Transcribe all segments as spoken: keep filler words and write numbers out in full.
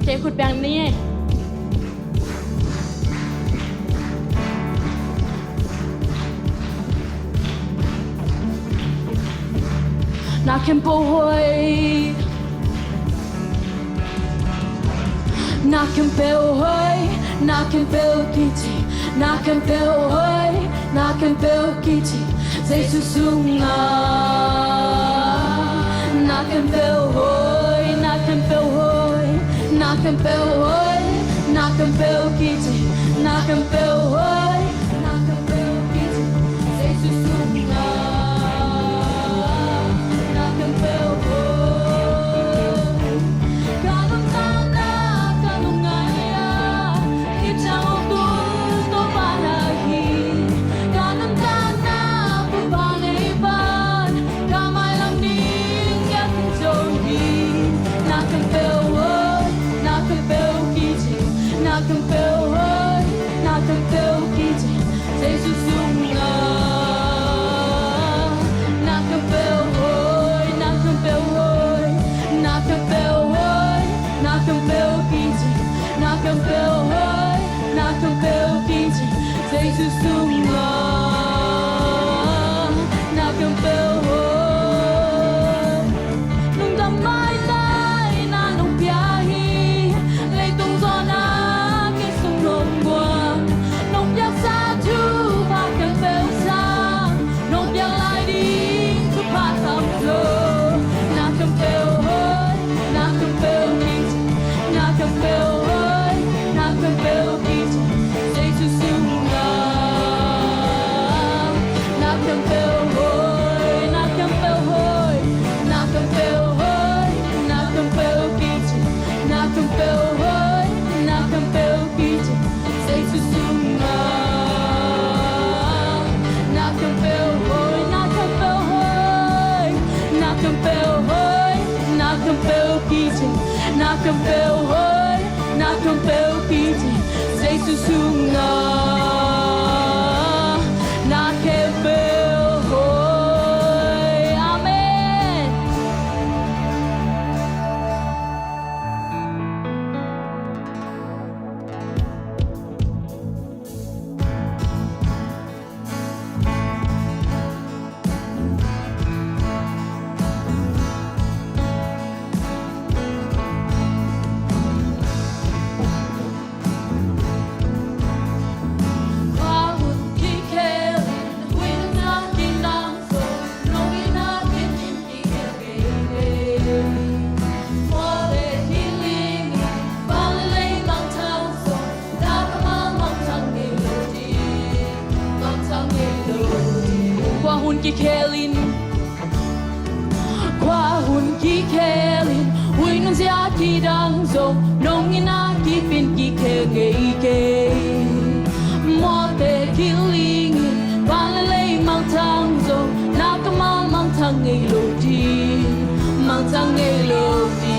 Te khut beng ni. Na khempeuh hoih. Na khempeuh hoih, na khempeuh kici, na khempeuh hoih, na khempeuh kici, Jesu sungah. Na khempeuh hoih, na khempeuh hoih, na khempeuh hoih, na khempeuh kici, na khempeuh hoih, na khempeuh kici, Jesu sungah. Na khempeuh hoih. Ka lungtang na ka lungngai a, i ciang hong tung Topa na hi. Ka lungtang na Topa nei pan, ka mailam ding ka tung zo hi. Na khempeuh hoih, na khempeuh kici, na khempeuh hoih, na khempeuh kici, Jesu sungah. Na khempeuh hoih, na khempeuh hoih, na khempeuh hoih, na khempeuh kici, na khempeuh hoih, na khempeuh kici, Jesu sungah. Na khempeuh hoih. Lungdam maitai na nong pia hi. Leitung zawn a kei sung nong buang. Nong piaksa thupha khempeuh sang, nong piak lai ding thupha tamzaw. Na khempeuh hoih, na khempeuh kici, na khempeuh hoih, na khempeuh kici, Jesu sungah. Na khempeuh hoih, na khempeuh hoih, na khempeuh hoih, na khempeuh kici, na khempeuh hoih, na khempeuh kici, Jesu sungah. Na khempeuh hoih, na khempeuh hoih, na khempeuh hoih, na khempeuh kici, na khempeuh hoih, na khempeuh kici, Jesu sungah. Na khempeuh hoih. Amen. Khua hun kikhel in, khua hun kikhel in, hui nunzia kidang zong, nong in a kipin kikhel ngei kei. Mawte kiling in, van le lei mangthang zong, na kammal mangthang ngei lo ding, mangthang ngei lo ding.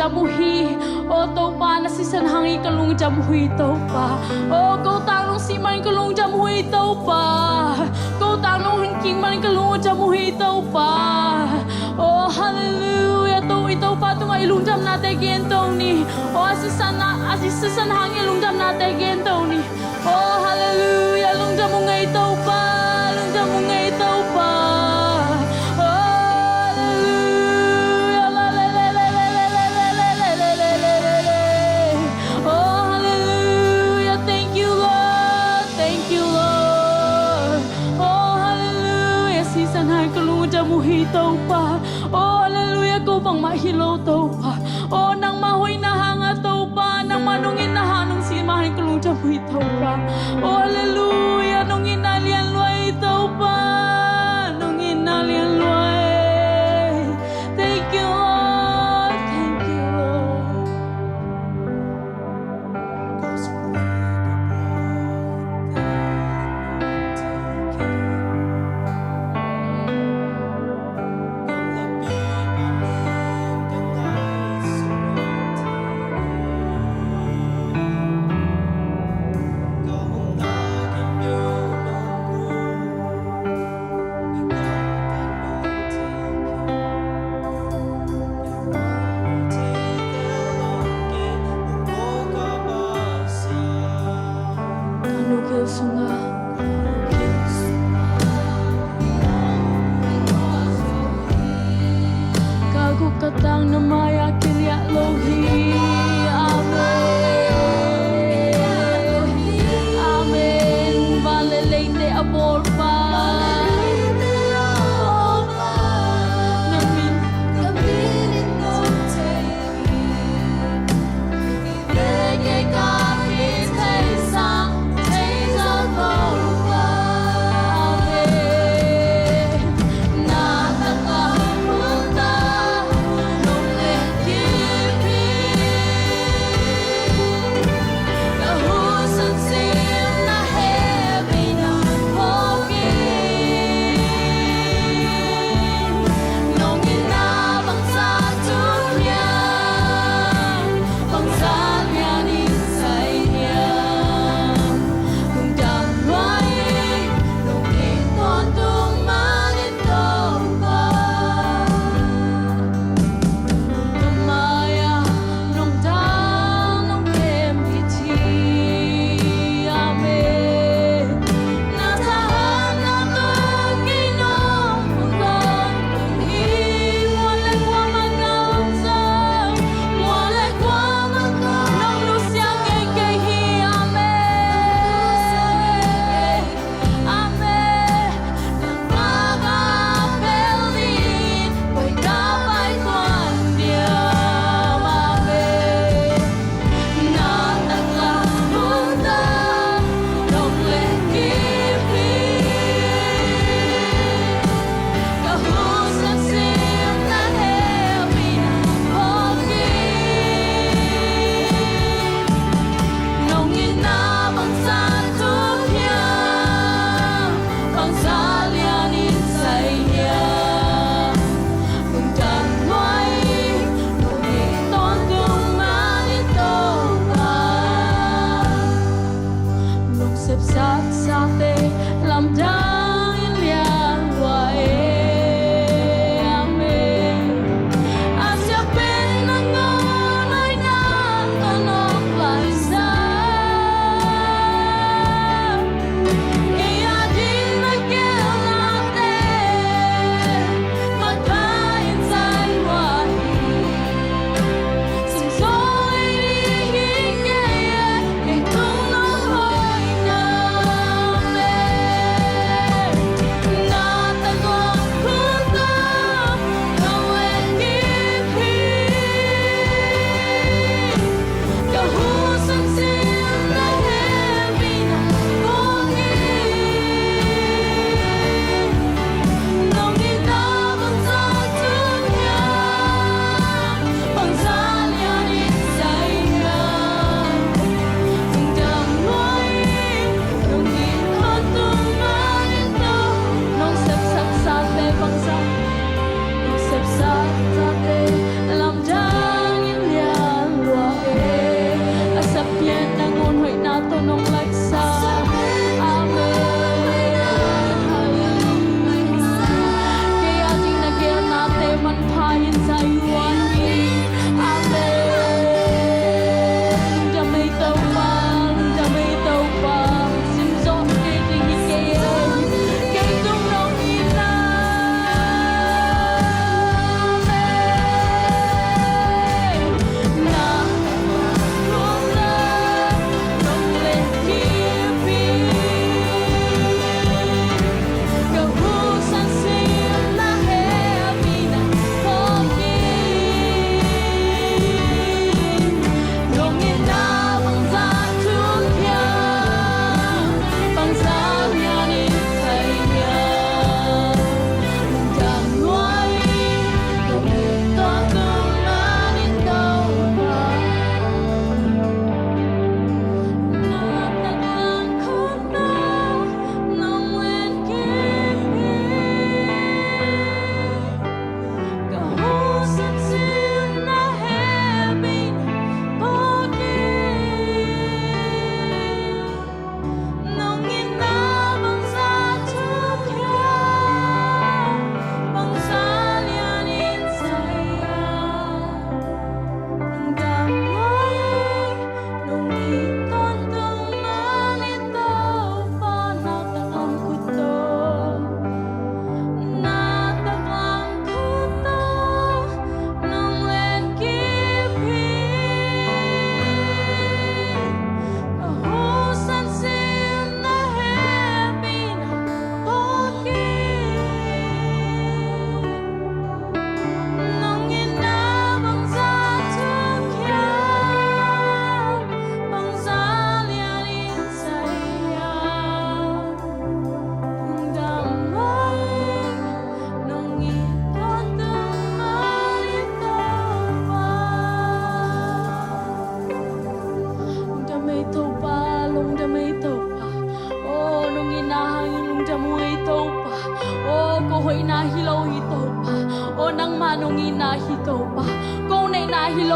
lungdam uh hi. O Topa, na sisan hang i ka lungdam uh hi Topa. O ko tang nong sih man ka lungdam uh hi Topa. Ko tang nong hing king man ka lungdam uh hi Topa. O halleluia, to i Topa tungah i lungdamnate gen to ni. O a sisan a, a sisan hang i lungdamnate gen to ni. O halleluia, lungdam uh ngei Topa, lungdam uh ngei Topa. O halleluia, la le le le le le le le le le le le le. O halleluia, thank you Lord, thank you Lord. O halleluia, sisan hang ka lungdam uh hi Topa. O halleluia, ko bangmah hi lo Topa. O nangmah hoihna hanga Topa, nangmah nong itna hang nong sih ma hang ka lungdam uh hi Topa. O halleluia, nong itna lian lua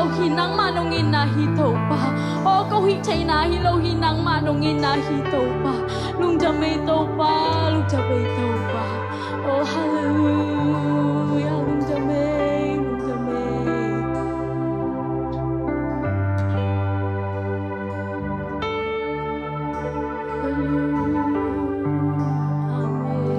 Hi nangmah nong itna hi Topa. Aw ko hih theihna hi lo hi nangmah nong itna hi Topa. Lungdam ei Topa, lungdam ei Topa. Aw halleluia, lungdam ei, lungdam ei. Halleluia. Amen.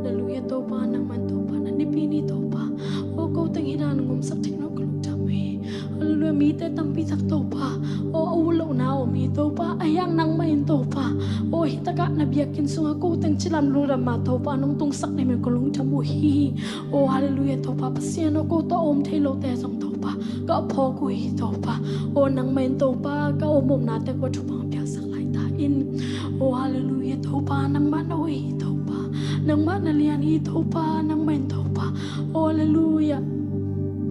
Halleluia Topa, nangman Topa na nipi ni Topa. Aw ko teng hi dan ngomsak thei lo ka lungdam hi. Halleluia, mite tampi tak Topa. Aw a ut lohna om hi Topa. A hiang nangmah in Topa. Aw hi takah na biakinn sungah ko teng cilam lungdam ma Topa nong tungsak nei men ka lungdam uh hi. Aw halleluia Topa Pasian aw ko tawh a om thei lote zong Topa ka phawk uh hi Topa. Aw nangmah in Topa ka om omnate ko thupha piaksak lai ta in. Aw halleluia Topa nangmah na uh hi Topa. Nangmah na lian hi Topa, nangmah in Topa. Aw halleluia.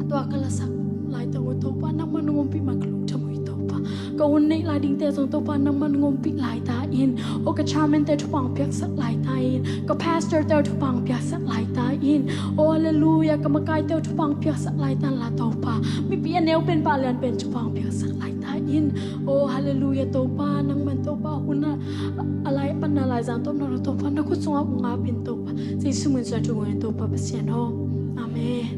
Tua ka lasak lai ta uh Topa nangmah nong ompih man ka lungdam uh hi Topa. Ka hun neih lai dingte zong Topa nangmah nong ompih lai ta in. Aw ka chairman te thupha piaksak lai ta in. Ka pastor te thupha piaksak lai ta in. Aw halleluia ka makai te thupha piaksak lai ta in la Topa. Mipi a neu pen pa lian pen thupha piaksak lai ta in. Aw halleluia Topa nangman Topa hun a lai panna lai zan tawm na Topa na khut sungah kong ap in Topa. Jesu min suang thu ngun Topa Pasian aw. Amen.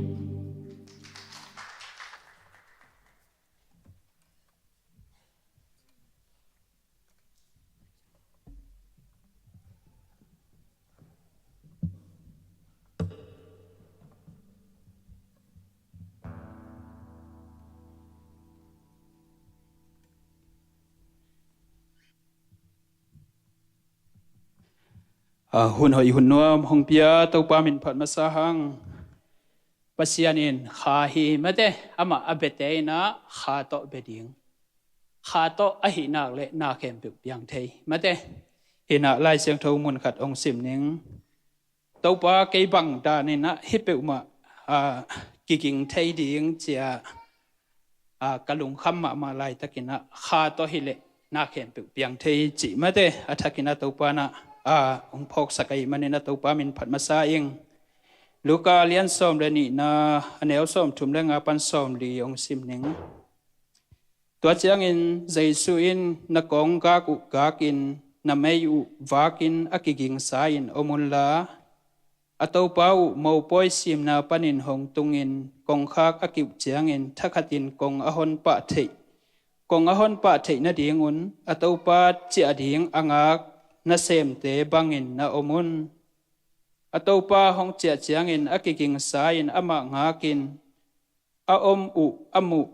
Ah, hun hoih hun nuam hong pia Topa min phat masa hang. Pasian in kha hi mate, amah a biate in ah kha tawh bia ding. Kha tawh ahih nak le na khempeuh piang thei mate. Hi in ah Lai Siangtho mun khat hong sim ning. Topa kei bang dan in ah hih peuhmah, ah, kiging thei ding cia, ah, ka lungkham mahmah laitakin ah kha tawh hi leh na khempeuh piang thei cih mate a thakin ah Topa in ah, ah, hong phawksak ahih manin ah Topa min phat masa ing. Luka lian sawm le nihna a neu sawm thum le nga pan sawm li hong sim ning. Tua ciangin Jesu in na kong gak uh gakin na mei uh vakin a kigingsa in om unla a Topa uh mopawi simna panin hong tungin kongkhak a kiuh ciangin thakhatin kong a honpah theih kong a honpah theih nadingun a Topa ciah ding a ngak nasemte bangin na om un. A Topa hong ciah ciangin a kigingsa in amah ngakin a om uh a muh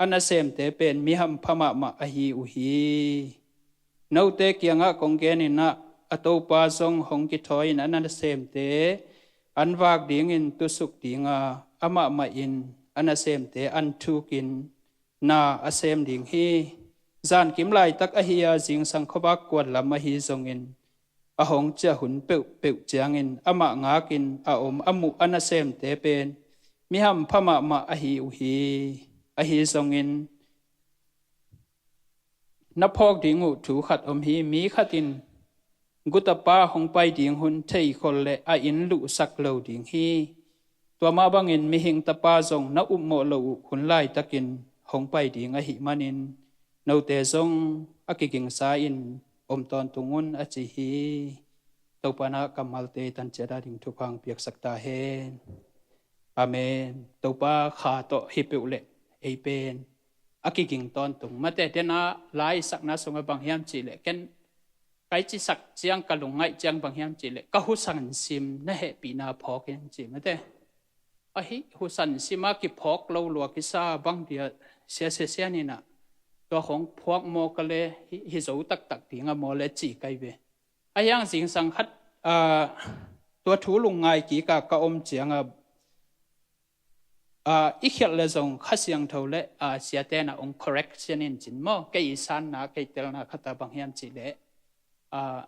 a nasemte pen mi hampha mahmah ahi uh hi. Note kiangah kong genin ah a Topa zong hong kithawi in a nasemte an vak dingin tusuk dinga amah mahin a nasemte an thukin na a sem ding hi. Zankim laitak ahi a zingsang khuavak kuan lam ahi zongin a hong ciah hun peuhpeuh ciangin amah ngakin a om a muh a nasemte pen mi hampha mahmah ahi uh hi. Ahi zongin na phawk ding uh thu khat om hi. Mi khatin gutapa hong pai ding hun theikhol le a inn luhsak lo ding hi. Tua mah bangin mihing tapa zong na upmawh loh uh hun laitakin hong pai ding ahih manin note zong a kigingsa in om tawntung un a ci hi. Topa in ah kammalte tan ciat a ding thupha hong piaksak ta hen. Amen. Topa kha tawh hi peuh leh ei pen a kiging tawntung mate. Tena lai sakna sungah bang hiam cih leh ken kai cisak ciang ka lungngaih ciang bang hiam cih leh ka husan sim na hehpihna phawk in ci mate. Ahi husan sima kiphawk lo lua kisa bang dia sia sia sia ni na tua khong phuak maw ka le hi, hi zo taktak ding a maw le ci kai ve. A hiang zingsang khat, ah, tua thu lungngai kika ka om cianga, ah, i khialh le zong Kha Siangtho le, ah, siate na ong correction in cin maw kei i sanna kei telna khata bang hiam cih leh, ah,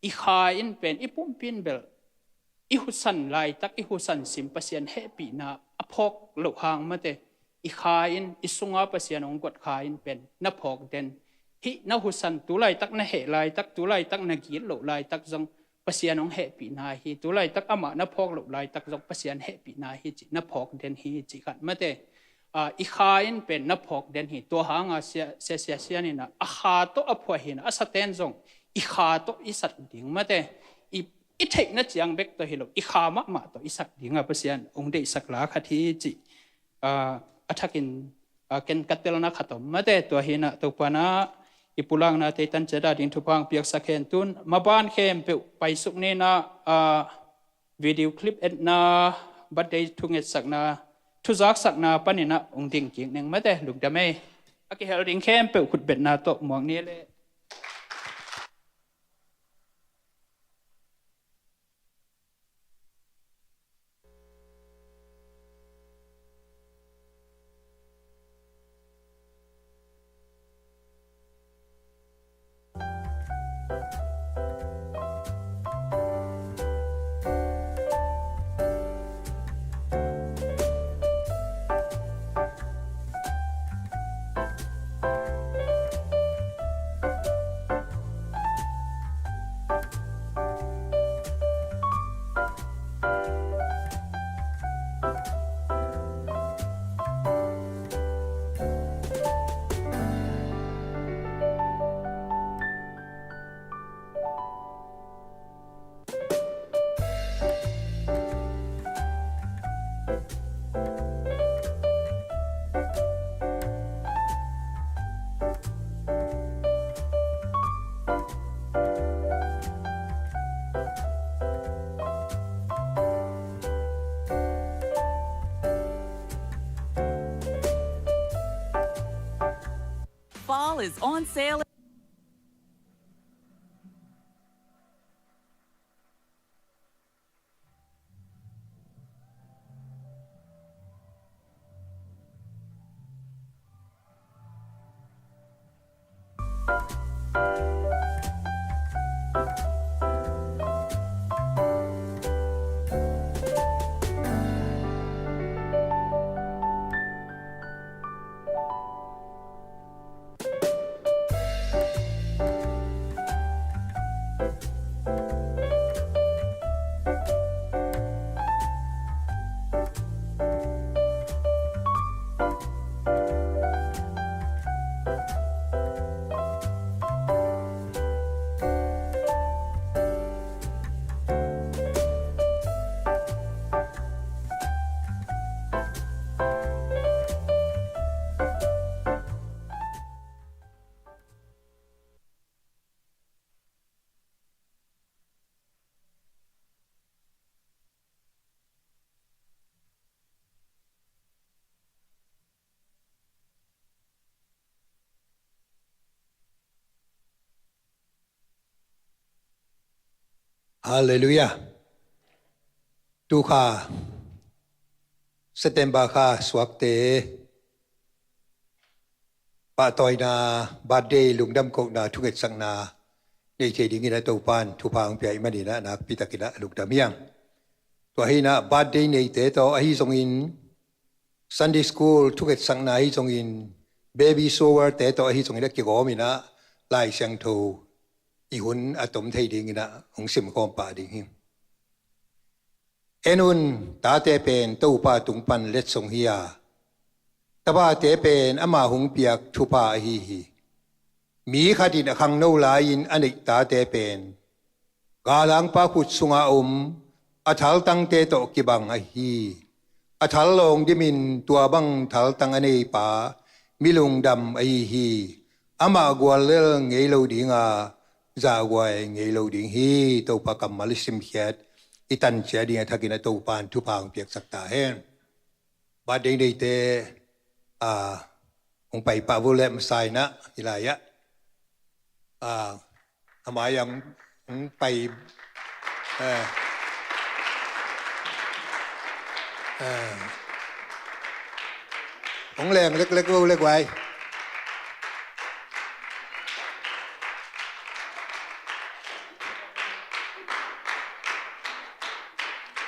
i kha in pen i pumpi in bel i husan laitak i husan sim Pasian hehpihna a phawk loh hang mate i kha in i sunga Pasian hong guat kha in pen na phawk den hih na husan, tu laitak na heh laitak, tu laitak na gitloh laitak zong Pasian hong hehpihna hi, tu laitak amah na phawk loh laitak zong Pasian hehpihna hi cih na phawk den hi cih khat mate. Ah, i kha in pen na phawk den hi. Tua hanga sia, sia, sia, sian in ah, a kha tawh a phuah hi in ah, a saten zong i kha tawh i sak ding mate. I, i theihna ciang bek tawh hi lo, i kha mahmah tawh i sak ding a Pasian hong deihsak la khat hi cih, ah, a thakin, ah, ken ka telna khat om mate. Tua hi in ah Topa in ah i pulakna te tan ciat a ding thupha hong piaksak hen. Tun maban khempeuh paisuk ni in ah, ah, video clip etna, birthday thungetsakna, thuzaksakna panin ah hong ding kik ning mate, lungdam ei. A kihel ding khempeuh khutbetna tawh muak ni le. Fall is on sale. Halleluiah. Tu kha September kha suakte pahtawina, birthday lungdam kohna, thungetsakna nei thei dingin a Topan thupha hong pia i manin a nakpi takin a lungdam hiang. Tua hi in a birthday neite tawh ahi zongin, Sunday school thungetsakna ahi zongin, baby shower te tawh ahi zongin a kigawm in a Lai Siangtho i hun a tom thei dingin a hong simkhawm pah ding hi. En un, tate pen Topa tung pan letsong hi a, tapate pen ama hong piak thupha ahi hi. Mi khat in a khangno lai-in a neih tate pen galhangpa khut sunga om a thaltangte tawh kibang ahi hi. A thal lawng dimin tua bang thaltang a neipa mi lungdam ahi hi. Amah guallel ngei lo ding a, zahguai ngei lo ding hi. Topa kammal i simkhiat i tancia ding a thakin a Topan thupha hong piaksak ta hen. Birthday neite, ah, hong pai pah vo le, masa in a, hi lai-ah, ah, a mai-ah hong pai, eh, eh, hong leng leklek vo le guai.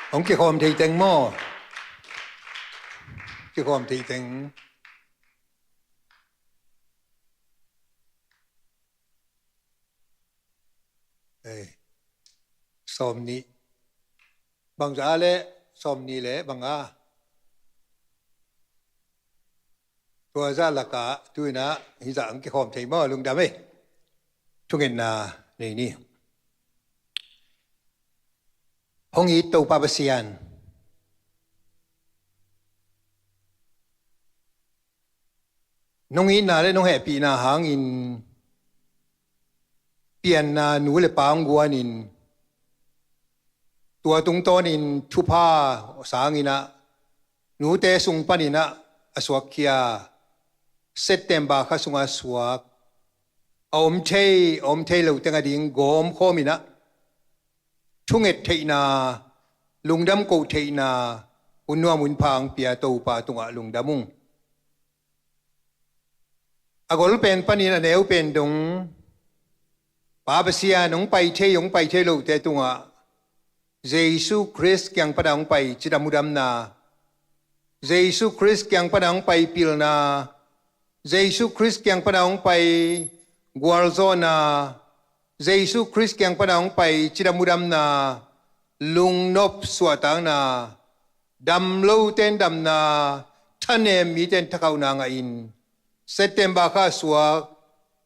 Hong kikhawm thei teng maw? Kikhawm thei teng. Sawm nih. Bangza le sawm nih le banga. Tua zah lakah tu-in ah hizah ang kikhawm thei maw, lungdam ei. Thungetna nei ni. Hong it Topa Pasian, nong itna le nong hehpihna hangin pianna nu le pa hong guanin, tua tungtawnin thupha sangin ah nute sung panin ah a suakkhia September kha sungah suak a om thei, a om thei lo teng ading gawmkhawmin ah thunget theihna, lungdam koh theihna, hun nuam hun pha hong pia Topa tungah lungdam ung. A gol pen panin a neu pen dong, Pa Pasian, hong pai thei, hong pai thei lote tungah Jesu Khrist kiang pana hong pai cidam hudamna, Jesu Khrist kiang pana hong pai pilna, Jesu Khrist kiang pana hong pai gualzawhna, Jesu Khrist kiang pana hong pai cidam hudamna, lungnop suahtakna, dam lote in damna, thanem mite in thakhauhna ngahin, September kha suak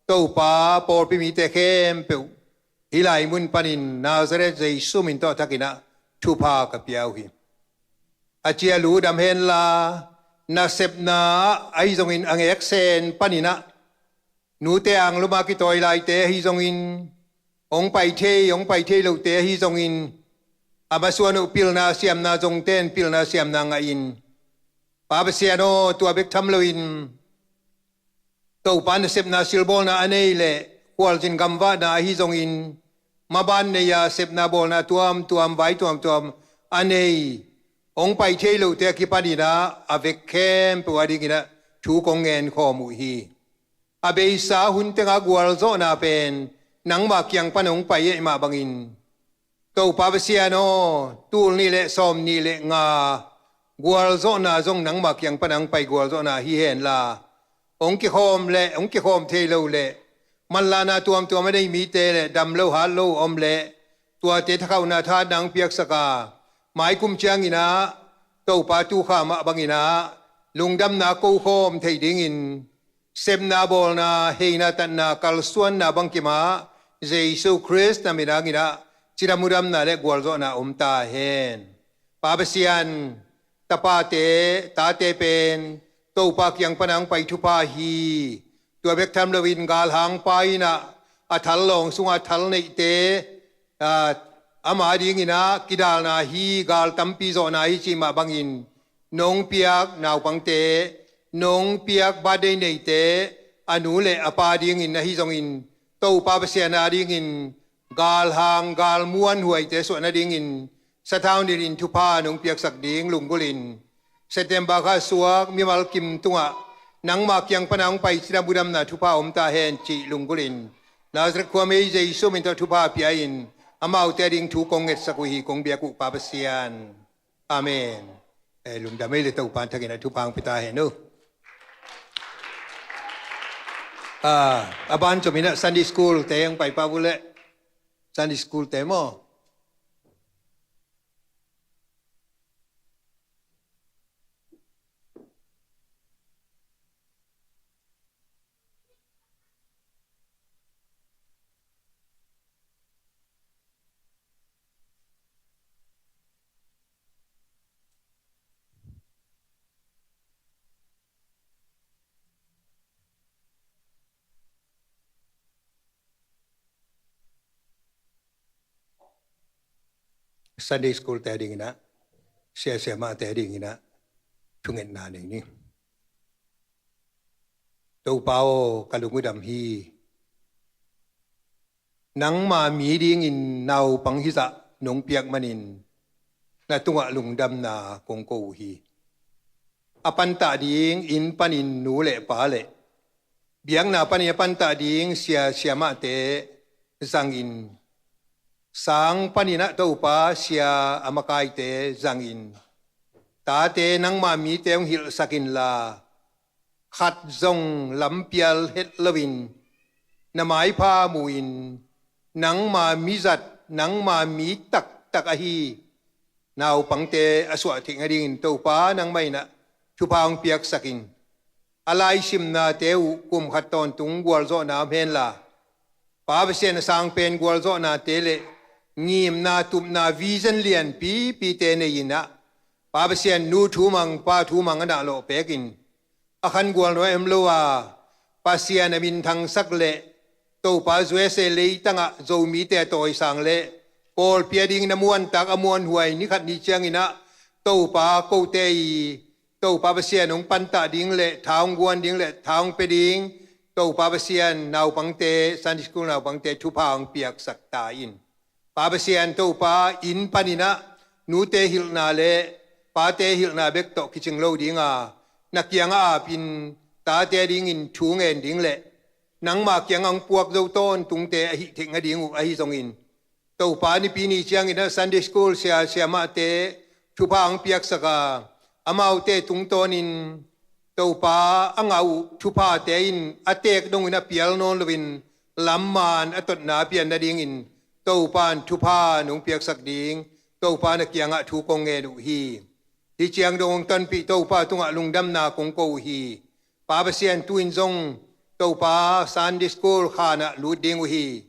Topa pawlpi mite khempeuh hih lai mun panin Nazareth Jesu min tawh thakin ah thupha ka pia uh hi. A cialu dam henla, nasepna ah ahi zongin a ngeksen panin ah nute anglum a kitawi laite ahi zongin, hong pai thei, hong pai thei lote ahi zongin, a masuan uh pilna siamna zongte in pilna siamna ngahin, Pa Pasian aw, tua bek tham loin Topa nasepna silbawlna a nei leh khualzin gamvahna ahi zongin, maban nei-a sepna bawlna tuamtuam, vai tuamtuam a nei, hong pai thei lote a kipanin ah a vek khempeuh adingin ah thu kong ngen khawm uh hi. A beisa hun tengah gualzawhna pen nangmah kiang pan hong pai ahih mah bangin, Topa Pasian aw, tul nih le sawm nih le nga gualzawhna zong nangmah kiang pan hong pai gualzawhna hi henla, hong kikhawm le hong kikhawm thei lo le manlahna tuamtuam a nei mite le dam lo hat lo om le tuate thakhauhna thahatna hong piaksak a, maikum ciangin ah Topa tukha mah bangin ah lungdamna ko khawm thei dingin, sepna bawlna, heina tatna, kalsuanna bangkim ah Jesu Khrist na min hangin ah cidam hudamna le gualzawhna om ta hen. Pa Pasian, tapate, tate pen Topa kiang pana hong pai thupha hi. Tua bek tham loin galhangpa in ah a thal lawng sungah thal neihte, aa, ama dingin ah kidalna hi, gal tampi zawhna hi cih mah bangin, nong piak naupangte, nong piak birthday neite, a nu le a pa dingin ahi zongin, Topa Pasian a dingin galhang galmuan huaite suah nadingin sathau nilhin thupha nong piaksak ding lunggulhin, September kha suak mimal kim tungah nangmah kiang pana hong pai cidam hudamna thupha om ta hen cih lunggulhin, Nazareth khuami Jesu min tawh thupha pia-in amaute ading thu kong ngetsak uh hi, kong biak uh Pa Pasian. Amen. Eh, lungdam ei le Topa in thakin a thupha hong pia ta hen uh. Ah, a ban comin ah Sunday school te hong pai pah uh leh, Sunday school te maw? Sunday school te adingin ah, sia siamahte adingin ah thungetna nei ni. Topa aw, ka lung uh dam hi. Nangma mi dingin naupang hizah nong piak manin na tungah lungdamna kong ko uh hi. A pantah ding inn panin nu le pa le biakna panin a pantah ding sia siamahte zangin, sang panin ah Topa sia a makaite zangin, tate nangma mite hong hilhsak inla, khat zong lampial het loin na maipha muin, nangma mizat nangma mi taktak ahi naupangte a suah theih nadingin Topa nangmah in ah thupha hong piaksak in. A laisimnate uh kum khat tawntung gualzawhna om henla, Pa Pasian a sang pen gualzawhnate le ngimna, tupna, vision lianpipite nei in ah, Pa Pasian nu thu mang, pa thu mang a nahlawh pekin, a khan gualnuai om lo a, Pasian a minthangsak le Topa U S A leitangah Zomite a tawisang le pawlpi ading na muantak a muanhuai ni khat ni ciangin ah, Topa kote i Topa Pasian hong pantah ding le tha hong guan ding le tha hong pia ding, Topa Pasian naupangte, Sunday School naupangte thupha hong piaksak ta in. Pa Pasian Topa, inn panin ah nute hilhna le pate hilhna bek tawh kicing lo ding a, na kiangah apin tate adingin thu ngen ding le nangma kiangah hong puak zo tawntungte a hih theih nading uh ahi zongin, Topa, Nipi ni ciangin ah Sunday School sia, siamahte thupha hong piaksak a, amaute tungtawnin Topa a ngah uh thuphate in a teek dongin a pial nawn loin lamman a totna a pian nadingin Topa in thupha nong piaksak ding Topa na kiangah thu kong ngen uh hi. Hih ciang dong hong tonpih Topa tungah lungdamna kong ko uh hi. Pa Pasian, tu-in zong Topa Sunday School khanah lut ding uh hi.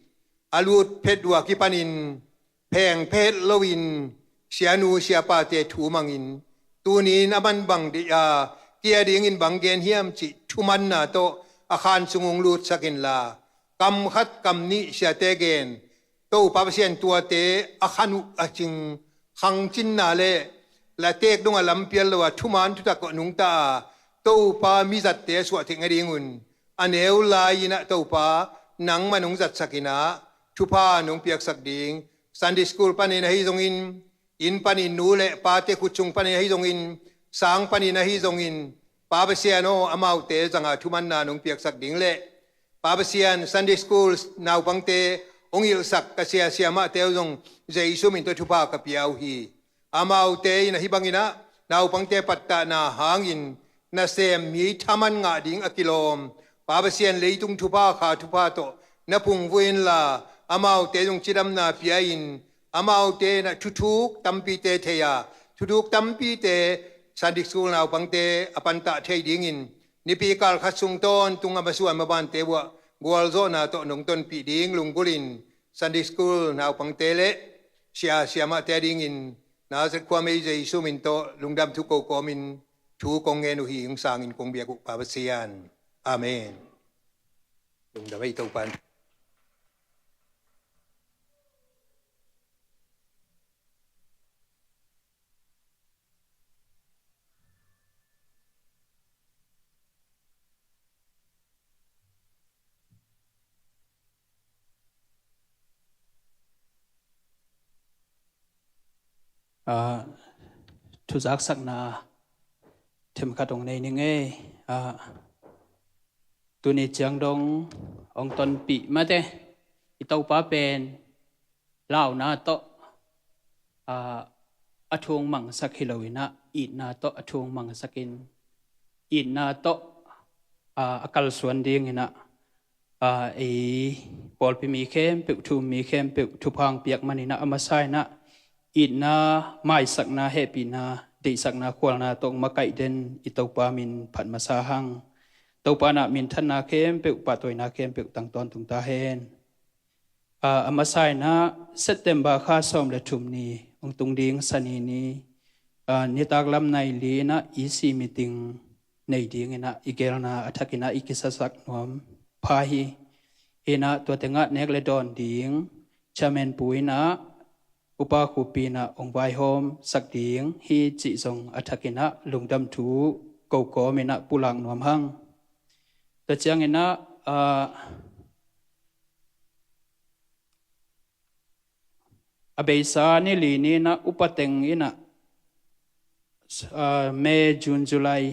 A lut phet uh a kipanin pheng phet loin sianu siapate thu mangin, tunin a man bang dih a, kei adingin bang gen hiam cih thumanna tawh a khan sung hong lutsak inla, kam khat kam nih siate gen, Topa Pasian, tuate a khan uh a cing khangcinna le latek dong a lampial lo a thuman thutak nungta a, Topa mizatte a suah theih nadingun a neu lai-in ah Topa nangmah nong zatsak in ah thupha nong piaksak ding, Sunday School panin ahi zongin, inn panin, nu le pate khut sung panin ahi zongin, sang panin ahi zongin, Pa Pasian aw, amaute zanga thumanna nong piaksak ding le Pa Pasian, Sunday School naupangte hong hilhsak ka sia siamahte uh zong Jesu min tawh thupha ka pia uh hi. Amaute in ahi bangin ah naupangte pattahna hangin nasem mi thaman ngah ding a kilawm Pa Pasian, leitung thupha, kha thupha tawh na phungvuh inla, amaute zong cidamna pia-in, amaute in ah thuthuk tampite thei a, thuthuk tampite Sunday School naupangte a pantah thei dingin, nipi kal khat sung tawntung a masuan mabante uh ah gualzawhna tawh nong tonpih ding lunggulhin, Sunday School naupangte le sia siamahte a dingin Nazareth khuamei Jesu min tawh lungdam thu ko kawmin thu kong ngen uh hi. Hong sangin kong biak uh Pa Pasian. Amen. Lungdam ei Topan. Ah, thuzaksakna themkhat hong nei ning ei. Ah, tuni ciang dong hong tonpih mate i Topa pen launa tawh, ah, a thu hong mangsak hi lo in ah, itna tawh a thu hong mangsakin, itna tawh, ah, a kalsuan dingin ah, ah, ei pawlpi mi khempeuh, thu-um mi khempeuh thupha hong piak manin ah, a masa in ah itna, maisakna, hehpihna, deihsakna, khualna tawh hong makaih den i Topa min phat masa hang. Topa in ah minthanna khempeuh, pahtawina khempeuh tang tawntung ta hen. Ah, a masa in ah September kha sawm le thum ni hong tung ding Sani ni, ah, nitak lam nai li in ah E C meeting nei dingin ah i geelna a thakin ah i kisasak nuam pha hi. Hi in ah tua tengah nek le dawn ding Chairman Pu in ah Upa Khupi in ah hong vaihawmsak ding hi cih zong a thakin ah lungdam thu ko kawmin ah pulak nuam hang. Tua ciangin ah, ah, a beisa ni li ni in ah upa teng in ah, ah, May, June, July,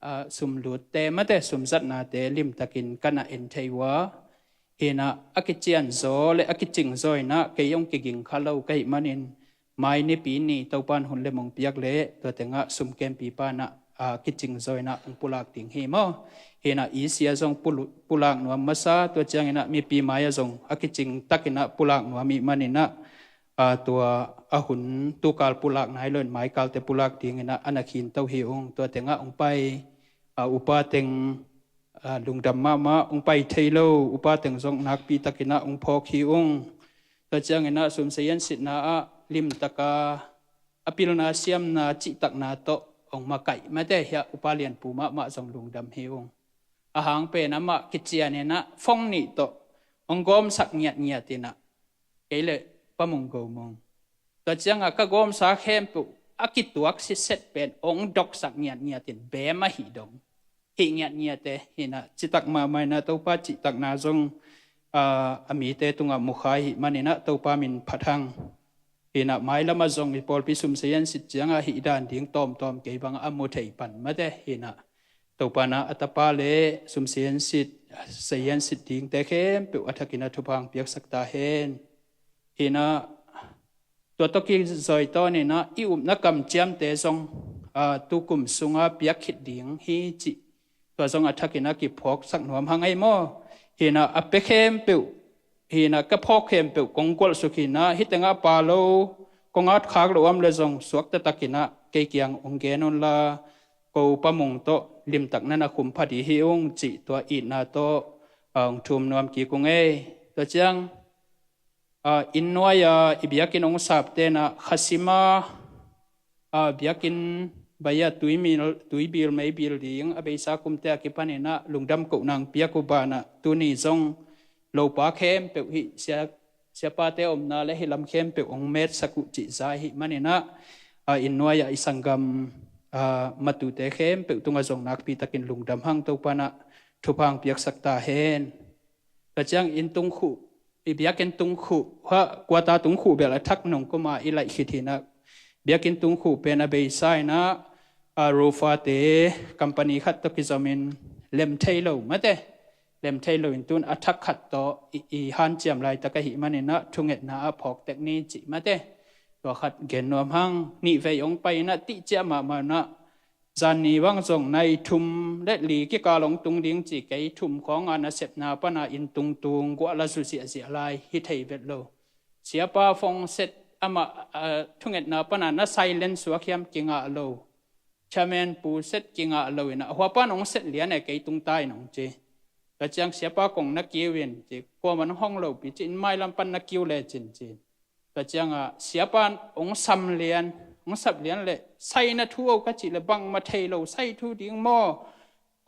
ah, sumlutte mate sumzatnate limtakin ka na en thei uh a, hi in ah a kicianzaw le a kicingzaw in ah kei hong kiging kha lo ka hih manin, mai nipi ni Topa in hun le mong piak leh tua tengah sumkempipa in ah, ah, kicingzaw in ah hong pulak ding hi maw. Hi in ah E C ah zong pulu-, pulak nuam masa, tua ciangin ah mipi mai ah zong a kicing takin ah pulak nuam ih manin ah, a, tua a hun tukal pulak nai lo in maikalte pulak dingin ah a na khinto hi ung. Tua tengah hong pai, a, upa teng, a, lungdam mahmah, hong pai thei lo upa teng zong nakpi takin ah hong phawk hi ung. Tua ciangin ah sumsei an sitna ah limtaka a pilna siamna cihtakna tawh hong makaih mate, hiah upa lianpu mahmah zong lungdam hi ung. A hang pen amah kician in ah phone nih tawh hong gawmsak ngiatngiat in ah kei le Pa Mung Go Mung, tua ciangah ka gawmsa khempeuh a kituak sitset pen hong doksak ngiatngiat in bem ahi dong hih ngiatngiat e. Hi in ah citak mahmah in ah Topa cihtakna zong, a, a mite tungah mukhai hih manin ah Topa min phat hang. Hi in ah mailam ah zong i pawlpi sumsei an sit ciangah hih dan ding tawmtawm kei bangah a mu thei pan mate. Hi in ah Topa in ah a tapa le sumsei an sit, sei an sit dingte khempeuh a thakin ah thupha hong piaksak ta hen. Hi in ah tua tawh kizawitawn in ah i upna kamciamte zong, a, tukum sungah piak khit ding hi cih tua zong a thakin ah kiphawksak nuam hang ei maw. Hi in ah a pia khempeuh, hi in ah ka phawk khempeuh kong gualh suk hi in ah hih tengah pa lo, kong at khak lo om le zong suakta takin ah kei kiang hong gen un la, ko Pa Mung tawh limtak na na khum pha dih hi ung cih tua itna tawh, a, hong thum nuam kik ung ei. Tua ciang, a, inn nuai a i biakinn hong sapte in ah khasim a, a, biakinn bai ah tuibil, tuibil meibil ding a beisa kumte a kipan in ah lungdam kohna hong piak uh banah tuni zong lopa khempeuh hih sia, siapate omna le hih lam khempeuh hong metsak uh cih za ahih manin ah, a, inn nuai ah i sanggam, a, matute khempeuh tungah zong nakpi takin lungdam hang, Topa in ah thupha hong piaksak ta hen. Tua ciang inn tungkhuh, i biakinn tungkhuh, ha, kuata tungkhuh bel a thak nung kuma i laih khit hi in ah biakinn tungkhuh pen a beisa in ah, a, roofer-te company khat tawh kizomin lem thei lo mate. Lem thei lo in tun a thak khat tawh i, i hanciam laitak ahih manin ah thungetna ah phawk tek ni cih mate. Tua khat gen nuam hang. Nih vei hong pai in ah tihciah mahmah in ah zan ni bang zong nai thum le li kikal hong tung ding ci kei, thum khawng a nasepna pan a inn tungtung guah la zu ziahziah lai hi thei vet lo. Siapa phone set amah, a, thungetna pan a na silent suak hiam kingah lo. Chairman pu set kingah lo in ah hua pan hong set lian e kei tung ta in hong ci. Tua ciang siapa kong na kiu in ci, kuaman hong lo pi ci in mailam pan na kiu le cin ci. Tua ciangah siapa in hong sam lian, hong sap lian le saina thu o ka cih le bangmah thei lo, sai thu ding maw?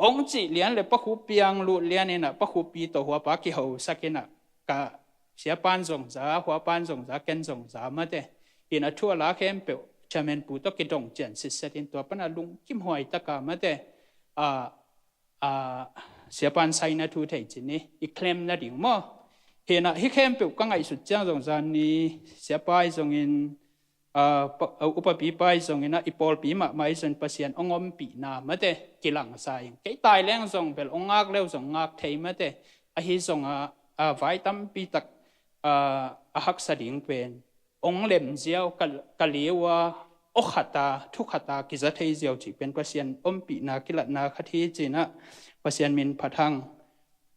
Hong cih lian le Pa Khup piang lut lian in ah Pa Khup pi tawh huapa kihosak in ah ka siapa in zong za, huapa in zong za, ken zong za mate. Hi in ah thu a la khempeuh chairman pu tawh kidong cian sitset in tua pan a lungkim huai taka mate, a, a, siapa in saina thu thei cin ni i claim nading maw? Hi in ah hih khempeuh ka ngaihsut ciang zong zan ni siapa i zongin, a, pa, a, upapipa i zongin ah i pawlpi mahmah i zongin Pasian hong ompihna mate kilangsa in kei tai leng zong bel hong ngak leu zong ngak thei mate. Ahi zongah, a, vai tampi tak, a, a haksa ding pen hong lem ziau ka, ka liu a, aw khat a, thu khat a kiza thei ziau cih pen Pasian ompihna kilatna khat hi ci in ah Pasian min phat hang.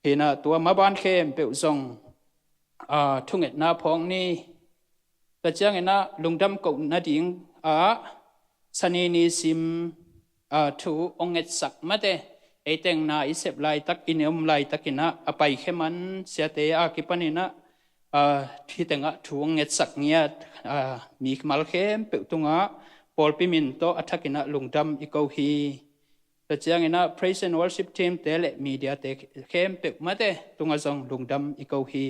Hi in ah tua maban khempeuh zong, a, thungetna phawk ni. Tua ciangin ah lungdam koh nading ah Sani ni sim, a, thu hong ngetsak mate. Ei teng na i sep laitak, i neum laitakin ah a pai khe man siate a kipanin ah, a, hih tengah thu hong ngetsak ngiat, a, mimal khempeuh tungah pawlpi min tawh a thakin ah lungdam i ko hi. Tua ciangin ah praise and worship team te le media te khempeuh mate tungah zong lungdam i ko hi.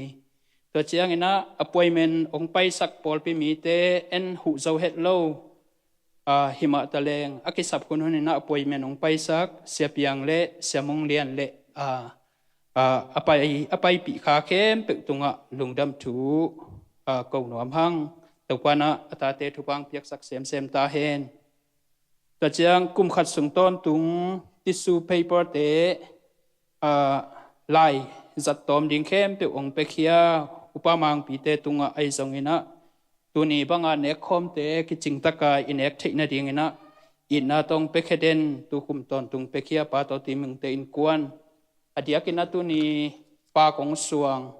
Tua ciangin ah appointment hong paisak pawlpi mite en huh zo het lo, a, himah taleng a kisap hunhun in ah appointment hong paisak Sia Piang le Sia Mung Lian le, a, a, a pai, a paipih kha khempeuh tungah lungdam thu, a, ko nuam hang. Topa in ah a tate thupha hong piaksak semsem ta hen. Tua ciang kum khat sung tawntung tissue paper te, a, lai zat tawm ding khempeuh hong piakhia, upa mangpite tungah ahi zongin ah tuni banga nekkhawmte kicingtaka i nek theih nadingin ah itna tawh hong piakhia den, tukum tawntung piakhia Pa Tawh Ti Mungte innkuan, a diakin ah tuni Pa Kong Suang,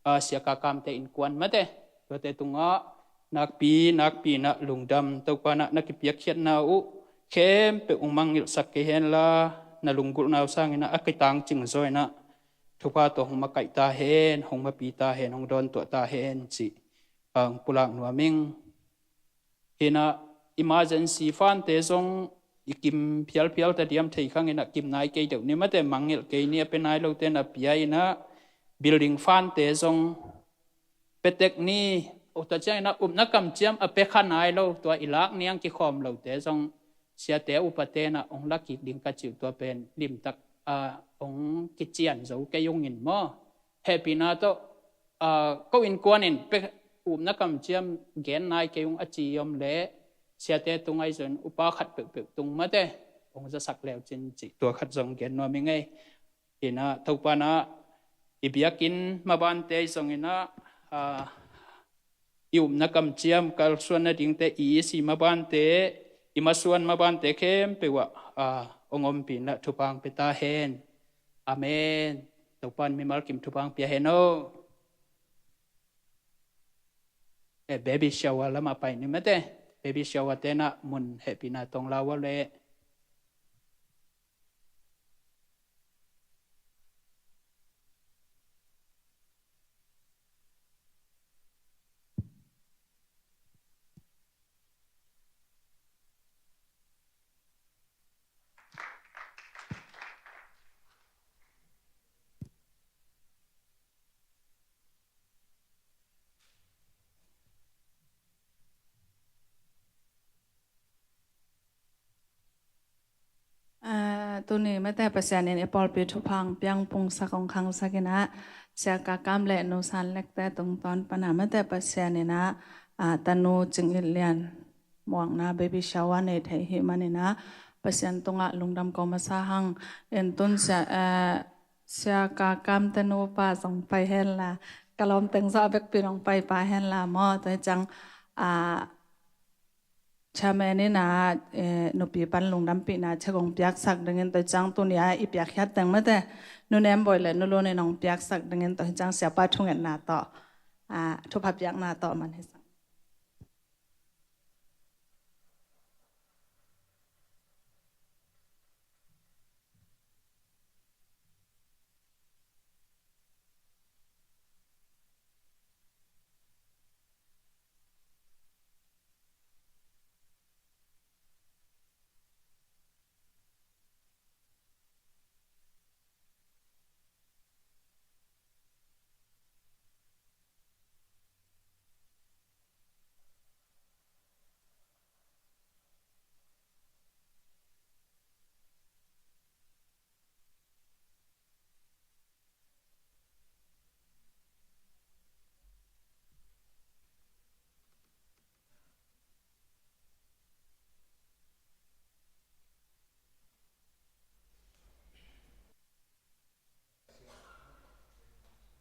a, Sia Ka Kamte innkuan mate, tuate tungah nakpi nakpi inah lungdam. Topa inah na kipiakkhiatna uh khempeuh hong mangngilhsak kei henla, na lunggulhna uh sangin ah a kitangcing zaw inah thupha tawh hong makaih ta hen, hong mapi ta hen, hong dawntuah ta hen cih hong pulak nuam ing. Hi inah emergency fund-te zong i kim phialphial ta diam thei khang inah kim nai kei deuh ni, mate, mangngilh kei ni, a pia nai lote na pia inah building fund-te zong pia tek ni. Tua ciangin ah upna kamciam a pia kha nai lo, tua i lak niang kikhawm lote zong siate upate inah hong la kik ding ka cih uh, tua pen limtak a hong kician zo kei ung in maw. Hehpihna tawh, ah, ko innkuan in pia, upna kamciam gen nai kei ung a ci om leh, siate tung ahi zongin upa khat peuhpeuh tung, mate, hong zasak le uh cin cih tua khat zong gen nuam ing ei. Hi inah Topa inah i biakinn mabante ahi zongin ah, ah, i upna kamciam kalsuan nadingte, i E C mabante, i masuan mabante khempeuh ah, ah, hong ompih inah thupha hong pia ta hen. Amen. Topa in mimal kim thupha hong pia hen aw. Eh, baby shower lamah pai ni, mate. Baby shower-te inah mun hehpihna tawh hong la uh leh. Ah, tuni, mate, Pasian in i pawlpi thupha hong pia, hong pungsak, hong khangsak inah, Sia Ka Kam le Nu San Lek-te tungtawn pan ah, mate, Pasian inah, ah, tanu Cing It Lian muakna, baby shower, nei thei ahih manin ah, Pasian tungah lungdam ko masa hang. En tun Sia, ah, Sia Ka Kam te nupa zong pai henla, ka lawm teng zong a vekpi in hong pai pah henla maw. Tua hi ciang, ah, Chairman in ah, eh, nupi pan lungdampihna check hong piaksak dingin, tua hi ciang tuni a i piakkhiat teng, mate, Nu Nem Bawi le Nu Lun in hong piaksak dingin, tua hi ciang siapa thungetna tawh, ah, thupha piakna tawh man hi sang.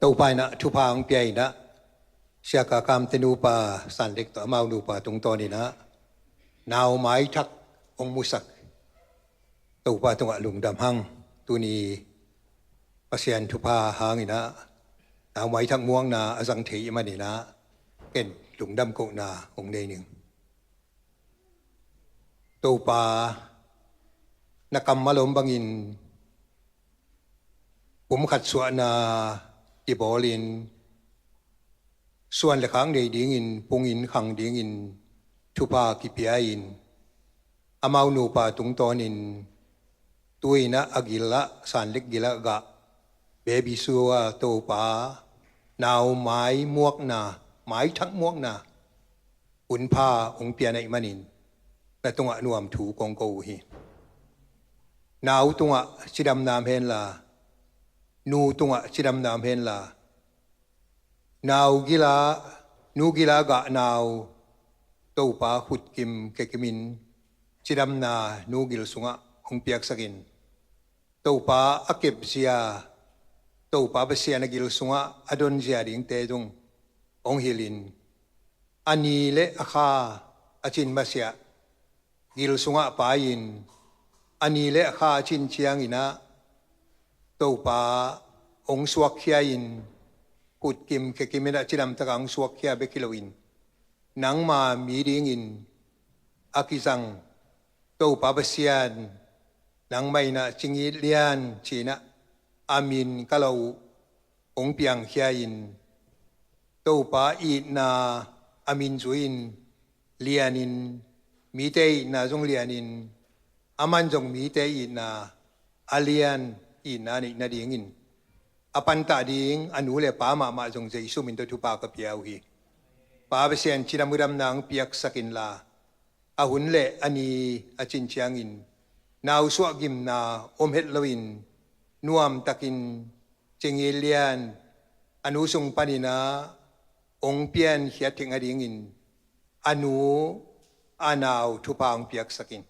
Topa in ah thupha hong pia in ah, Sia Ka Kam te nupa San Lek tawh amau nupa tungtawn in ah, nau maithak hong musak Topa tungah lungdam hang. Tuni Pasian thupha hang in ah, nau maithak muakna a zang thei ahih manin ah, ken lungdam kohna hong nei ning. Topa, na kammal om bangin pumkhat suahna kibawlin, suan le khak nei dingin, pungin khang dingin thupha kipia-in, amau nupa tungtawnin tu-in ah a gil ah, San Lek gil ah gah, baby shower, Topa, nau mai muakna, maithak muakna hunpha hong pia na hih manin, na tungah nuam thu kong ko uh hi. Nau tungah cidamna om henla, nu tungah cidamna om henla, nau gil ah, nu gil ah gah nau, Topa, khutkim khekimin cidamna nu gil sungah hong piaksakin, Topa a kepzia, Topa Pasian a gil sungah a donzia dingte zong hong hilhin, a ni le a kha a cin masiah gil sungah pai-in, a ni le a kha a cin ciangin ah, Topa, hong suakkhia-in, khutkim khekimin ah cidamtak ah hong suakkhia bek hi loin, nangma mi dingin a kizang Topa Pasian, nangmah in ah Cingit Lian ci-in ah a min ka lo uh hong piangkhia in, Topa itna a min zui-in lianin, mite itna zong lianin, aman zong mite itna a lian itna neih nadingin a pantah ding a nu le pa mahmah zong Jesu min tawh thupha ka pia uh hi. Pa Pasian, cidam udamna hong piaksak inla, a hun le a ni a cin ciangin nausuah gimna om het loin nuamtakin Cingit Lian a nu sung panin ah hong piankhiat theih nadingin a nu a nau thupha hong piaksak in,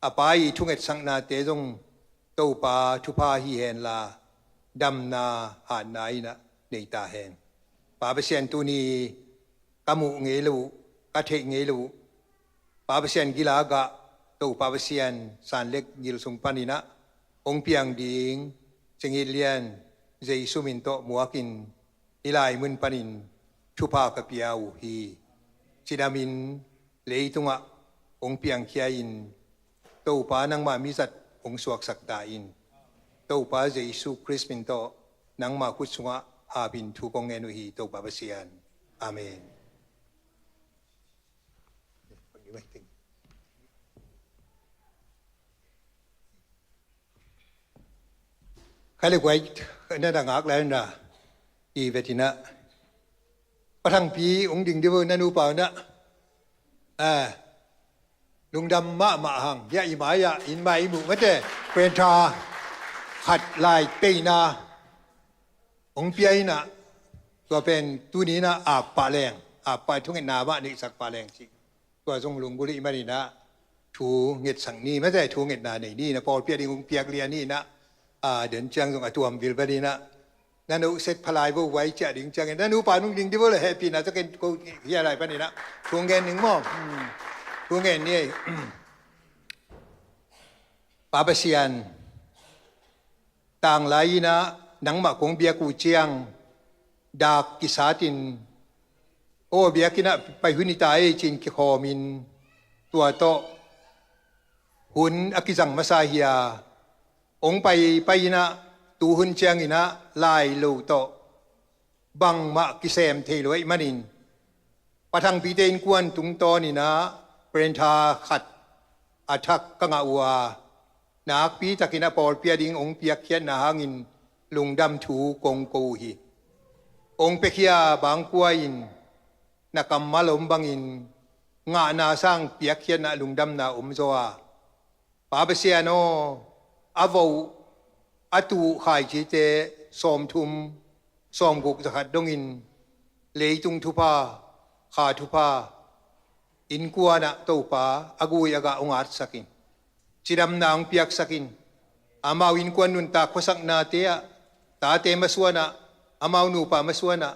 a pa ii thungetsaknate zong Topa thupha hi henla, damna hatna in ah nei ta hen. Pa Pasian, tuni ka muh ngei lo uh, ka theih ngei lo uh, Pa Pasian gil a gah Topa Pasian, San Lek gil sung panin ah hong piang ding Cingit Lian Jesu min tawh muakin hih lai mun panin thupha ka pia uh hi. Cidamin leitungah hong piangkhia in, Topa, nangma mizat hong suaksak ta in. Topa Jesu Khrist min tawh nangma khut sungah hapin thu kong ngen uh hi, Topa Pasian. Amen. Khai le guai na da ngak lai na i vetina. Pa Thangpi hong ding dih bo, na nupa na. Ah, lungdam mahmah hang. Ya i mai ah, in mai i muh mate. Pen tha khat lai peina hong pia in ah, tua pen tuni in ah ap pah leng, ap pah thungetna mah neihsak pah leng cih. Tua zong lunggulh ih manin ah thu ngetsak ni, mate, thu ngetna nei ni in ah, pawlpi a ding hong piak lian ni in ah, a den ciang zong a tuam vilvel in ah, na no set phalai bo vai ciah ding ciangin, na nupa nung ding dih bo le hehpihna takin ko hia lai panin ah thu ngen ning maw? Hmm. Thu ngen ni ei. Pa Pasian, tanglai in ah nangmah kong biak uh ciang dak kisatin, aw, biakinn ah pai hun hi ta ei, ci-in kikhawmin, tua tawh hun a kizang masa hi a, hong pai pai in ah tu hun ciangin ah lai lo tawh bangmah kisem thei lo ahih manin, Pa Thangpite innkuan tungtawnin ah pen tha khat a thak ka ngah uh a, nakpi takin a pawlpi a ding hong piakkhiatna hangin lungdam thu kong ko uh hi. Hong piakhia bangkua in na kammal om bangin ngahna sang piakkhiatna lungdamna om zaw a, Pa Pasian aw, a vo uh, a tuh uh khaicite sawmthum, sawmguk, zakhat dongin leitung thupha, kha thupha, innkuan ah Topa a gui a gah hong atsak in, cidamna hong piaksak in, amau innkuan nuntak khuasaknate ah, tate masuan ah, amau nupa masuan ah,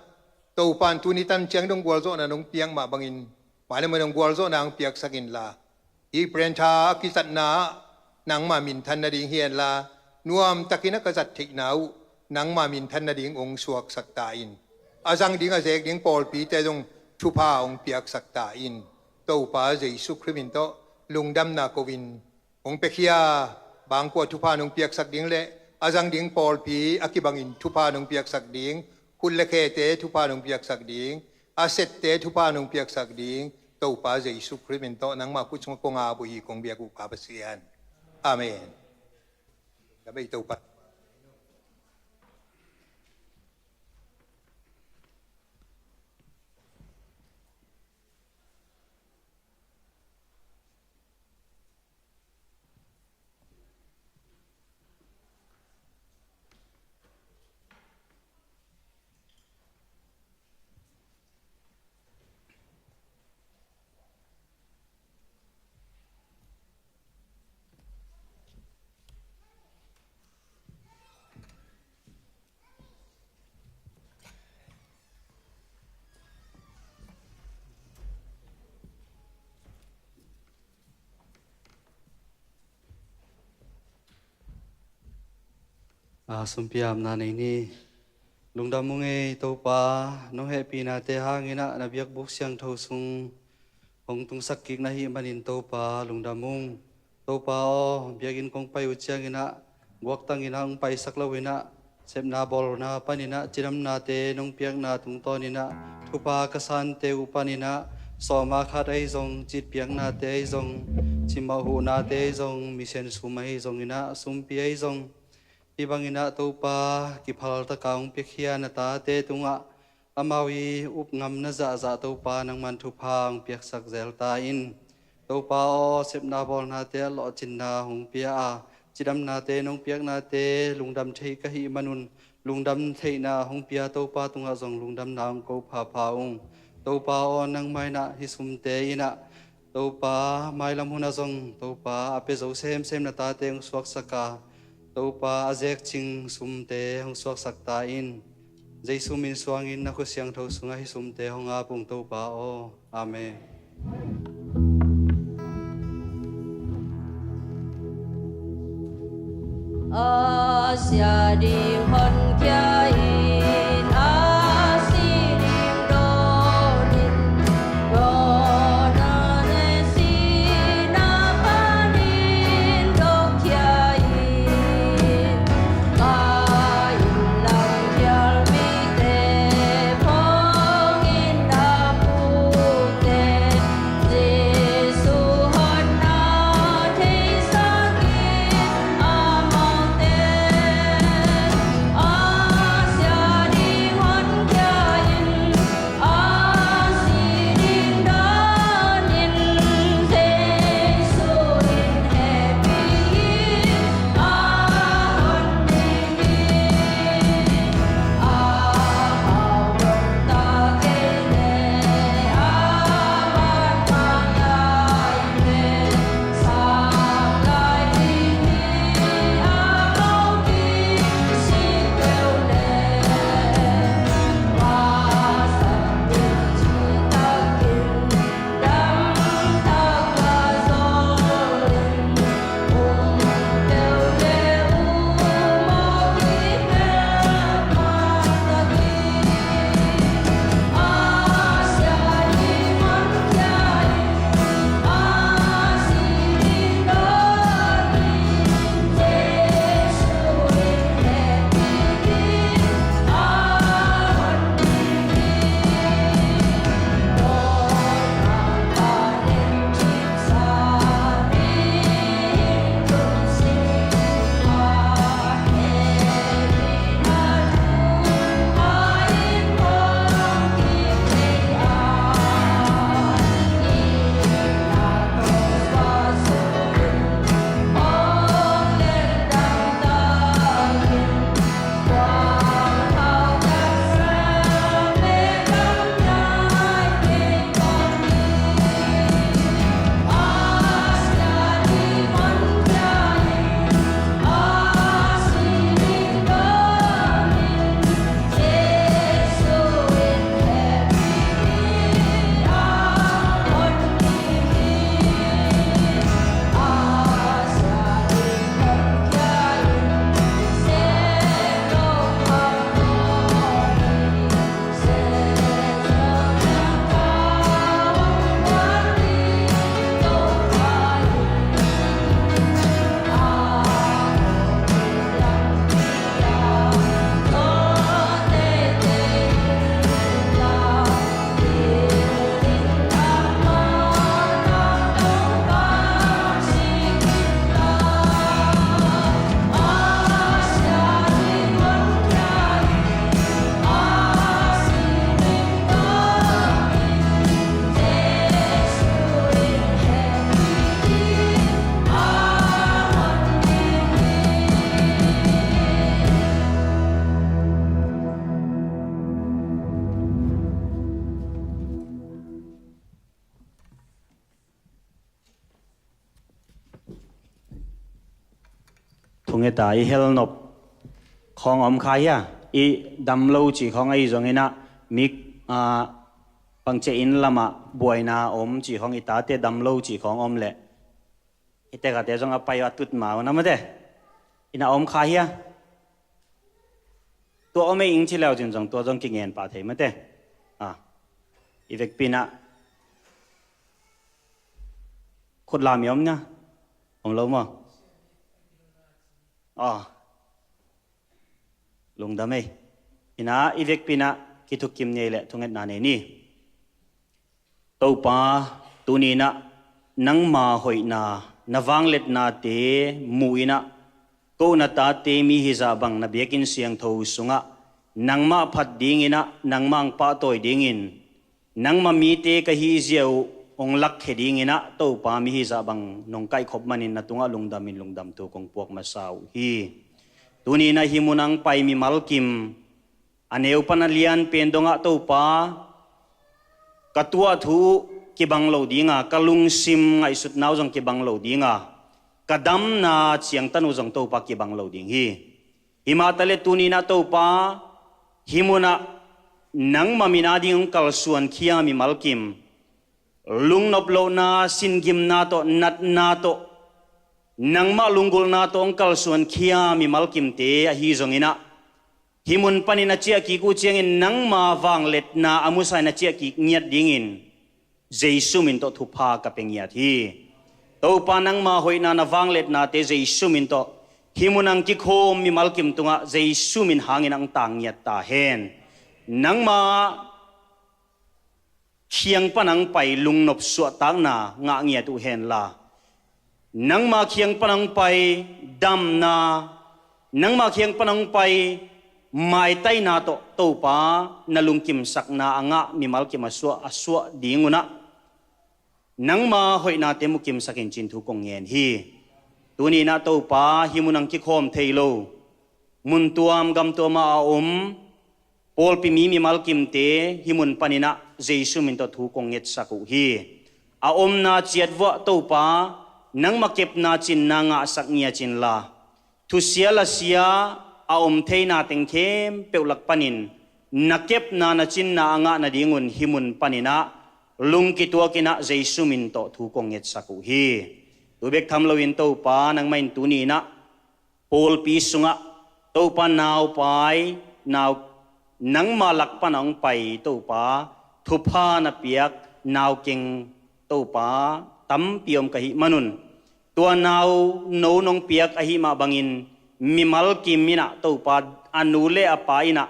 Topa in tuni tan ciang dong gualzawhna nong piak mah bangin, mah le mah nong gualzawhna hong piaksak inla, hih pen tha a kizatna ah nangma minthan nading hi henla, nuamtakin a ka zat theihna uh nangma minthan nading hong suaksak ta in. A zang ding a zek ding pawlpite zong thupha hong piaksak ta in. Topa Jesu Khrih min tawh lungdamna ko-in, hong piakhia bangkua thupha nong piaksak ding le a zang ding pawlpi a kibangin thupha nong piaksak ding, khut le khete thupha nong piaksak ding, a sette thupha nong piaksak ding, Topa Jesu Khrih min tawh nangmah khut sungah kong ap uh hi, kong biak uh Pa Pasian. Amen. Ka bei Topa. A, sumpiamna nei ni. Lungdam ung ei Topa, nong hehpihnate hangin ah na biakbuk siangtho sung hong tungsak kik na hih manin Topa lungdam ung. Topa aw, biakinn kong pai uh ciangin ah guaktangin ah hong paisak loin ah, sepna bawlna panin ah cidamnate nong piakna tungtawnin ah, thupha ka sante uh panin ah sawma khat ahi zong, citpiaknate ahi zong, cimawh huhnate ahi zong, misen sum ahi zongin ah, sumpi ahi zong, hih bangin ah Topa kiphaltaka hong piakhia na tate tungah amau i upngamna zahzah Topa nangman thupha hong piaksak zel ta in. Topa aw, sepna bawlnate ah lawhcinna hong pia a, cidamnate nong piaknate lungdam thei ka hih manun, lungdam theihna hong pia Topa tungah zong lungdamna hong ko phapha ung. Topa aw, nangmah in ah hih sumte in ah Topa, mailam hunah zong Topa a pia zo semsem na tate hong suaksak a, Topa a zekcing sumte hong suaksak ta in. Jesu min suangin na khut siangtho sungah hih sumte hong ap ung Topa aw. Amen. A sia ding honkhia in, a si ding dawn in, dawn a ne sihna panin dawkkhia in, ka inn lam khial mite, phawng in a pute, Jesu hotna theisak in, amaute a sia ding honkhia in, a si ding dawn in, Jesu in hehpih in, a hon ding hi. Thungeta i helnop khawng om kha hia? I damlo ci khawng ahi zongin ah mik, ah, pangce inn lamah buaina om ci khawng, i tate damlo ci khawng om leh i tekate zong a pai uh a tut ma uh na mate. Ina om kha hia? Tua om ei ing ci leu cin zong tua zong kingen pah thei mate. A, i vekpi in ah khut lam i om na, om lo maw? A, lungdam ei. Ina i vekpi in ah kithukim nei le thungetna nei ni. Topa, tuni in ah nangma hoihna, na vangliatnate mu in ah, ko na tate mi hizah bang na biakinn siangtho sungah nangmah phat dingin ah, nangmah ang pahtawi dingin, nangma mite ka hihzia uh hong lakkhia dingin ah, Topa, mi hizah bang nong kaihkhop manin na tungah lungdamin lungdam thu kong puak masa uh hi. Tuni in ah hih munah ang pai mimal kim, a neu pan a lian pen dongah, Topa, ka tuah thu uh kibang lo dinga, ka lungsim ngaihsutna uh zong kibang lo dinga, ka damna ciangtan uh zong, Topa, kibang lo ding hi. Himah taleh tuni in ah, Topa, hih munah nangma min a ding hong kalsuankhia mimal kim, lungnop lohna, singimna tawh, natna tawh, nangmah lunggulhna tawh hong kalsuankhia mimal kimte ahi zongin ah, hih mun panin a ciahkik uh ciangin nangma vangliatna a musa in a ciahkik ngiat dingin Jesu min tawh thupha ka pia ngiat hi. Topa, nangma hoihna, na vangliatnate Jesu min tawh hih munah ang kikhawm mimal kim tungah Jesu min hangin ang tang ngiat ta hen. Nangma kiang pan ang pai lungnop suahtakna ngah ngiat uh henla, nangma kiang pan ang pai damna, nangma kiang pan ang pai maitaina tawh, Topa, na lungkimsakna a ngah mimal kim a suah, a suah ding un ah, nangma hoihnate mu kimsak in, ci-in thu kong ngen hi. Tuni in ah, Topa, hih munah ang kikhawm thei lo, mun tuam gam tuam ah a om pawlpi mi mimal kimte hih mun panin ah Jesu min tawh thu kong ngetsak uh hi. A omna ciat vuah, Topa, nangma kepna cinna ngahsak ngiat inla, thusia lasia a om theina teng khempeuh lak panin na kepna, na cinna a ngah nadingun hih mun panin ah lungkituak in ah Jesu min tawh thu kong ngetsak uh hi. Tu bek tham loin, Topa, nangmah in tuni in ah pawlpi sungah, Topa, naupai, nau, nangma lak pan a hong pai, Topa, thupha na piak naukeng, Topa, tampi om ka hih manun, tua nauno nong piak ahih mah bangin mimal kim in ah, Topa, a nu le a pa in ah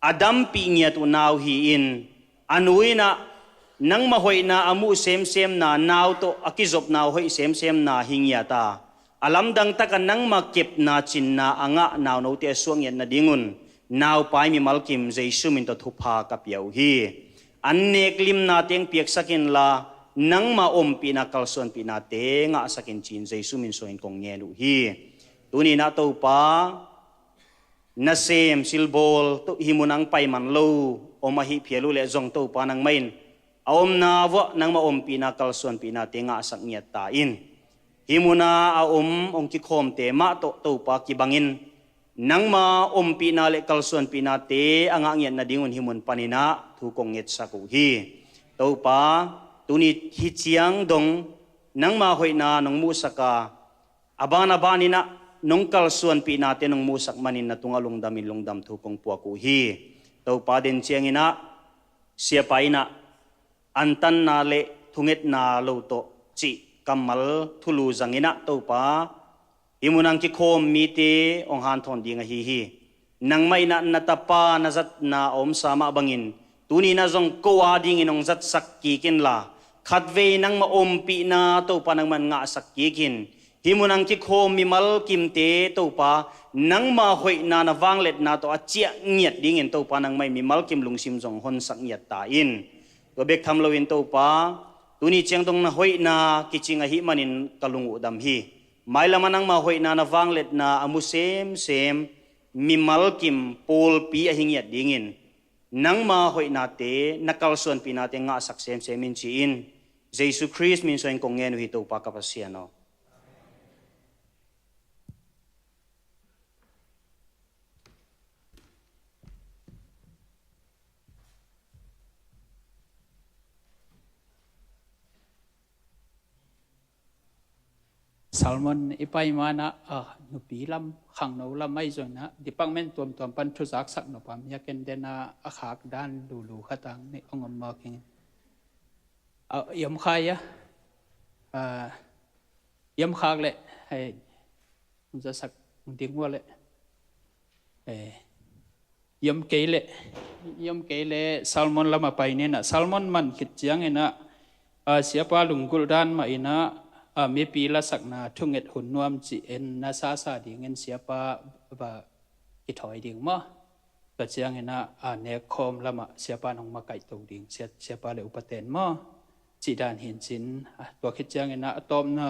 a dampih ngiat uh nau hi-in, a nu in ah nangma hoihna a muh semsemna, nau tawh a kizopna uh hoih semsemna hi ngiat a, a lamdang takah nangma kepna cinna a ngah naunote a suak ngiat nadingun, naupai mimal kim Jesu min tawh thupha ka pia uh hi. An neklimnate ang piaksak inla, nangma ompihna, kalsuanpihnate ngahsak in, ci-in Jesu min suangin kong ngen uh hi. Tuni in ah, Topa, nasem silbawl, to, hih munah ang pai man lo om ahih phial uh leh zong, Topa, nangmah in a omna vuah nangma ompihna, kalsuanpihnate ngahsak ngiat ta in. Hih munah a om hong kikhawmte mah tawh, Topa, kibangin nangma ompihna le kalsuanpihnate a ngah ngiat nadingun hih mun panin ah thu kong ngetsak uh hi. Topa, tuni hih ciang dong nangma hoihna nong muhsak a, a ban a banin ah nong kalsuanpihnate nong muhsak manin na tungah lungdamin lungdam thu kong puak uh hi. Topa, den ciangin ah siapa in ah antanna le thungetna lo tawh cih kammal thulu zangin ah, Topa, hih munah ang kikhawm mite hong hanthawn ding ahi hi. Nangmah in ah na tapa na zatna a omsa mah bangin, tuni in ah zong ko a dingin hong zatsak kik inla, khatvei nangma ompihna, Topa, nangmah in ngahsak kik in. Hih munah ang kikhawm mimal kimte, Topa, nangma hoihna, na vangliatna tawh a ciah ngiat dingin, Topa, nangmah in mimal kim lungsim zong honsak ngiat ta in. Tua bek tham loin, Topa, tuni ciang dong na hoihna kicing ahih manin ka lung uh dam hi. Mailamah nangma hoihna, na vangliatna a mu semsem mimal kim pawlpi ahi ngiat dingin nangma hoihnate, na kalsuanpihnate ngahsak semsem in, ci-in Jesu Khrist min suangin kong ngen uh hi, Topa ka Pasian aw. Salmon i pai manah, ah, nupi lam, khangno lam ahi zongin ah, department tuamtuam pan thuzaksak nop a, mia ken den a, a khak dan lulu khat ang nih hong om mawk ing. Ah, i om khai a, ah, i om khak leh, hei, hong zasak ding ua leh, eh, i om kei leh, i om kei leh Salmon lam a pai ni in ah, Salmon man khit ciangin ah, ah, siapa lunggulh dan mah in ah, ah, mipi lasakna thunget hun nuam cih en na sasa dingin siapa va kithawi ding maw? Tua ciangin ah, ah, nekkhawm lamah siapa in hong makaihto ding, sia-, siapa le upate in maw? Cih dan hi in cin, ah, tua khit ciangin ah, a tawpna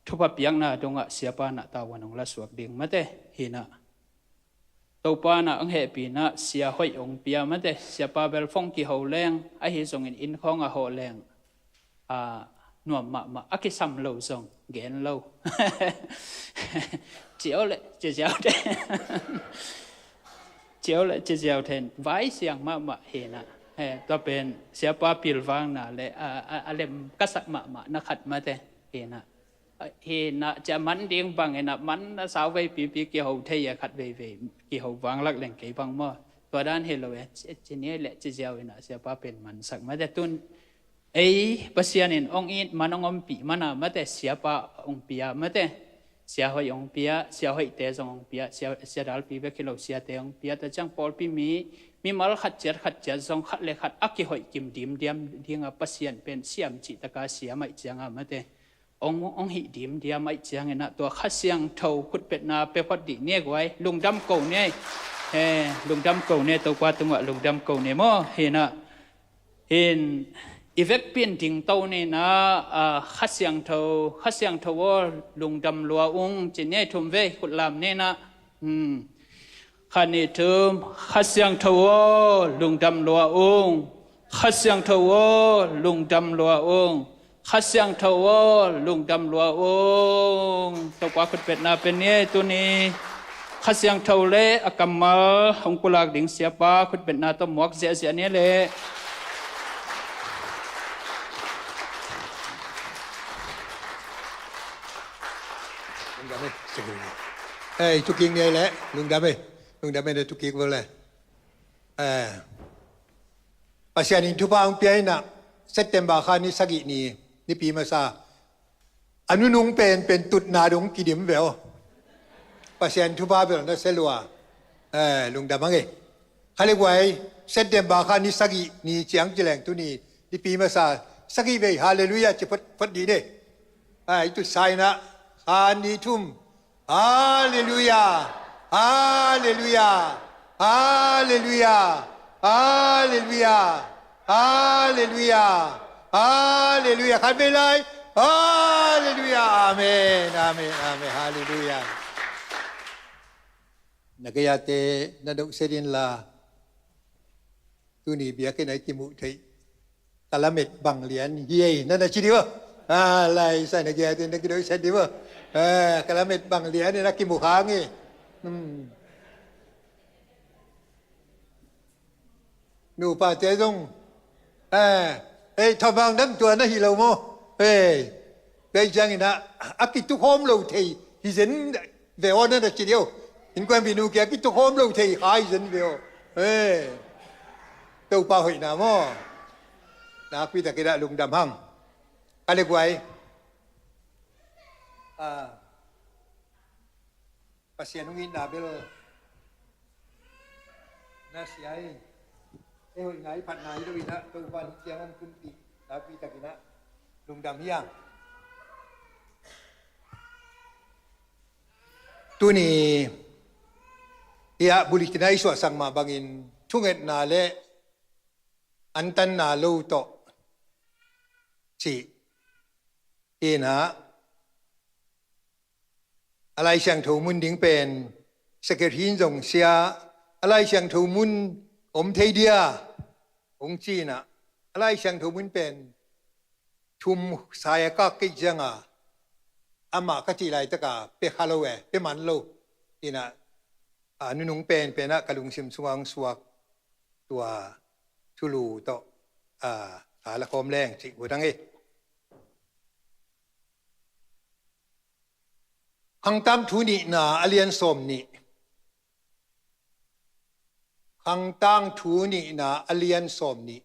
thupha piakna dongah siapa in ah tavuan hong lasuak ding mate, hi in ah. Topa in ah hong hehpih in ah sia hoih hong pia mate, siapa bel phone kiho leng, ahi zongin inn khawng a hawh leng, ah, nuam mahmah, a kisam lo zong gen lo. Ciau le, ci ziau te. Ciau le, ci ziau ten, vai siang mahmah hi in ah. He, tua pen siapa pilvangna le, a, a, a lem kasak mahmah na khat mate, hi in ah. Hi in ah, cia man ding bangin ah, man a sau veipipi kiho thei a, khat veivei kiho vanglak leng kei bang maw? Tua dan hi lo e, ci, ci ni le ci ziau in ah, siapa pen mansak mate tun. Ei, Pasian in hong it man hong ompih man a mate, siapa hong pia mate. Sia hoih hong pia, sia hoihte zong hong pia, sia, sia dalpi bek hi lo, siate hong pia. Tua ciang pawlpi mi, mimal khat ciat khat ciat zong khat le khat a kihoih kim dimdiam ding a, Pasian pen siam cih taka siam ahih ciang a mate. Hong, hong hih dimdiam ahih ciangin ah, tua Kha Siangtho khutpetna pia phot dih ni e guai, lungdam ko ni e. He, lungdam ko ni e, Topa tungah lungdam ko ni e maw, hi in ah. Hi in, i vekpi in dingto ni in ah, ah, Kha Siangtho, Kha Siangtho aw, lungdam lua ung, ci ni e, thum vei, khut lam ni in ah. Hmm. Khat nih thum, Kha Siangtho aw, lungdam lua ung. Kha Siangtho aw, lungdam lua ung. Kha Siangtho aw, lungdam lua ung. Topa khutpetna pia ni e, tuni Kha Siangtho le a kammal hong pulak ding siapa khutpetna tawh muak ziahziah ni e le. Lungdam e. Ei, tukik ni e le, lungdam e. Lungdam e, tukik vo le. Eh, Pasian in thupha hong pia in ah, September kha ni sagih ni, Nipi masa, a nunung penpen tutna dong kidim ve aw. Pasian thupha bel na sia lua. Eh, lungdam hang e. Kha le guai, September kha ni sagih ni ciang ci leng tuni, Nipi masa, sagih vei, halleluiah ci phot, phot dih de. Ai, tu sai na, kha ni thum. Halleluiah. Halleluiah. Halleluiah. Halleluiah. Halleluiah. Halleluiah. Khat vei lai. Halleluiah. Amen. Amen. Amen. Halleluiah. Na gei-ate na doh set in la. Tuni biakinn ah i kimuh theih ka lamet bang lian hi ei, na na ci dih vo. A, lai sa na gei-ate na kidoh set dih vo. A, ka lamet bang lian in a kimuh khang hi. Hmm. Nupate zong, a, ei, thamang dam tua na hi lo maw? Ei, tua hi ciangin ah, a kitukhawm lo thei hi zen ve aw, na na ci dih vo. Innkuanpih nu kia kitukhawm lo thei kha hi zen ve aw. Eh. Topa hoihna maw? Nakpi takin ah lungdam hang. Ka le guai. Ah. Pasian hong itna bel na sia hi. Ei hoihna, i phatna hi lo in ah, Topa hong ciang hong tunpih nakpi takin ah lungdam hi hang. Tuni hi-ah bulletin ah i suahsak mah bangin thungetna le antanna lo tawh cih hi-in ah, a Lai Siangtho mun ding pen secretary in zong sia, a Lai Siangtho mun om thei dia hong ci-in ah, a Lai Siangtho mun pen thum sai a kak kei cianga amah ka cih laitaka pia kha lo e, pia man lo. Hi-in ah, a, nunung penpen ah ka lungsim sungah hong suak tua thulu tawh, a, a la khawm leng cih uh dang hi. Khangtang thu nihna a lian sawm nih. Khangtang thu nihna a lian sawm nih.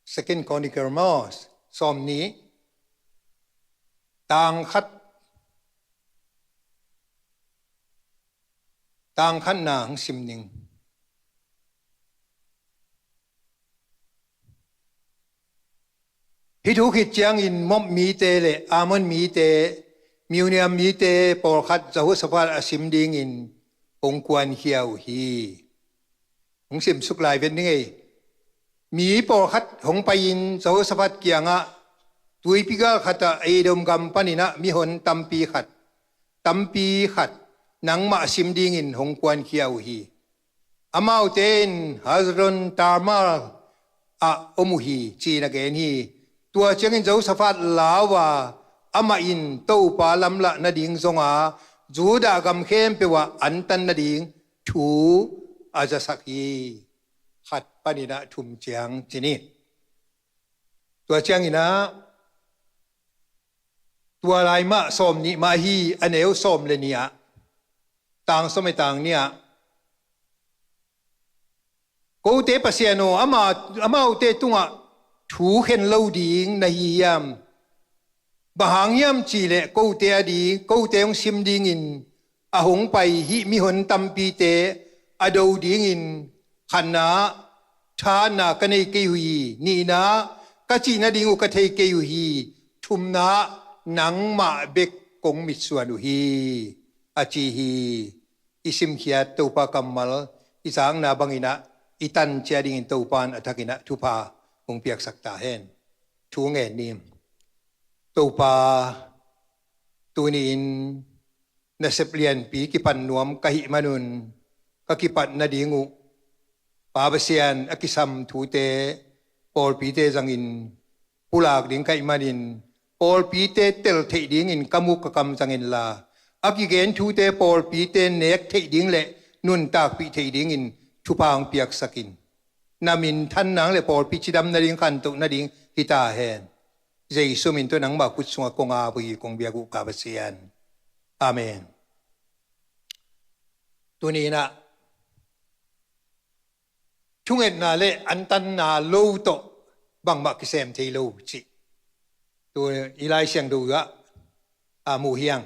Second Chronicle maw, sawm nih, tang khat, tang khatna hong sim ning. Hih thu khit ciangin Moab mite le Ammon mite, Meuniam mite pawlkhat Jehoshaphat a sim dingin hong kuankhia uh hi. Hong simsuk lai vet ning ei. Mi pawlkhat hong pai-in Jehoshaphat kiangah, tuipi gal khatah Edom gam paninah mihon tampi khat, tampi khat nangmah a sim dingin hong kuankhia uh hi. Amaute in Hazazon Tamar ah om uh hi, ci-in a gen hi. Tua ciangin Jehoshaphat lau a, amah in Topa lamlahna ding zonga Judah gam khempeuh ah antan nading thu a zasak hi. Khat paninah thum ciang ci ni. Tua cianginah tua lai mah sawm nih mah hi, a neu sawm le nih ah, tang sawm le tang nih ah, kote Pasian aw, ama, amaute tungah thu khen lo ding na hi hiam? Bang hang hiam cihleh kote a ding, kote hong sim dingin a hong pai hih mihon tampite a do dingin, khatna, thahatna ka nei kei uh hi. Nihna, ka cih nading uh ka thei kei uh hi. Thumna, nangmah bek kong mitsuan uh hi, a ci hi. I simkhiat Topa kammal i zakna banginah i tan ciat dingin Topa in a thakinah thupha hong piaksak ta hen. Thu ngen ni. Topa, tuni-in nasep lianpi kipan nuam ka hih manun ka kipat nading uh, Pa Pasian, a kisam thute pawlpite zangin pulak ding ka hih manin, pawlpite tel theih dingin ka muk ka kam zang inla, a kigen thute pawlpite nek theih ding le nuntakpih theih dingin thupha hong piaksak in. Na minthan nang le pawlpi cidam nading, khantoh nading hi ta hen. Jesu min tawh nangmah khut sungah kong ap uh hi, kong biak uh ka Pasian. Amen. Tuni-inah thungetna le antanna lo tawh bangmah kisem thei lo cih tu i Lai Siangtho ah a mu hiang.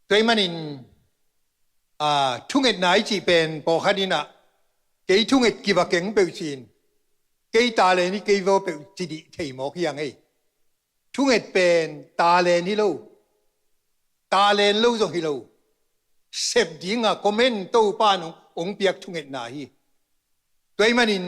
Tua ahih manin, a, thungetna i cih pen pawlkhat inah kei thunget kiva keng peuh ci-in, kei talen hi kei vaw peuh ci dih thei mawk hiang ei. Thunget pen talen hi lo, talen lo zong hi lo, sep dinga comment Topa in hong, hong piak thungetna hi. Tua ahih manin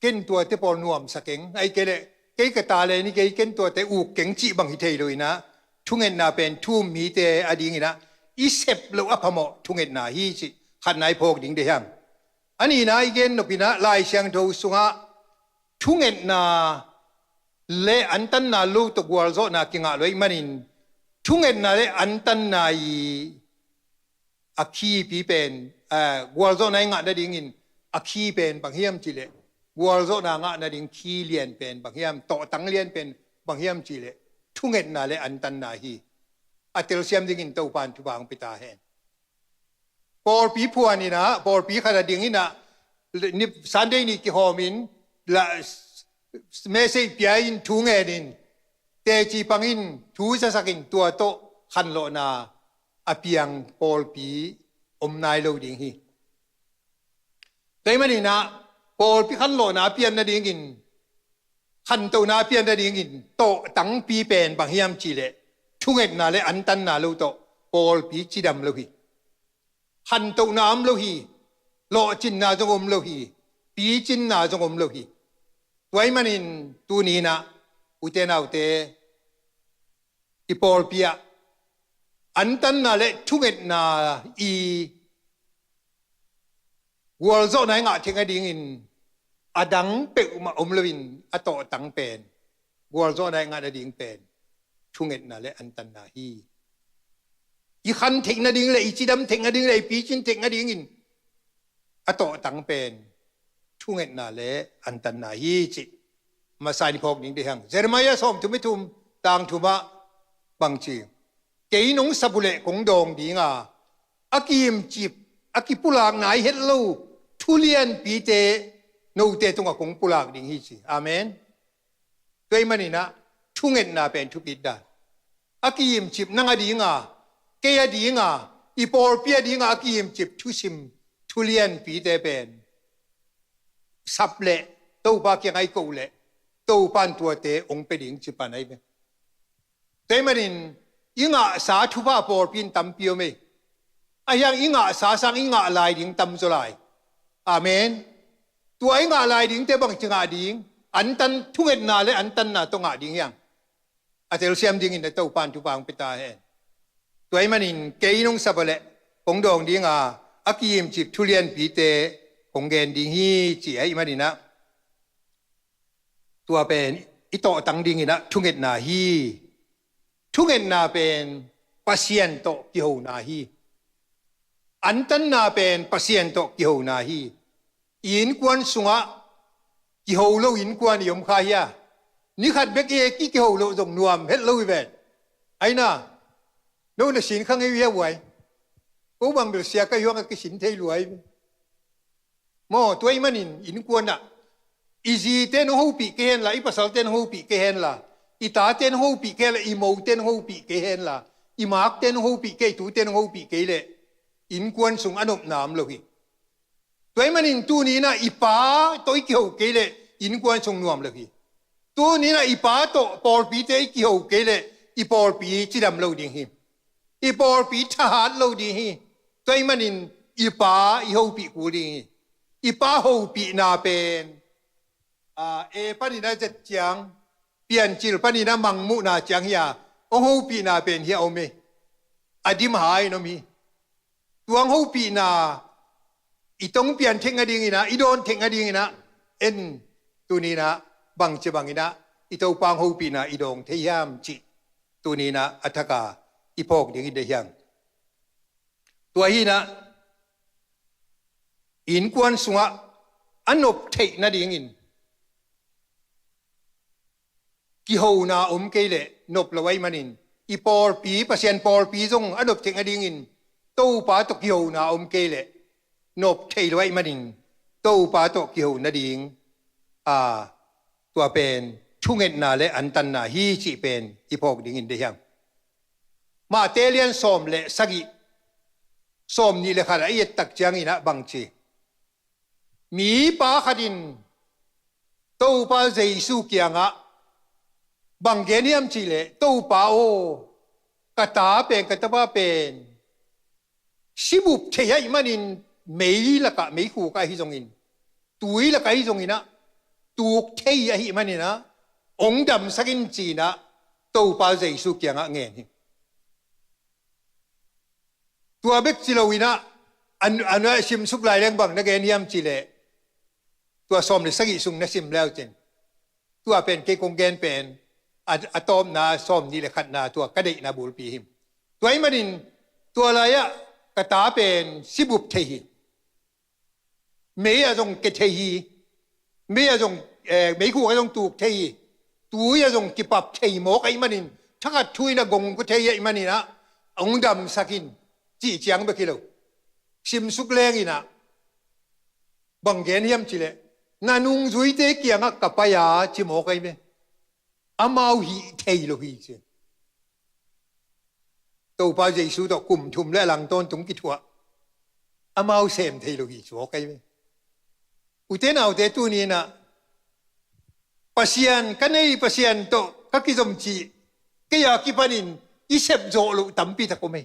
ken tuate pawl nuamsa keng, ahih kei leh kei ka talen hi kei, ken tuate uk keng cih bang hi thei lo inah, thungetna pen thu-um mite a dinginah i sep loh a phamawh thungetna hi cih khatna i phawk ding deih hang. A nihna i gen nop inah Lai Siangtho sungah thungetna le antanna lo tawh gualzawhna kingah lo ahih manin, thungetna le antanna i a khipi pen, a, gualzawhna i ngah nadingin a khi pen bang hiam cihleh, gualzawhna ngah nading khi lian pen bang hiam, tawhtang lian pen bang hiam cihleh, thungetna le antanna hi. A telsiam dingin Topa in thupha hong pia ta hen. Pawlpi phuan inah, pawlpi khat a ding inah, ni, Sunday ni kihawmin, la, message pia in, thu ngen in, teci pang in, thu zasak in, tua tawh khanlawhna a piang pawlpi om nai lo ding hi. Tua ahih maninah pawlpi khanlawhna a pian nadingin, khantohna a pian nadingin tawhtangpi pen bang hiam cihleh, thungetna le antanna lo tawh pawlpi cidam lo hi. Khantohna om lo hi. Lawhcinna zong om lo hi. Picinna zong om lo hi. Tua ahih manin tuni inah ute naute, i pawlpi ah antanna le thungetna i gualzawhna i ngah theih nadingin a dang peuhmah om loin, a tawhtang pen, gualzawhna i ngah nading pen thungetna le antanna hi. I khan theih nading le i cidam theih nading le i picin theih nadingin a tawhtang pen thungetna le antanna hi cih masa in i phawk ding deih hang. Jeremiah sawmthum le thum, Tangthumah bangci, kei nong sap uh leh kong dawng dinga, a kiyimcip, a kipulak nai het lo thu lianpite note tungah kong pulak ding hi ci. Amen. Tua ahih maninah thungetna pen thupit dan. A kiyimcip nang a dinga, kei a dinga, i pawlpi a dinga a kiyimcip thusim, thu lianpite pen sap leh Topa kiangah i koh leh Topa in tuate hong pia ding ci pan ahi ve. Tua ahih manin i ngahsa thupha pawlpi in tampi om ei. Ahi hang i ngahsa sang i ngah lai ding tamzaw lai. Amen. Tua i ngah lai dingte bangci ngah ding? Antan, thungetna le antanna tawh ngah ding hi hang. A telsiam dingin na Topa in thupha hong pia ta hen. Tua ahih manin kei nong sap uh leh kong dawng dinga, a kiyimcip thu lianpite kong gen ding hi ci ahih maninah, tua pen i tawhtang dinginah thungetna hi. Thungetna pen Pasian tawh kihona hi. Antanna pen Pasian tawh kihona hi. I innkuan sungah kiho lo innkuan i om kha hia? Ni khat bek i kiho loh zong nuam het lo hi ven. Aina, no na sin kha ngei uh hia uai? Ko bang bel sia ka hiuang a kisin thei luai ve. Maw, tua ahih manin innkuan ah i zite in hong hopih kei henla, i pasalte in hong hopih kei henla, i tate in hong hopih kei henla, i mote in hong hopih kei henla, i makte in hong hopih kei, i tute in hong hopih kei leh innkuan sung a nopna om lo hi. Tua ahih manin tuni inah i pa tawh i kiho kei leh innkuan sung nuam lo hi. Tuni inah i pa tawh pawlpite i kiho kei leh i pawlpi cidam lo ding hi. I pawlpi thahat lo ding hi. Tua ahih manin i pa i hopih kul ding hi. I pa hopihna pen, a, A panin a Z ciang, Piancil panin a Mangmuhna ciang hi a, hong hopihna pen hi a om hi. A dimha in om hi. Tua hong hopihna i tong pian theih nadinginah, i dawn theih nadinginah, en, tuni inah bangci banginah i Topa hong hopihna i dawng thei hiam cih tuni inah a thaka i phawk dingin deih hi hang. Tua hi inah innkuan sungah a nop theih nadingin kihona om kei leh nop lo ahih manin, i pawlpi, Pasian pawlpi zong a nop theih nadingin Topa tawh kihona om kei leh nop thei lo ahih manin, Topa tawh kiho nading, a, tua pen thungetna le antanna hi cih pen i phawk dingin deih hi hang. Mate lian sawm le sagih, sawm nih le khat a i et tak cianginah bangci, mipa khat in Topa Jesu kiangah bang gen hiam cihleh, Topa aw, ka ta pen, ka tapa pen sibup thei ahih manin, mei lakah, meikhuk ah hi zongin, tui lakah hi zonginah, tuk thei ahih maninah hong damsak in, ci-inah Topa Jesu kiangah ngen hi. Tua bek ci loinah, a, a, a simsuk lai leng bang na gen hiam cihleh, tua sawm le sagih sung na sim leucin, tua pen kei kong gen pen a, a tawpna sawm nih le khatna tua ka deihna bulpi hi. Tua ahih manin tua lai-ah ka ta pen sibup thei hi. Mei ah zong ke thei hi. Mei ah zong, eh, meikhuk ah zong tuk thei hi. Tui ah zong kipap thei mawk ahih manin, thakhat thu in a gong ko thei ahih maninah hong damsak in, cih ciang bek hi lo. Simsuk lenginah bang gen hiam cihleh, na nungzuite kiangah ka pai a, ci mawk ahi ve. Amau hih thei lo hi, ci. Topa Jesu tawh kum thum le a lang tawntung kithuah, amau sem thei lo hi, ci mawk ahi ve. Ute naute, tuni inah Pasian ka nei, Pasian tawh ka kizom cih kei a kipanin i sep zawh loh tampi tak om hi.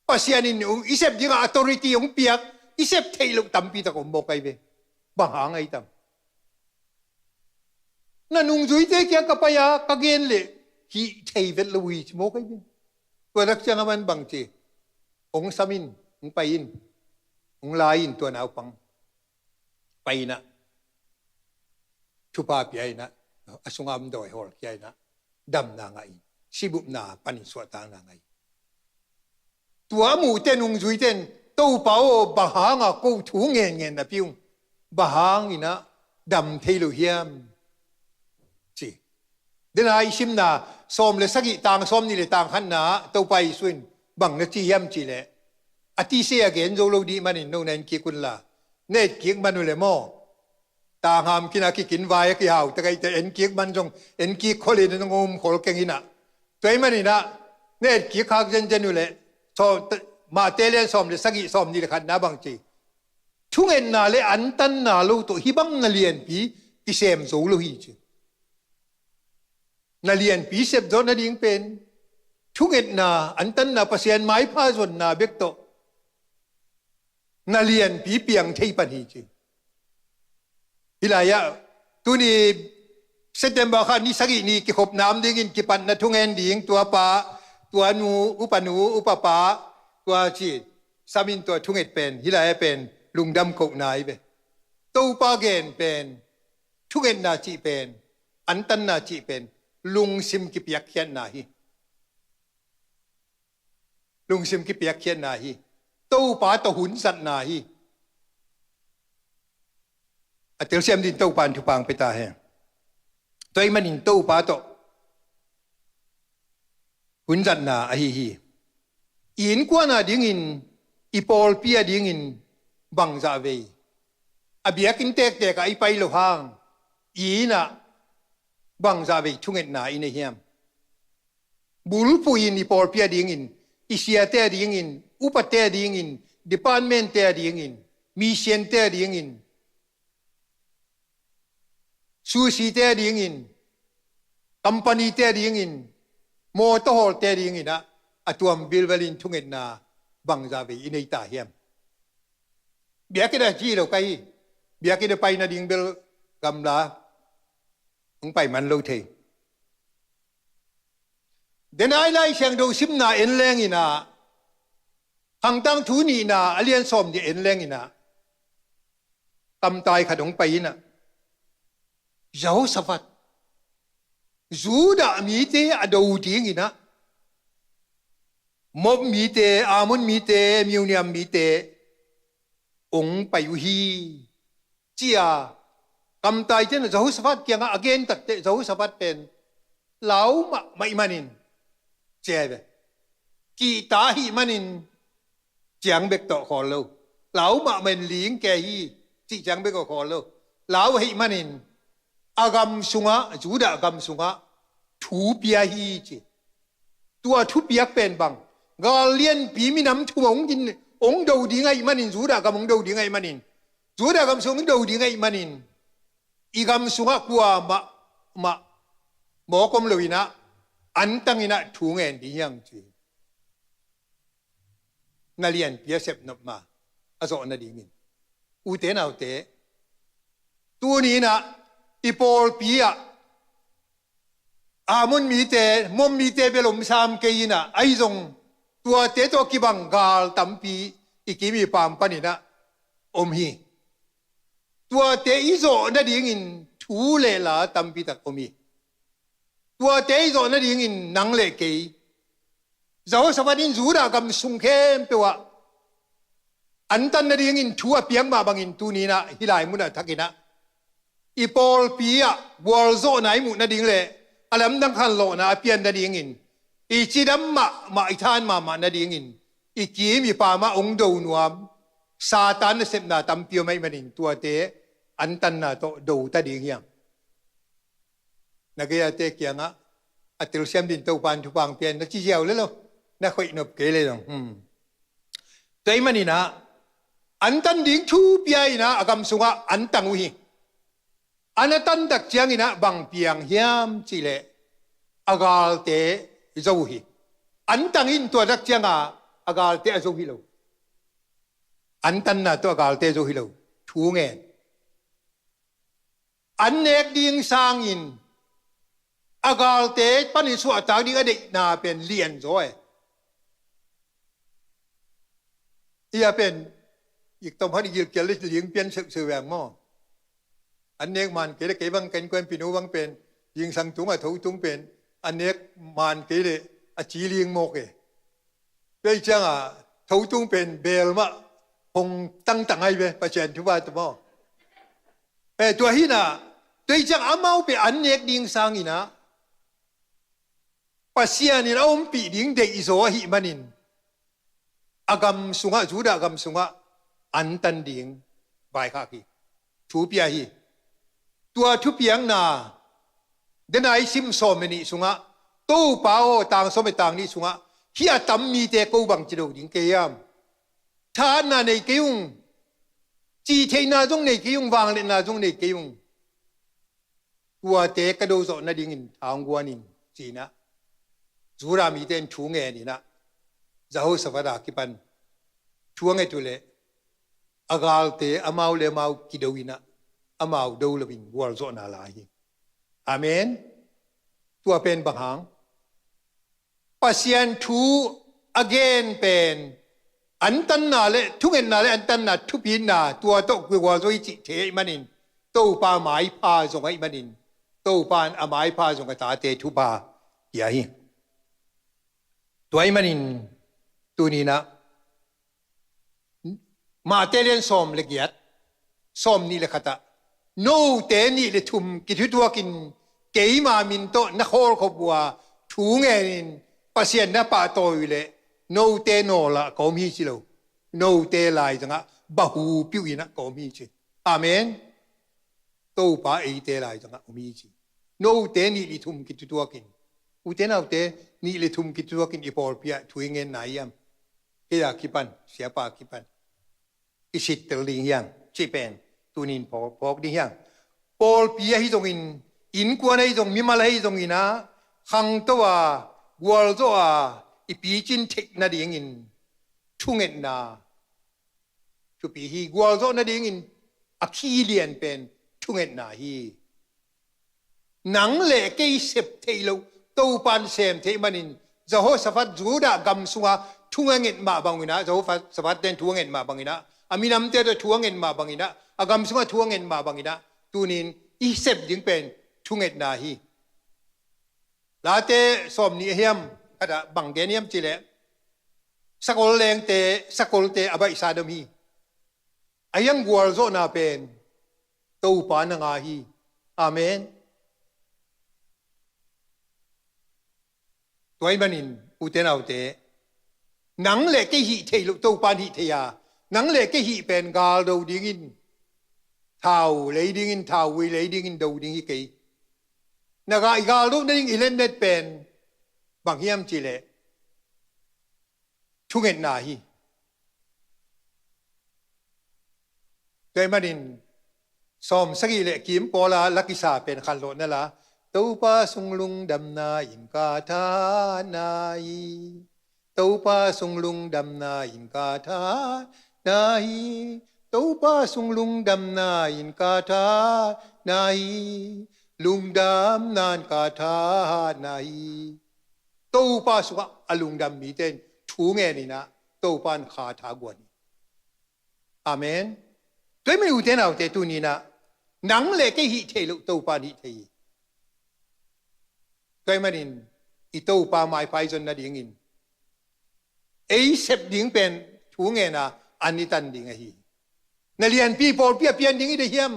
Pasian in i sep dingah authority hong piak, i sep theih loh tampi tak om mawk ahi ve. Bang hang ahi tam? Na nungzuite kiang ka pai a, ka gen leh hih thei vet lo hi, ci mawk ahi ve. Tua tak ciang a man bangci, hong sam in, hong pai in, hong lai in, tua naupang pai inah, thupha pia inah, a sungah om dawi hawlkhia inah, damna ngah in, sibupna panin suahtakna ngah in. Tua a muhte, nungzuite in, Topa aw, bang hanga ko thu ngenngen napi ung, bang hanginah dam thei lo hiam, ci. Dena i simna sawm le sagih, tang sawm nih le tang khatna ah Topa Jesu in bang na ci hiam cih leh, a tise a gen zo lo dih manin no na en kik unla, na et kik man uh leh maw, tangham kina kikin vai a kihau tak ahih teh en kik man zong en kik khol in, na ngom khol keng inah. Tua ahih maninah na et kik khak zenzen uh leh, sawm, Mate lian sawm le sagih, sawm nih le khatna bang ci, thungetna le antanna lo tawh hih bang na lianpi kisem zo lo hi ci. Na lianpi sep zawh nading pen thungetna, antanna, Pasian maipha zonna bek tawh na lianpi piang thei pan hi ci. Hih lai-ah tuni September kha ni sagih ni kikhopna om dingin kipatna thungen ding, tua pa, tua nu, upa nu, upa pa, tua ci, samin tua thunget pen hih lai-ah pen lungdam kohna hi ve. Topa gen pen, thungetna cih pen, antanna cih pen lungsim kipiakkhiatna hi. Lungsim kipiakkhiatna hi. Topa tawh hun zatna hi. A telsiam din Topa in thupha pia ta hen. Tua ahih manin Topa tawh hun zatna ahi hi. I innkuan a dingin, i pawlpi a dingin bangzah vei, a biakinn tektek ah i pai loh hang, i inn ah bangzah vei thungetna i nei hiam? Bulphuh in i pawlpi a dingin, i siate a dingin, upate a dingin, departmentte a dingin, missionte a dingin, sushite a dingin, companyte a dingin, mawtaw hawlte a dinginah a tuam bilbelin thungetna bangzah vei i nei ta hiam? Biakinn a ci lo ka hi. Biakinn a pai nading bel gamla hong pai man lo thei. Dena i Lai Siangtho simna en lenginah, Khangtang Thu nihna a lian sawm nih en lenginah, kamtai khat hong pai inah, Jehoshaphat, Judah mite a do dinginah, Moab mite, Ammon mite, Meuniam mite hong pai uh hi, ci-a kamtaite in Jehoshaphat kiangah a gen takteh, Jehoshaphat pen lau mahmah ih manin, ci a hi ve. Kihta ahih manin ciang bek tawh khawl lo. Lau mahmah in ling kei hi, cih ciang bek tawh khawl lo. Lau ahih manin a gam sungah, Judah gam sungah thu pia hi ci. Tua thupiak pen bang, gal lianpi minam thum hong din, hong do ding ahih manin, Judah gam hong do ding ahih manin, Judah gam sung hong do ding ahih manin, i gam sungah kuamah mah mawk om loinah, antanginah thu ngen ding hiang ci. Na lianpi a sep nop ma, a zawh nadingin. Ute naute, tuninah i pawlpi ah Ammon mite, Moab mite bel om sam kei inah, ahi zong tuate tawh kibang gal tampi i kim i pam paninah om hi. Tuate i zawh nadingin thu le la tampi tak om hi. Tuate i zawh nadingin nang le kei, Jehoshaphat in Judah gam sung khempeuh ah antan nadingin thu a piak mah bangin tuninah hih lai munah thakinah i pawlpi ah gualzawhna i muh nading le a lamdang khanlawhna a pian nadingin, i cidam mahmah, i than mahmah nadingin i kim i pamah hong do nuam Satan nasepna tampi om ahih manin tuate antanna tawh do ta ding hiam? Na gei-ate kiangah a telsiam din Topa in thupha pia in, na ci ziau le lo, na khoih nop kei le zong. Hmm. Tua ahih maninah antan ding thu pia inah a gam sungah antang uh hi. An a tan tak cianginah bang piang hiam cihleh a galte zo uh hi. Antang in tua tak cianga a galte a zo hi lo. Antanna tawh a galte zo hi lo. Thu ngen. An nek ding sangin a galte panin suahtak ding a deihna pen lian zaw e. Ia pen ik tom han i gilkial le ling pian seuhseuh veng maw? An nek man kei le kei bang kan kuan pinu bang pen, zingsang tung a tho tung pen, an nek man kei le a ci ling mawk e. Tua hi cianga tho tung pen bel mah hong tangtang ai ve, Pasian thupha ta maw? Eh, tua hinah, tua hi ciang amau pen an nek ding sanginah Pasian in a ompih ding deihzaw ahih manin, a gam sungah, Judah gam sungah antan ding vaikhak hi. Thu pia hi. Tua thupiakna, dena i sim sawm le nih sungah, Topa aw, tang sawm le tang nih sungah, hih a tam mite ko bang ci do ding kei hiam? Thahatna nei kei ung, cihtheihna zong nei kei ung, vangliatna zong nei kei ung. Tuate ka do zawh nadingin tha hong guan in, ci-in ah, Judah mite in thu ngen in ah, Jehoshaphat a kipan thu a nget uh leh, a galte amau le amau kido in ah, amau do loin gualzawhna la hi. Amen. Tua pen bang hang? Pasian thu a gen pen antanna le thungetna le antanna thupitna, tua tawh gualzo i cih thei ahih manin, Topa maipha zong ahih manin, Topa in a maipha zong a tate thupha pia hi. Tua ahih manin, tuni-in ah, Mate lian sawm le giat, sawm nih le khat ah, note nih le thum kithutuakin keima min tawh na khawlkhop uh a, thu ngenin Pasian na pahtawi uh leh, note nawlah ka om hi ci lo. Note laizangah bahu piuh in ah ka om hi ci. Amen. Topa eite laizangah om hi ci. Note nih le thum kithutuakin, ute naute, nih le thum kithutuakin i pawlpi ah thu i ngen nai hiam? Kei a kipan, siapa a kipan kisittel ding hiang cih pen tuni-in phawk, phawk ding hiang. Pawlpi ahi zongin, innkuan ahi zong, mimal ahi zongin ah, khangto a, gualzo a, i picin theih nadingin thungetna thupi hi. Gualzawh nadingin a kilian pen thungetna hi. Nang le kei sep theih loh Topan sem theih manin, Jehoshaphat Judah gam sunga thu a nget mah bangin ah, Jehoshaphat ten thu a nget mah bangin ah, a minamte tawh thu a nget mah bangin ah, a gam sunga thu a nget mah bangin ah, tunin i sep ding pen thungetna hi. Late sawm nih a hiam khat ah bang gen hiam cih leh, sakol lengte, sakolte a baihsa dom hi. A hiang gualzawhna pen Topa na nga hi. Amen. Tua ahih manin, ute naute, nang le kei hih theih loh Topan hih thei a, nang le kei hih pen galdo dingin, thau lei dingin, thau vui lei dingin do ding hi kei. Na ga, i galdo nading i letnet pen bang hiam cih leh, thungetna hi. Tua ahih manin, sawm sagih le kim pawla la kisa pen khanlawh na la, Topa sung lungdamna in ka thahatna hi. Topa sung lungdamna in ka thahatna hi. Topa sung lungdamna in ka thahatna hi. Lungdamna in ka thahatna hi. Topa sungah a lungdam mite in thu ngen in ah, Topa in kha tha guan hi. Amen. Tua ahih manin, ute naute, tuni-in ah, nang le kei hih theih loh Topa in hih thei hi. Tua ahih manin, i Topa maipha i zon nadingin, ei sep ding pen thu ngen a, an i tan ding ahi. Na lianpi pawlpi a pian ding i deih hiam?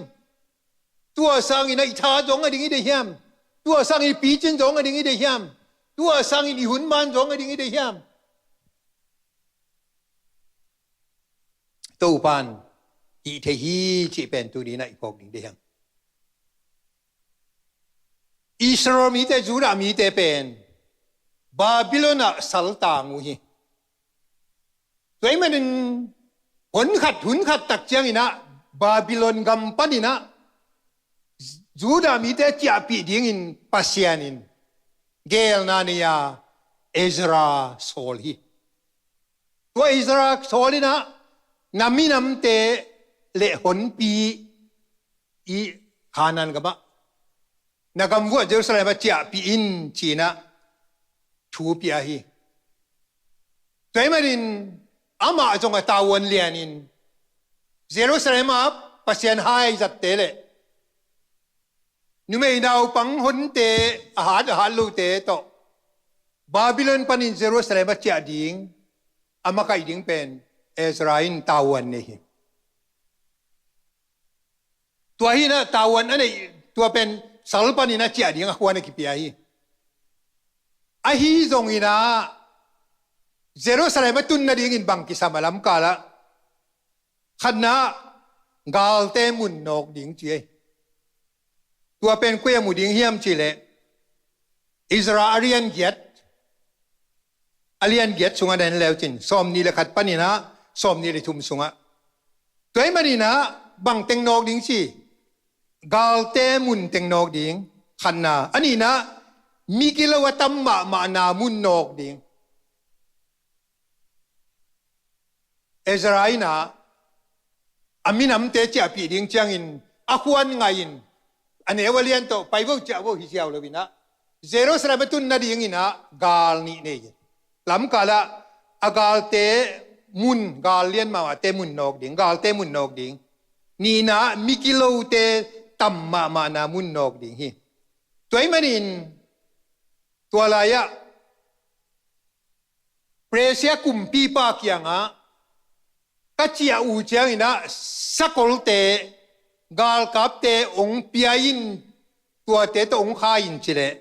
Tua sangin ah i tha zong a ding i deih hiam? Tua sangin i picin zong a ding i deih hiam? Tua sangin i hun man zong a ding i deih hiam? Topan hih thei hi cih pen tuni-in ah i phawk ding deih hiam? Israel mite, Judah mite pen Babylon ah saltang uh hi. Tua ahih manin, hun khat, hun khat tak ciangin ah, Babylon gam panin ah, Judah mite ciahpih dingin Pasian in geelna nei a, Ezra sawl hi. Tua Ezra sawl in ah, na minamte le honpi i Kanaan gamah, na gam vuah Jerusalem ah ciahpih in ci-in ah thu pia hi. Tua ahih manin amah zong a tavuan lianin Jerusalem ah Pasian haizatte le numei naupang honte, a hat a hat lote tawh Babylon panin Jerusalem ah ciah ding, a makaih ding pen Ezra in tavuan nei hi. Tua hi-in ah tavuan a neih, tua pen sal panin a ciah ding a khuan a kipia hi. Ahi zongin ah Jerusalem a tun nadingin bang kisam a lamkal ah? Khatna, galte mun nawk ding ci ei. Tua pen koi a mu ding hiam cih leh Ezra a lian giat, a lian giat sungah na en leu cin, sawmnih le khat panin ah sawmnih le thum sungah. Tua ahih manin ah bang teng nawk ding ci? Galte mun teng nawk ding, khatna. A nihna, mi gilo a tam mahmahna mun nawk ding. Ezra in ah a minamte ciahpih ding ciangin a khuan ngahin, a neu a lian tawh pai vo ciah vo hi ziau lo in ah, Jerusalem a tun nadingin ah gal nih nei hi. Lamkal ah a galte mun, gal lian mahmahte mun nawk ding, galte mun nawk ding. Nihna, mi gilote tam mahmahna mun nawk ding hi. Tua ahih manin tua lai-ah Persia kumpipa kiangah ka ciah uh ciangin ah sakolte, galkapte hong pia in, tuate tawh hong kha in ci leh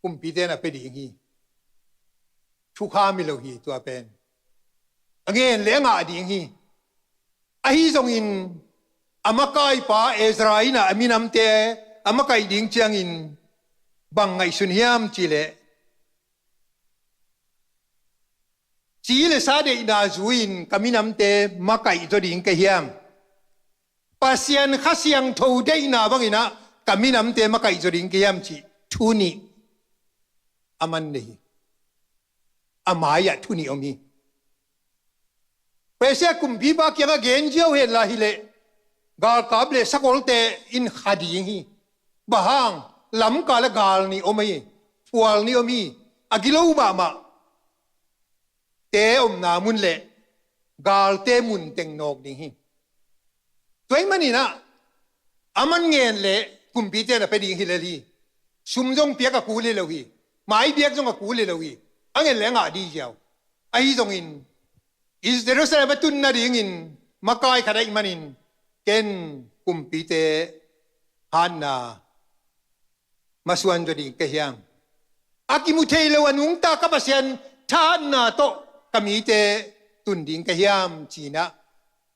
kumpite na pia ding hi. Thukham hi lo hi tua pen. A ngen le a ngah ding hi. Ahi zongin a makaipa Ezra in ah a minamte a makaih ding ciangin bang ngaihsun hiam cih leh, ci le sa deihna zui-in ka minamte makaih zaw ding ka hiam? Pasian Kha Siangtho deihna bangin ah ka minamte makaih zaw ding ka hiam cih thu nih a man nei hi. A mai-ah thu nih om hi. Persia kumpipa kiangah gen ziau hen la hi leh galkap le sakolte in kha ding hi. Bang hang? Lamkal ah gal nih om hi. Phual nih om hi. A gilo mahmah te omna mun le galte mun teng nawk ding hi. Tua ahih manin ah a man ngen le kumpite na pia ding hi lel hi. Sum zong piak a kul hi lo hi. Mai biak zong a kul hi lo hi. A ngen le a ngah ding hi ziau. Ahi zongin Jerusalem a tun nadingin makai khat ahih manin ken kumpite hatna masuan zaw ding ka hiam? A kimu thei lo a nungta ka Pasian thahatna tawh ka mite tun ding ka hiam ci-in ah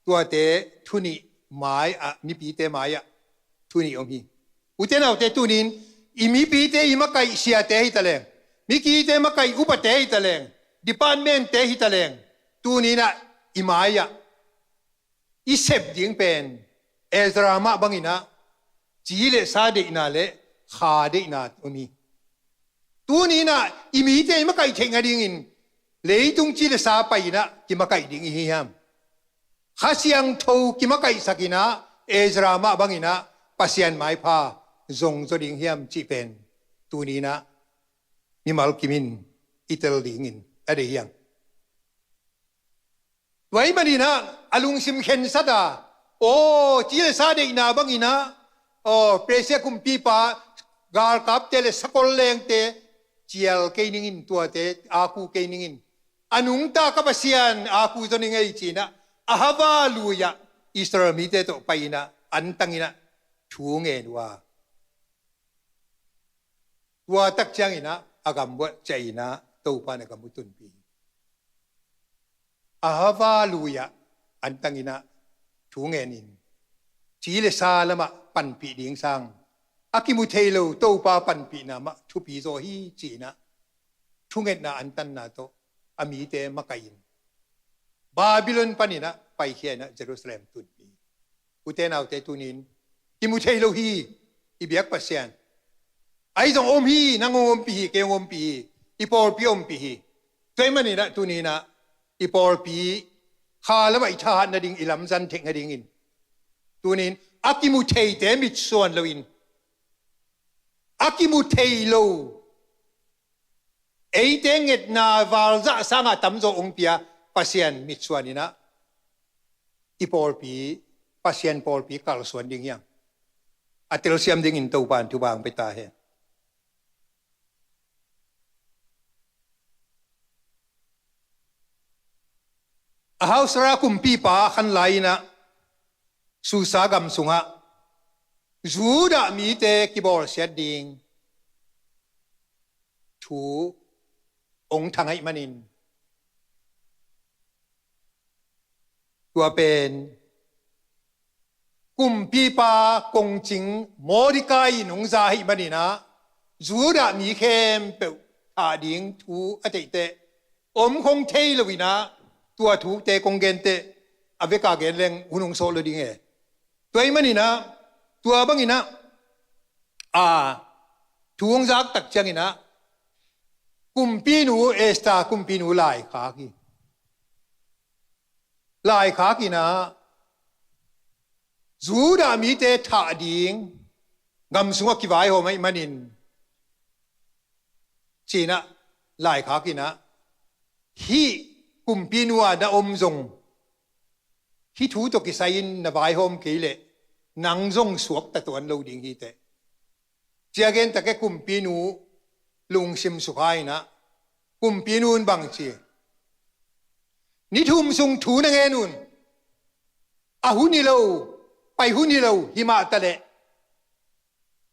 tuate thu nih mai-ah, mipite mai-ah thu nih om hi. Ute naute, tuni-in i mipite i makaih siate hi taleng, mipite makaih upate hi taleng, department-te hi taleng, tuni-in ah i mai-ah i sep ding pen Ezra mah bangin ah ci le sa deihna le kha deihna om hi. Tuni-in ah i mite i makaih theih nadingin leitung ci le sa pai-in ah kimakaih ding i hi hiam? Kha Siangtho kimakaihsak in ah Ezra mah bangin ah Pasian maipha zong zaw ding hiam cih pen tuni-in ah mimal kimin i tel dingin a deih hi hang. Tua ahih manin ah a lungsim khensat a, aw, ci le sa deihna bangin ah, aw, Persia kumpipa galkapte le sakol lengte cial kei ning in, tuate a ku kei ning in, a nungta ka Pasian a ku zaw ning ei ci-in ah Ahava lui-ah Israel mite tawh pai-in ah antang in ah thu ngen uh a, tua tak ciangin ah a gam uh ah ciah in ah Topa in a gam uh tunpih hi. Ahava lui-ah antang in ah thu ngenin ci le sa lamah panpih ding sang a kimu thei lo Topa panpihna mah thupi zaw hi ci-in ah thungetna antanna tawh a mite makaih in Babylon panin ah paikhia in ah Jerusalem tunpih hi. Ute naute, tuni-in kimu thei lo hi i biak Pasian. Ahi zong om hi, nang hong ompih hi, kei hong ompih hi, i pawlpi ompih hi. Tua ahih manin ah tuni-in ah i pawlpi kha lamah i thahat nading, i lamzang theih nadingin tuni-in a kimu theite mitsuan loin, a kimu thei lo, eite ngetna valzah sangah tamzaw hong pia Pasian mitsuan in ah i pawlpi, Pasian pawlpi kalsuan ding hi hang. A telsiam dingin Topa in thupha hong pia ta hen. Ahasuera kumpipa khan lai-in ah Susa gam sungah Judah mite kibawlsiat ding thu ong thang ahih manin, tua pen kumpipa kongcing Mordecai in ong za ahih manin ah, Judah mi khempeuh thah ding thu a theih teh, om khong thei lo in ah, tua thute kong gen teh, a vek a gen leng hun ong sawh lo ding e. Tua ahih manin ah, tua bangin ah, a, thu ong zak tak ciangin ah, kumpinu Esther, kumpinu laikhak hi. Laikhak in ah, Judah mite thah ding gam sungah kivaihawm ahih manin, ci-in ah, laikhak in ah, hih kumpinu a na om zong, hih thu tawh kisai-in na vaihawm kei leh, nang zong suakta tuan lo ding hi teh, ci-a gen tak e. Kumpinu lungsim sukha in ah, kumpinu in bang ci, ni thum sung thu na ngen un. A hun hi lo, pai hun hi lo, himah taleh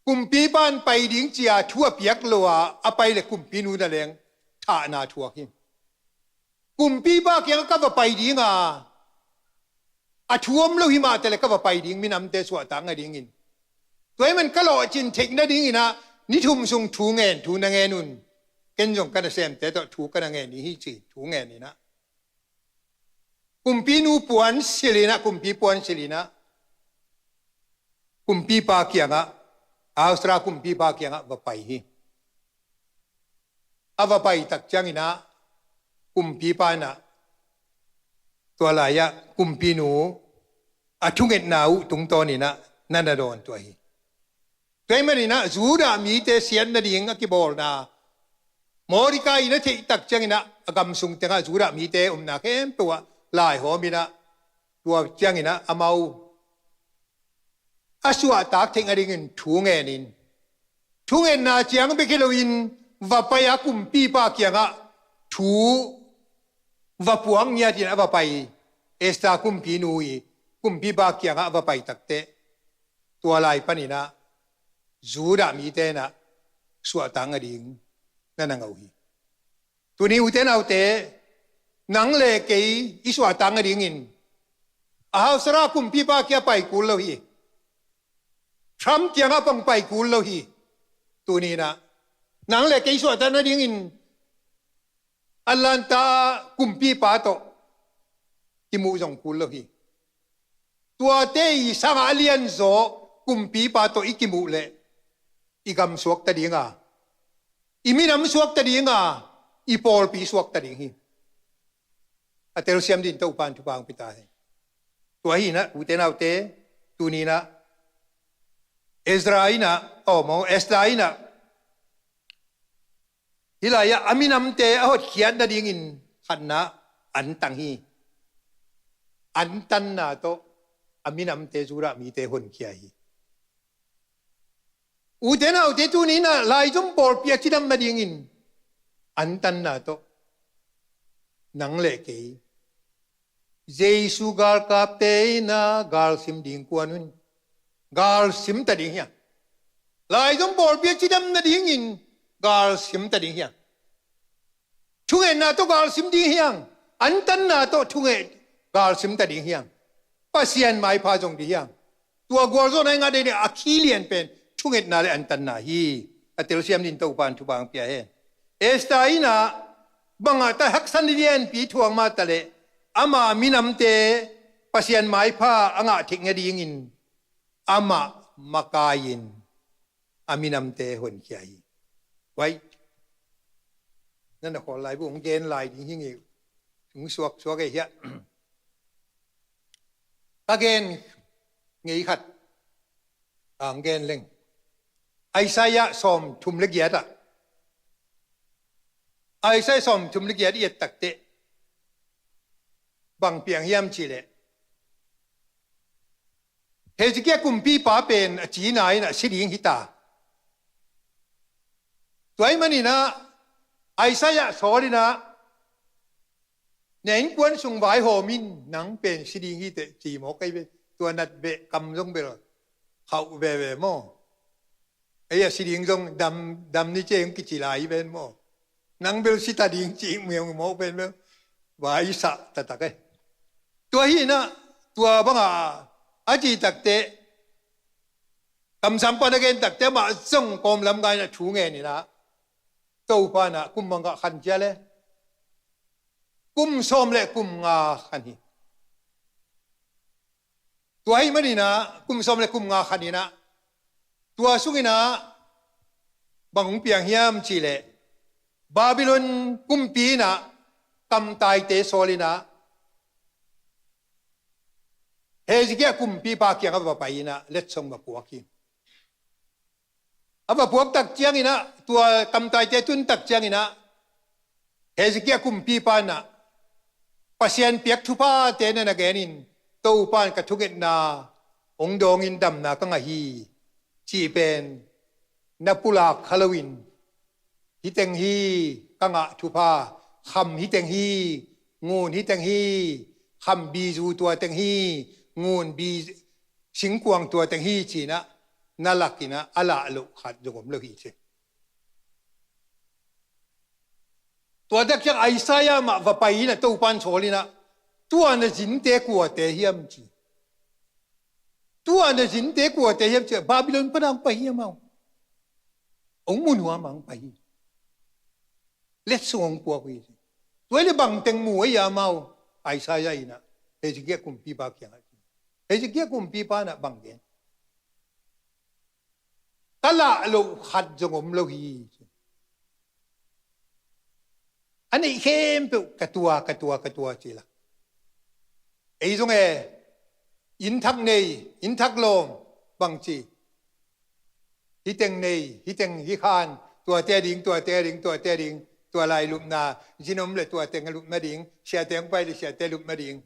kumpipa in pai ding ci-a thu a piak lo a, a pai leh kumpinu na leng thahna thuak hi. Kumpipa kiangah ka va pai ding a, a thu om lo himah taleh ka va pai ding, minamte suahtak nadingin. Tua ahih man ka lawhcin theih nadingin ah, ni thum sung thu ngen, thu na ngen un. Ken zong ka nasemte tawh thu ka na ngen hi, ci, thu ngen in ah, kumpinu puansilh in ah, kumpi puansilh in ah, kumpipa kiangah, Ahasuera kumpipa kiangah va pai hi. A va pai tak ciangin ah, kumpipa in ah, tua lai-ah kumpinu a thungetna uh tungtawnin ah na na dawn tua hi. Tua ahih manin ah, Judah mite siat nading a kibawlna, Mordecai in a theih tak ciangin ah, a gam sung tengah Judah mite omna khempeuh ah laihawm in ah, tua ciangin ah amau a suahtak theih nadingin thu ngen in, thungetna ciang bek hi loin, va pai a, kumpipa kiangah thu va puak ngiat in a va pai Esther kumpinu i kumpipa kiangah a va pai tak teh, tua lai panin ah Judah mite in ah suahtak nading na na ngah uh hi. Tuni, ute naute, nang le kei i suahtak nadingin Ahasuera kumpipa kiang pai kul lo hi. Trump kiangah pang pai kul lo hi. Tuni in ah nang le kei suahtak nadingin Atlanta kumpipa tawh kimuh zong kul lo hi. Tuate i sangah a lianzaw kumpipa tawh i kimuh leh, i gam suakta ding a, i minam suakta ding a, i pawlpi suakta ding hi. A telsiam dingin Topa'n thupha hong pia ta hen. Tua hi in ah, ute naute, tuni in ah Ezra in ah, aw maw, Esther in ah, hih lai-ah a minamte a hotkhiat nadingin khatna antang hi. Antanna tawh a minamte, Judah mite honkhia hi. Ute naute, tuni in ah laizom pawlpi a cidam nadingin antanna tawh nang le kei, Jesu galkapte in ah galsim ding kuan un. Galsim ta ding hi hang. Laizom pawlpi a cidam nadingin galsim ta ding hi hang. Thungetna tawh galsim ding hi hang. Antanna tawh thunget, galsim ta ding hi hang. Pasian maipha zong ding hi hang. Tua gualzawhna i ngah nading a khi lian pen thungetna le antanna hi. A telsiam dingin Topa'n thupha hong pia hen. Esther in ah bangah ta haksa lianpi thuak mah taleh, ama minamte Pasian maipha a ngah theih nadingin amah makai-in a minamte honkhia hi. Wai, na na khawl lai bu hong gen lai ding hi ngei. Hong suaksuak ei hiah. Ka gen ngei khat, a, hong gen leng. Isaiah sawmthum le giat ah, Isaiah sawmthum le giat i et tak teh, bang piang hiam cih leh, Hezekiah kumpipa pen a cina in a si ding hi ta. Tua ahih manin ah Isaiah sawl in ah, na innkuan sung vaihawm in, nang pen si ding hi teh, ci mawk ahi ve. Tua nat beh kam zong bel khauh veve maw. Ei a si ding zong dam, dam ni ciang kici lai hi ven maw. Nang bel si ta ding ci miau maw pen bel. Vai sa ta tak e. Tua hi na, tua banga a ci takte, kamsang pan a gen takte mah zong kawm lam ngai na thu ngen ina, Topa na kum mangah khan cia le. Kum sawm le kum nga khan hi. Tua hi manina, kum sawm le kum nga khan ina, tua sungina bang hong piang hiam ci le, Babylon kumpi ina kamtaite sawl ina, Hezekiah kumpipa kiangah va pai ina letsong va puak hi. A va puak tak ciangina, tua kamtaite tun tak ciangina, Hezekiah kumpipa na Pasian piak thuphate na na genin, Topan ka thungetna hong dawngin damna ka ngah hi, cih pen na pulak kha loin, hi teng hi ka ngah thupha, kham hi teng hi, ngun hi teng hi, kham bizu tua teng hi, ngun bi singkuang tua teng hi cina na lakina a lah loh khat zong om lo hi ci. Tua tak ciang Isaiah mah va pai ina Topan sawl ina, tua na zinte kuate hiam ci. Tua na zinte kuate hiam ci, Babylon pana hong pai hiam au. Hong mu nuam a hong pai hi. Letsong hong puak hi ci. Tua le bang teng mu a hi a mau, Isaiah ina Hezekiah kumpipa kiangah ci. Hezekiah kumpipa na bang gen. Ka lah loh khat zong om lo hi ci. A neih khempeuh ka tua, ka tua, ka tua ci la. Ei zong e, inn thak nei, inn thak lawm bang ci. Hi teng nei, hi teng hi khan, tuate ding, tuate ding, tuate ding, tua lai lupna, zin om le tua teng a lupna ding, siate hong pai le siate lupna ding.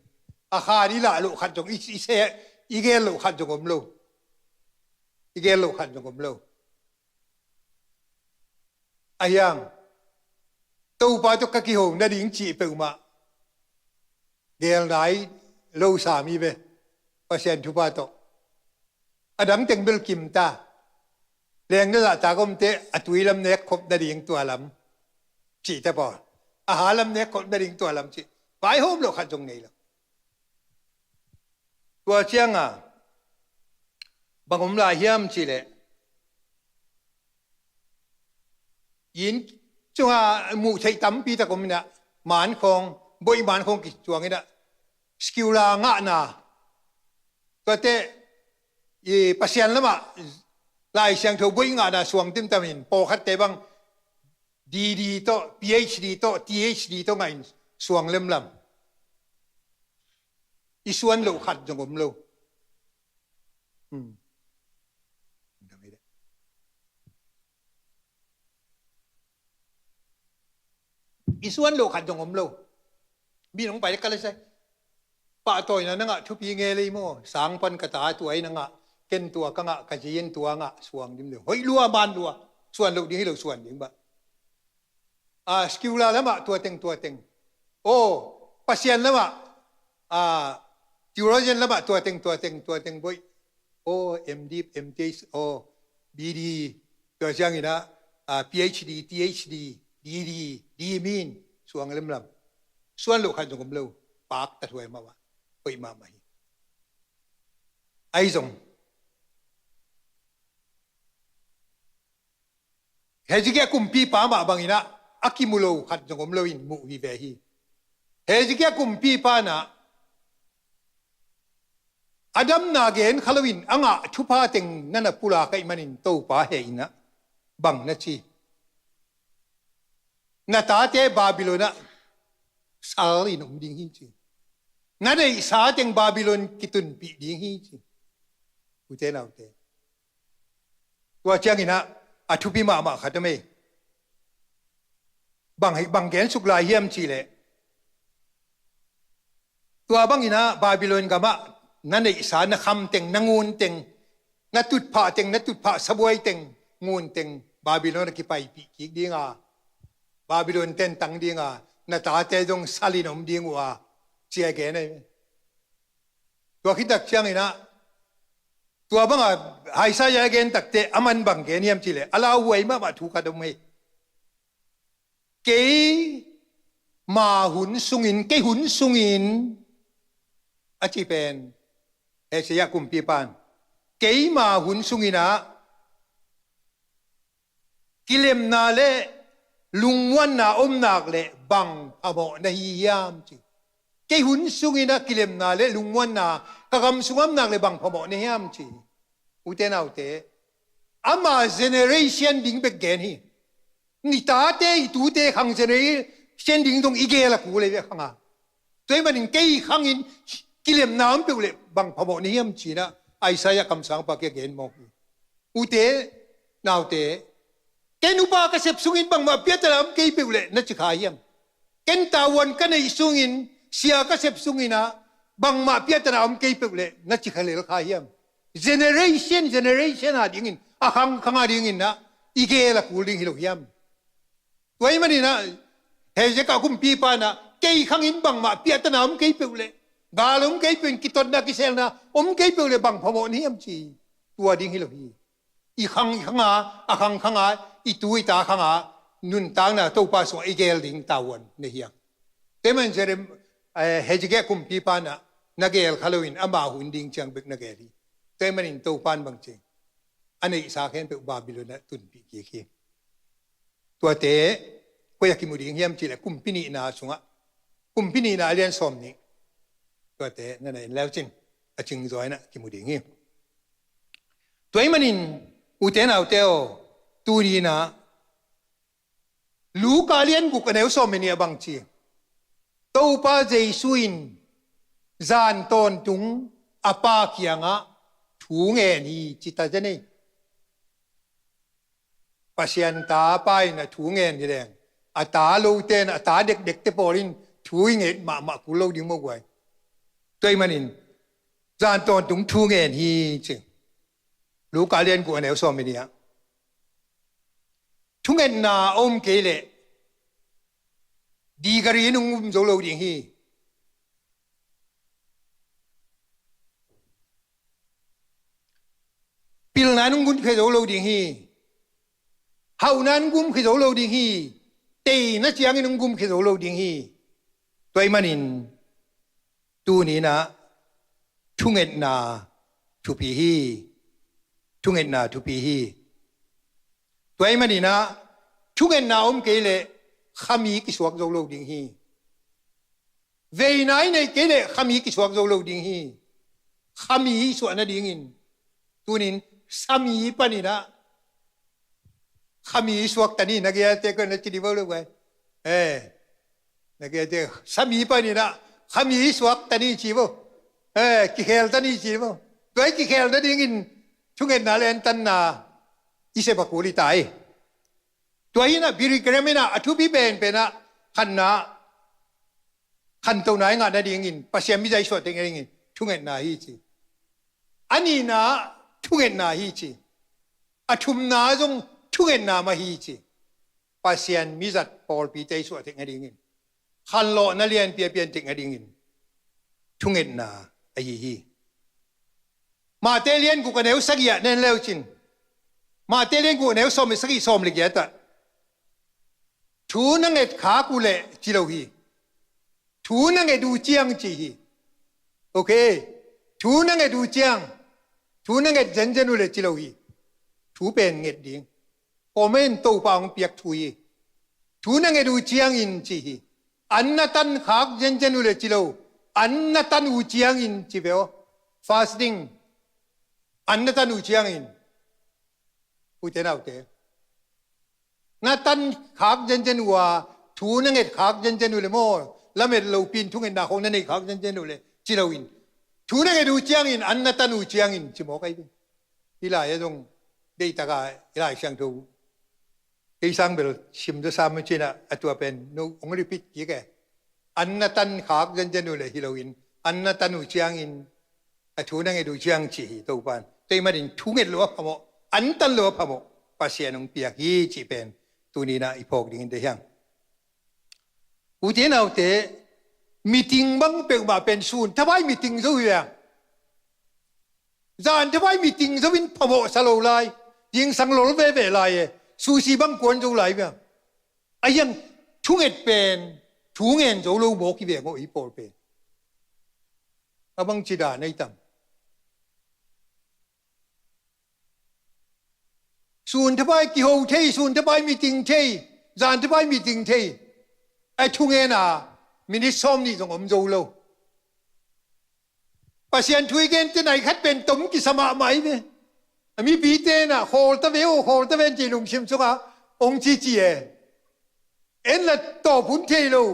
A khan i lah loh khat zong, i, i se, i gel loh khat zong om lo. I gel loh khat zong om lo. A hiang, Topa tawh ka kiho nading cih peuhmah gel nai lo sam hi ve. Pasian thupha tawh a dang teng bel kim ta. Leng na zahtak omte a tui lam nek khop nading tua lam cih te pawl, a ha lam nek khop nading tua lam cih, vaihawm loh khat zong nei lo. Tua cianga bang om lai hiam cih leh, inn cunga muh theih tampi tak om ina, mankhawng, boih mankhawng kicuang ina, skula ngahna, tuate i Pasian lamah Lai Siangtho boih ngahna suang timtamin, pawlkhatte bang D D tawh, P H D tawh, T H D tawh ngahin suang lemlam. I suan loh khat zong om lo. Hmm. I suan loh khat zong om lo. Mi nong pai ka le sai. Pahtawina na ngah thupi nge lei maw? Sang pan ka ta tua i na ngah, ken tua ka ngah, ka zi in tua ngah, suang dim deuh. Hoih lua, man lua. Suan loh ding hi lo, suan ding bah. A, skula lamah tua teng, tua teng. Aw, Pasian lamah, a, theologian lamah tua teng, tua teng, tua teng boih. Aw, M D, M T H, aw, B D, tua ciangin ah, a, P H D, T H D, D D, D min, suang lemlam. Suan loh khat zong om lo, pak ta thuai mah, hoih mahmah hi. Ahi zong, Hezekiah kumpipa mah bangin ah a kimu lo khat zong om loin mu hi ve hi. Hezekiah kumpipa na a damna gen kha loin a ngah thupha teng na na pulak ahih manin Topa hehna bang na ci? Na tate Babylon ah sal in om ding hi ci. Na neihsa teng Babylon kitunpih ding hi ci. Ute naute, tua ciangin ah a thupi mahmah khat om ei. Bang hi, bang gen suk lai hiam cih leh, tua bangin ah Babylon gamah na neihsa, na kham teng, na ngun teng, na tutphah teng, na tutphah sabuai teng, ngun teng Babylon a kipaipih kik ding a, Babylon tentang ding a, na tate zong sal in om ding uh a, ci a gen ahi. Tua khit tak ciangin ah, tua banga Isaiah a gen takte a man bang gen hiam cih leh, a lauhuai mahmah thu khat om hi. Keima hun sungin, kei hun sungin, a ci pen Hezekiah kumpipa in, keima hun sungin ah kilemna le lungmuanna om nak leh bang phamawh na hi hiam, ci. Kei hun sungin ah kilemna le lungmuanna ka gam sung om nak leh bang phamawh na hiam, ci. Ute naute, ama generation ding bek gen hi. I tate, i tute khang generation ding zong i gel a kul hi ve, khang a. Tua ahih manin kei khangin kilemna om peuh leh bang phamawh na hiam, ci-in ah Isaiah kamsangpa kiang gen mawk hi. Ute naute, ken upa ka sep sungin bangmah piatana om kei peuh leh na ci kha hiam? Ken tavuan ka neih sungin, sia ka sep sungin ah bangmah piatana om kei peuh leh na ci kha lel kha hiam? Generation, generation a dingin, a khang khang a dingin ah i gel a kul ding hi lo hiam? Tua ahih manin ah Hezekiah kumpipa in ah, kei khangin bangmah piatana om kei peuh leh, gal om kei peuh in, kitotna kiselna om kei peuh leh bang phamawh na hiam, ci. Tua ding hi lo hi. I khang i khang a, a khang khang a, i tu i ta khang a nuntakna Topa sungah i gel ding tavuan na hi a. Tua ahih manin Jerem-, eh, Hezekiah kumpipa in ah na gel kha loin ama hun ding ciang bek na gel hi. Tua ahih manin Topa in bang ci, a neihsa khempeuh Babylon ah tunpih kik hi. Tuate koi ah kimu ding hiam cih leh Kumpi Nihna sungah, Kumpi Nihna a lian sawm nih, tuate na na en leucin a cingzaw in ah kimu ding hi. Tua ahih manin ute naute aw, tuni in ah Luka lian guk a neu sawm le nih ah bang ci? Topa Jesu in zan tawntung a Pa kiangah thu ngen hi, ci ta zen ei. Pasian ta Pa in a thu ngen hi leng, a ta lote in, a ta dekdekte pawl in thu i nget mahmah kul lo ding maw guai? Tua ahih manin zan tawntung thu ngen hi, ci. Luka lian guk a neu sawm le nih ah, thungetna a om kei leh degree in hong um zo lo ding hi. Pilna in hong gumkhia zo lo ding hi. Hauhna in hong gumkhia zo lo ding hi. Teina ciangin hong gumkhia zo lo ding hi. Tua ahih manin tuni in ah thungetna thupi hi. Thungetna thupi hi. Tua ahih manin ah thungetna om kei leh khami kisuak zo lo ding hi. Veina i neih kei leh khami kisuak zo lo ding hi. Khami i suah nadingin, tunin sami panin ah khami i suak ta ni, na gelte koi na ci di vo lo guai. Eh, na gelte sami panin ah khami i suak ta ni ci vo. Eh, kikhel ta ni ci vo. Tua i kikhel nadingin thungetna le antanna i sep a kul hi ta hi. Tua hi in ah Billy Graham in ah a thupi penpen ah khatna, khantohna i ngah nadingin, Pasian mizat i suah theih nadingin thungetna hi ci. A nihna thungetna hi ci. A thumna zong thungetna mah hi ci. Pasian mizat pawlpite i suah theih nadingin, khanlawhna lianpi a pian theih nadingin thungetna ahi hi. Mate lian guk a neu sagih ah na en leucin, Mate lian guk a neu sawm le sagih, sawm le giat ah, thu na nget khak uh leh ci lo hi. Thu na nget uh ciang ci hi. Ok. Thu na nget uh ciang, thu na nget zenzen uh leh ci lo hi. Thu pen nget ding. Kawmen Topa hong piak thu hi. Thu na nget uh ciangin ci hi. An na tan khak zenzen uh leh ci lo. An na tan uh ciangin ci ve aw. Fasting. An na tan uh ciangin. Ute naute, na tan khak zenzen uh a, thu na nget khak zenzen uh leh maw, lamet lopi in thungetna khawng na neih khak zenzen uh leh ci loin, thu na nget uh ciangin, an na tan uh ciangin ci mawk ahi ve. Hih lai ah zong deihtak a hih Lai Siangtho kei sang bel sim zaw sam uh cin ah, a tua pen no hong repeat kik e. An na tan khak zenzen uh leh hi loin, an na tan uh ciangin, a thu na nget uh ciang ci hi Topa in. Tua ahih manin thu nget loh a phamawh, an tan loh a phamawh, Pasian hong piak hi cih pen tuni in ah i phawk dingin deih hi hang. Ute naute, meeting bang peuhmah pen sun thavai meeting zo hi ve. Zan thavai meeting zo in phamawh sa lo lai, zingsang lol veve lai e, sushi bang kuan zo lai ve. A hiang, Thunget pen thu ngen zo lo mawk hi ve ngawh, i pawl pen. A bangci dan a i tam? Sun thapai kiho thei, sun thapai meeting thei, zan thapai meeting thei. A thu ngen a minit sawm nih zong om zo lo. Pasian thu i gente nai khat pen tom kisa mahmah hi ve. A mipite in ah khawl ta ve aw, khawl ta ve an ci lungsim sungah hong cici e. En la tawp hun thei lo.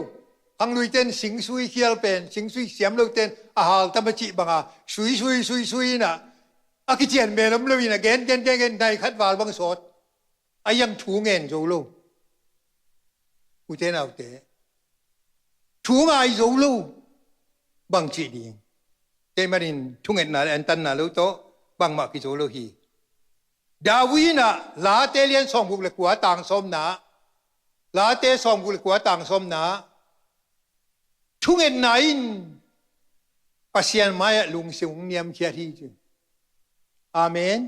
Khangluite in singsui khial pen, singsui siam lote in a hal tam a cih banga sui sui sui sui in ah, a kician mel om lo in ah gen gen gen gen nai khat val bang sawt. A iang thu ngen zo lo. Ute naute, thu ngai zo lo. Bang cih ding? Kei manin thungetna le antanna lo tawh bangmah kizo lo hi. David in ah Late lian sawmguk le kua tang sawmna, Late sawmguk le kua tang sawmna, thungetna in Pasian mai-ah lungsim hong niamkhiat hi ci. Amen.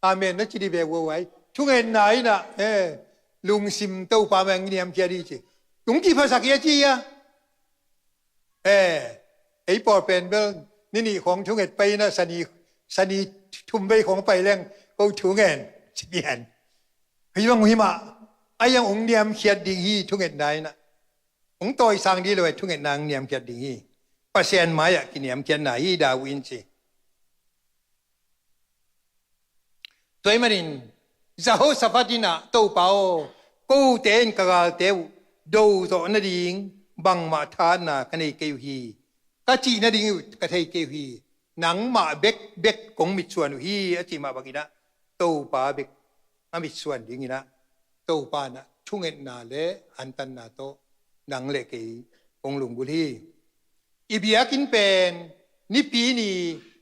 Amen na ci dih ve uauai. Thungetna in ah, eh, lungsim Topa mai hong niamkhiat hi ci. Hong kiphasak hi a ci a. Eh, ei pawl pen bel ni nih khawng thunget pai in ah, sani, sani thum vei khawng pai leng ko thungen ci pian. Hei bang hi mah, a iang hong niamkhiat ding hi thungetna in ah. Hong tawisang dih lo, thungetna hong niamkhiat ding hi. Pasian mai-ah kiniamkhiatna hi, David in ci. Tua ahih manin Jehoshaphat in ah, Topa aw, kote in ka galte uh do zawh nading bangmah thahatna ka nei kei uh hi. Ka cih nading uh ka thei kei uh hi. Nangmah bekbek kong mitsuan uh hi, a cih mah bangin ah Topa bek a mitsuan dingin ah, Topa in ah thungetna le antanna tawh nang le kei kong lunggulh hi. I biakinn pen nipi ni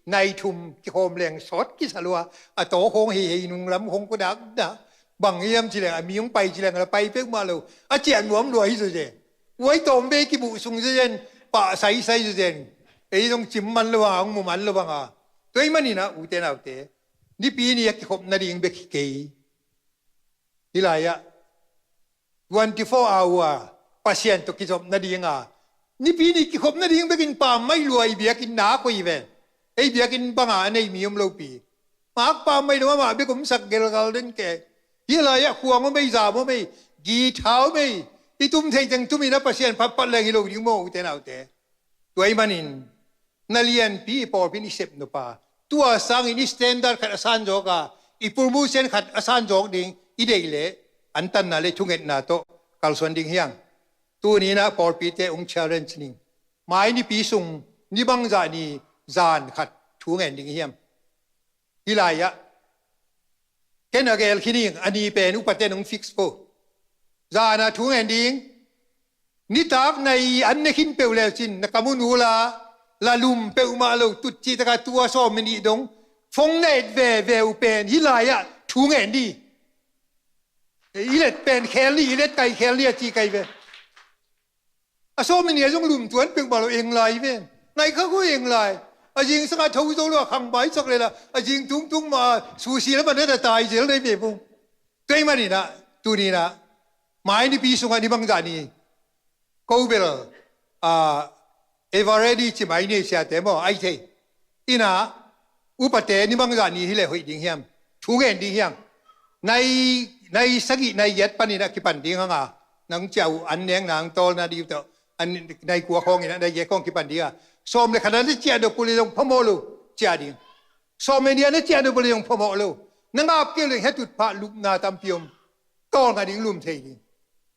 nai thum kikhawm leng sawt kisa lua, a taw khawng hei hei, nunglam khawng kua dak dak. Bang hiam ci leng, a mi hong pai ci leng la pai peuhmah lo. A ciah nuam lua hi zawzen. Uai tawm vei kibuh sung zawzen, pah saisai zawzen. Ei zong cim man lo banga, hong mu man lo banga. Tua ahih manin ah ute naute, nipi ni a kikhop nading bek hi kei. Hih lai-ah twenty-four hour Pasian tawh kizop nadinga, nipi ni kikhop nading bekin pammaih lua i biakinn nak uh hi ven. Ei biakinn banga a nei mi om lopi. Mak pammaih lo, amah bek omsak gelgal den ke. Hih lai-ah khuang om ei, zam om ei, guitar om ei. I tum theih teng tumin a Pasian phatphat leng hi lo ding maw, ute naute? Tua ahih manin na lianpi i pawlpi in i sep nop a, tua sangin i standard khat a sanzawk a, i promotion khat a sanzawk ding i deih leh, antanna le thungetna tawh kalsuan ding hi hang. Tuni-in ah pawlpite hong challenge ning. Mai nipi sung ni bangzah ni zan khat thu ngen ding i hiam? Hih lai-ah ken a gel khin ing, a ni pen upate in hong fix ko. Zan a thu ngen ding. Nitak nai an ne khin peuh le cin na kam un ula, la lum peuhmah lo, tut cih taka tua sawm minit dong phone na et veve uh pen hih lai-ah thu ngen ni. I let pen khel ni, i let kai khel ni a ci kai ve. A sawm minit a zong lum tuan peuhmah lo, eng lai ven. Nai kha ko eng lai. A zingsang a tho zo lo a khang bai sak le la, a zing tungtung mah a susi le man na tai zel nai ve bung. Tua ahih manin ah tuni-in ah mai nipi sungah ni bangzah ni, ko bel, ah, ever ready ci mai ni, siate maw, ai thei. Ina upate ni bangzah ni hi leh hoih ding hiam? Thu ngen ding hiam? Nai, nai sagih nai giat panin ah kipan ding hanga, nang ciah uh an nek nang tawlna ding uh tawh, an nai kua khawngin ah nai giat khawng kipan ding a. Sawm le khat a na ciah nop uh le zong phamawh lo ciah ding. Sawm le nih a na ciah nop uh le zong phamawh lo. Na ngap kei uh le hiatut phah lupna tampi om. Tawlnga ding, lum thei ding.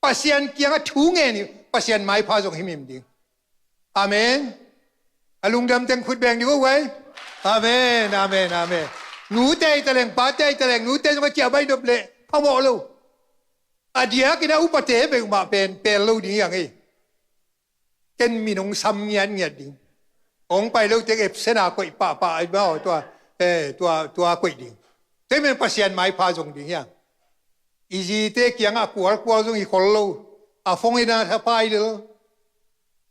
Pasian kiangah thu ngen hi, Pasian maipha zong himhim ding. Amen. A lungdam teng khut beng ding uh vai. Amen, amen, amen. Nute hi taleng, pate hi taleng, nute zong a ciah baih nop leh phamawh lo. A diakin a upate peuhmah pen pel lo ding hi hang ei. Ken min hong sam ngiatngiat ding. Hong pai lo teng absent a koih pahpah ai maw, tua, eh, tua, tua koih ding. Tua ahih manin Pasian maipha zong ding hi hang. I zite kiangah kualkual zong hi khol lo. A phone in a thapai lel.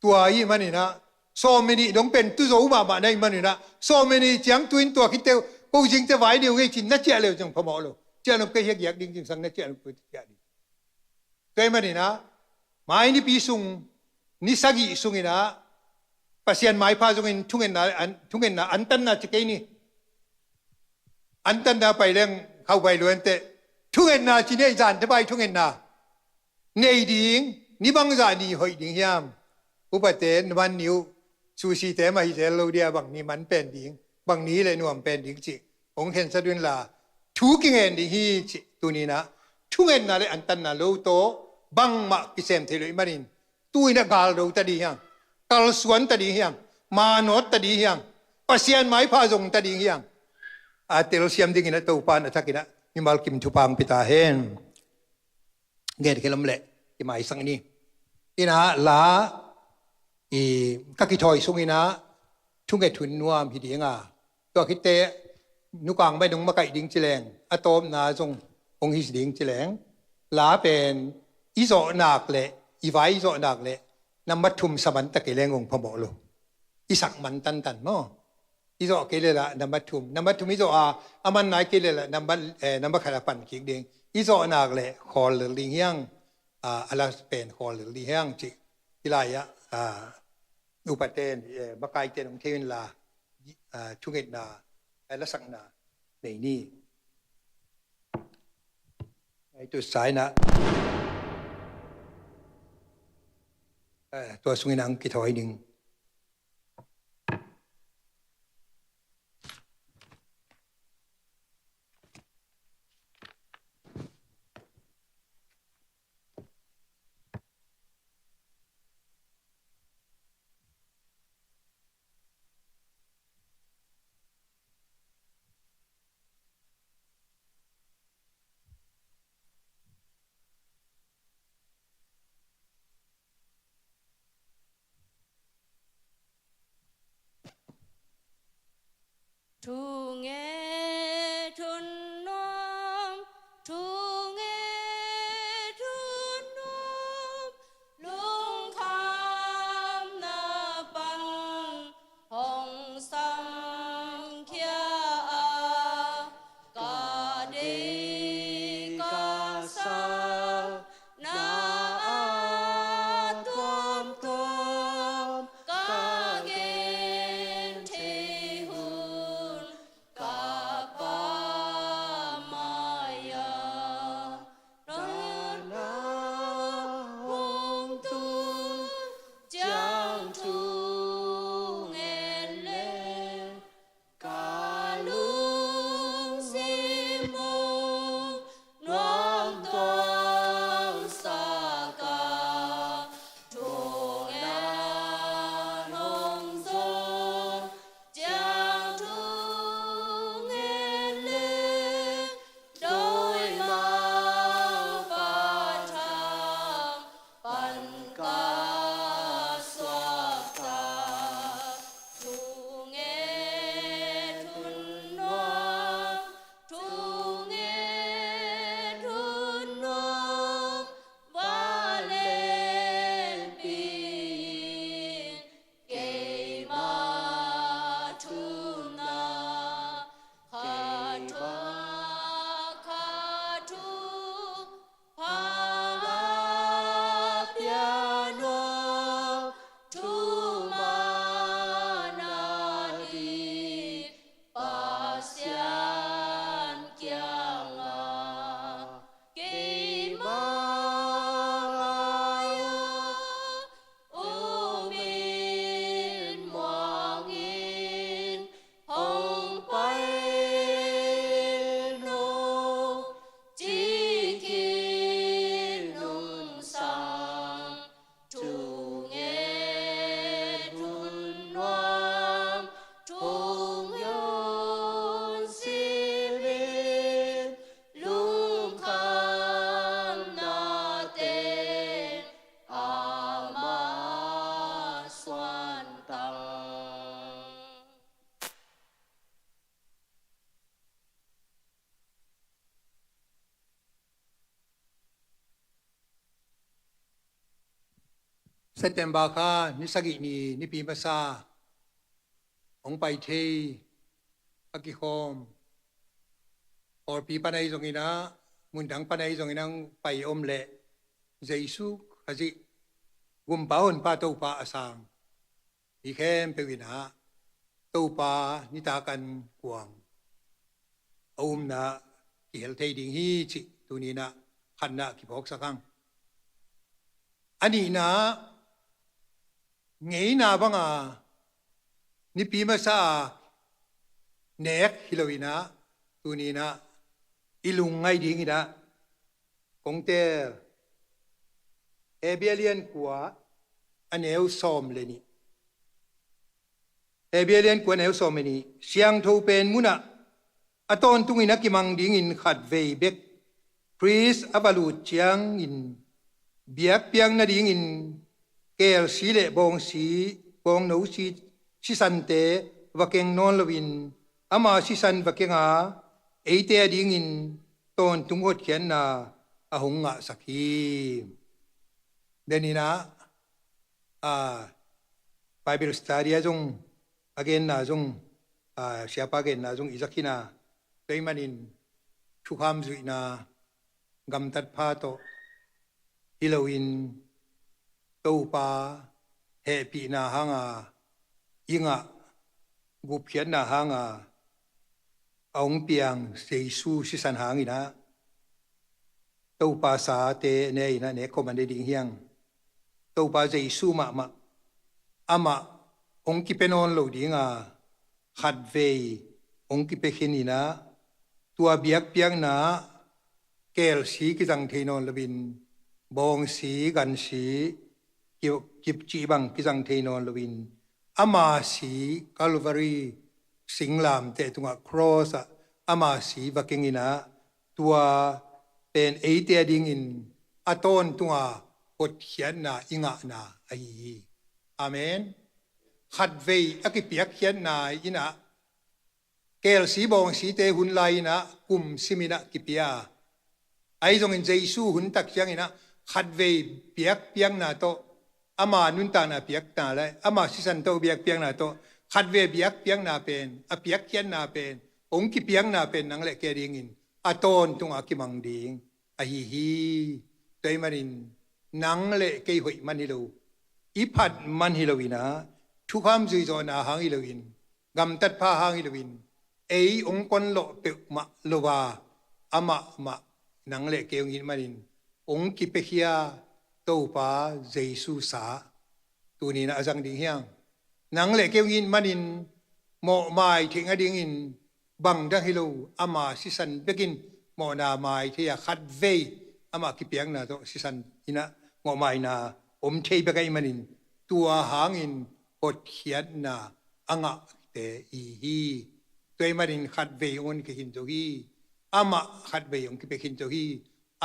Tua ahih manin ah sawm minit dong pen tu zo mahmah na hih manin ah, sawm minit ciang tu in tua khit teh ko zingte vai ni uh ngei cin na ciah le uh zong phamawh lo. Ciah nop kei hi a, giak ding zingsang na ciah nop kei ciah ding. Tua ahih manin ah Mai nipi sung, ni sagih sungin ah Pasian maipha zongin thungetna, an, thungetna antanna ci kei ni. Antanna pai leng khauh pai luan teh, thungetna ci ni, zan thapai thungetna nei ding, ni bangzah ni hoih ding hiam? Upate na man ni uh, susite mah hi zel lo dia, bang ni man pen ding, bang ni le nuam pen ding cih hong khensat un la, thu kingen ding hi cih. Tuni-in ah thungetna le antanna lo tawh bangmah kisem thei lo ahih manin, tu-in ah galdo ta ding hiang, kalsuan ta ding hiang, manawt ta ding hiang, Pasian maipha zong ta ding hiang, a telsiam dingin ah Topa in a thakin ah mimal kim thupha hong pia ta hen. Gen khel om leh kimaisak ni. Ina la i ka kithawi sungin ah thunget hun nuam hi ding a, tua khit teh nukang mah in hong makaih ding ci leng, a tawpna zong hong hi ding ci leng, la pen i zawhnak le, i vai i zawhnak le nambat thum sa man ta kei leng hong phamawh lo. I sak man tantan maw? I zawh kei le lah nambat thum, nambat thum i zawh a, a man nai kei le lah nambat, eh, nambat khat a pan kik ding. I zawhnak le khawl lel ding hiang, ah, a la pen khawl lel ding hiang cih i lai-ah, ah, upate in, eh, makaite in hong thei un la, ah, thungetna, eh, lasakna nei ni. Ai tu saina, eh, tua sungin hong kithawi ding. Thunget hun nuam, thunget hun nuam, lungkhamna pan hong samkhia a, ka deih ka sa na a tuamtuam ka gen thei hun, ka Pa mai-ah na hong tun ciang thunget leng, ka lungsim hong nuamtuam sak a, thunget hong zong ciang thunget leng, dawimangpa thang pan ka suak ta. Thunget hun nuam, thunget hun nuam, vanlengpi in keima thumna, khat thuak khat thupha piak nuam, thuman a ding Pasian kiangah keima ngai-ah um in muang in hong pai in uh, ci-in kinunsang. Thunget hun nuam, thunget hun sim in, lungkhamna teng amah suantang. September kha ni sagih ni, nipi masa hong pai thei a kikhawm, Kawlpi pan ahi zongin ah, mundang pan ahi zongin ah hong pai om leh, Jesu Khazih Gumpa, Honpa, Topa a sang mi khempeuh in ah Topa nitak an kuang a umna kihel thei ding hi cih tuni-in ah khatna kiphawksak hang. A nihna, ngeina banga nipi masa a nek hi lo-in ah tuni-in ah i lungngaih dingin ah kong teel. Hebru a lian kua, a neu sawm le nih. Hebru a lian kua, a neu sawm le nih. Siangtho pen munah a tawntungin a kimang dingin khatvei bek Khrist a va lut ciangin biakpiak nadingin kelsi le bawngsi, bawngnosi sisante va keng nawn loin ama sisan va keng a, eite adingin tawntung hotkhiatna a hong ngahsak hi. Denin ah, a, Bible study ah zong, a genna zong, a, siapa genna zong i za khin a, tua ahih manin thukham zuihna gamtat pha tawh hi loin, Topa hehpihna hanga i ngah gupkhiatna hanga a hong piang Jesu sisan hangin ah Topa sate ne in ah ne khawm a ne ding hi hang. Topa Jesu mahmah, amah hong kipia nawn lo dinga khatvei hong kipia khin in ah, tua biakpiakna kelsi kizang thei nawn loin, bawngsi, gansi, ki-, kipcih bang kizang thei nawn loin, ama si Calvary singlamteh tungah, cross ah ama si va keng in ah, tua pen eite adingin a tawntunga hotkhiatna i ngahna ahi hi. Amen. Khatvei a kipiakkhiatna in ah, kelsi bawngsite hun lai in ah kum sim in ah kipia. Ahi zongin Jesu hun tak ciangin ah khatvei biakpiakna tawh, ama nuntakna piakna le ama sisan tawh biakpiakna tawh, khatvei biakpiakna pen, a piakkhiatna pen, hong kipiakna pen nang le kei adingin a tawntunga kimang ding ahi hi. Tua ahih manin nang le kei hoih man hi lo, i phat man hi loin ah, thukham zuihzawhna hang hi loin, gamtat pha hang hi loin, ei hong kon lawh peuhmah lo a, amah mah nang le kei hong it manin hong kipiakhia Topa Jesu sa tuni-in ah a zang ding hi hang. Nang le kei hong it manin mawhmai theih nadingin bang dang hi lo, ama sisan bekin mawhna mai thei a, khatvei amah kipiakna tawh sisan in ah mawhmaina om thei bek ahih manin, tua hangin hotkhiatna a ngahte i hi. Tua ahih manin khatvei hong hon kikhin zo hi. Amah khatvei hong kipia khin zo hi.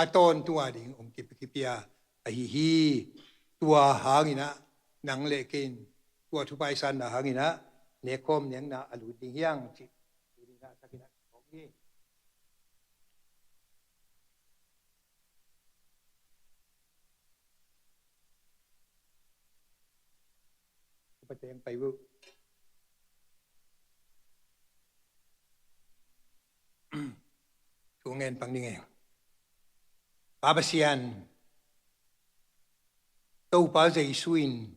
A tawntung a ding hong kipia, kipia ahi hi. Tua hangin ah nang le kei in tua thupha i sanna hangin ah nekkhawm nekna a lut ding hi hang cih tuni-in ah takin ah kong hi. Pateng pai uh. Thu ngen pang ding e. Pa Pasian, Topa Jesu in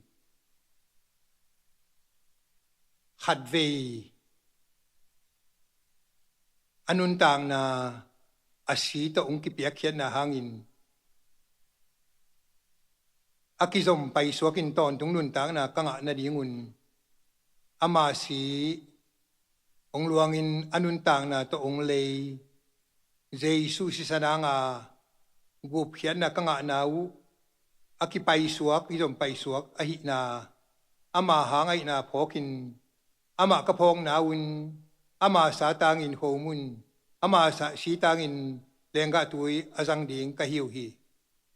khatvei a nuntakna a si tawh hong kipiakkhiatna hangin a kizom paisuakin tawntung nuntakna ka ngah nadingun ama si hong luangin a nuntakna tawh hong lei Jesu sisan hanga gupkhiatna ka ngahna uh a kipaisuak, kizom paisuak ahihna, ama hang ahihna phawkin, amah ka phawkna un, ama sa tangin khomun, ama sa, si tangin lenggah tui a zang ding ka hi uh hi.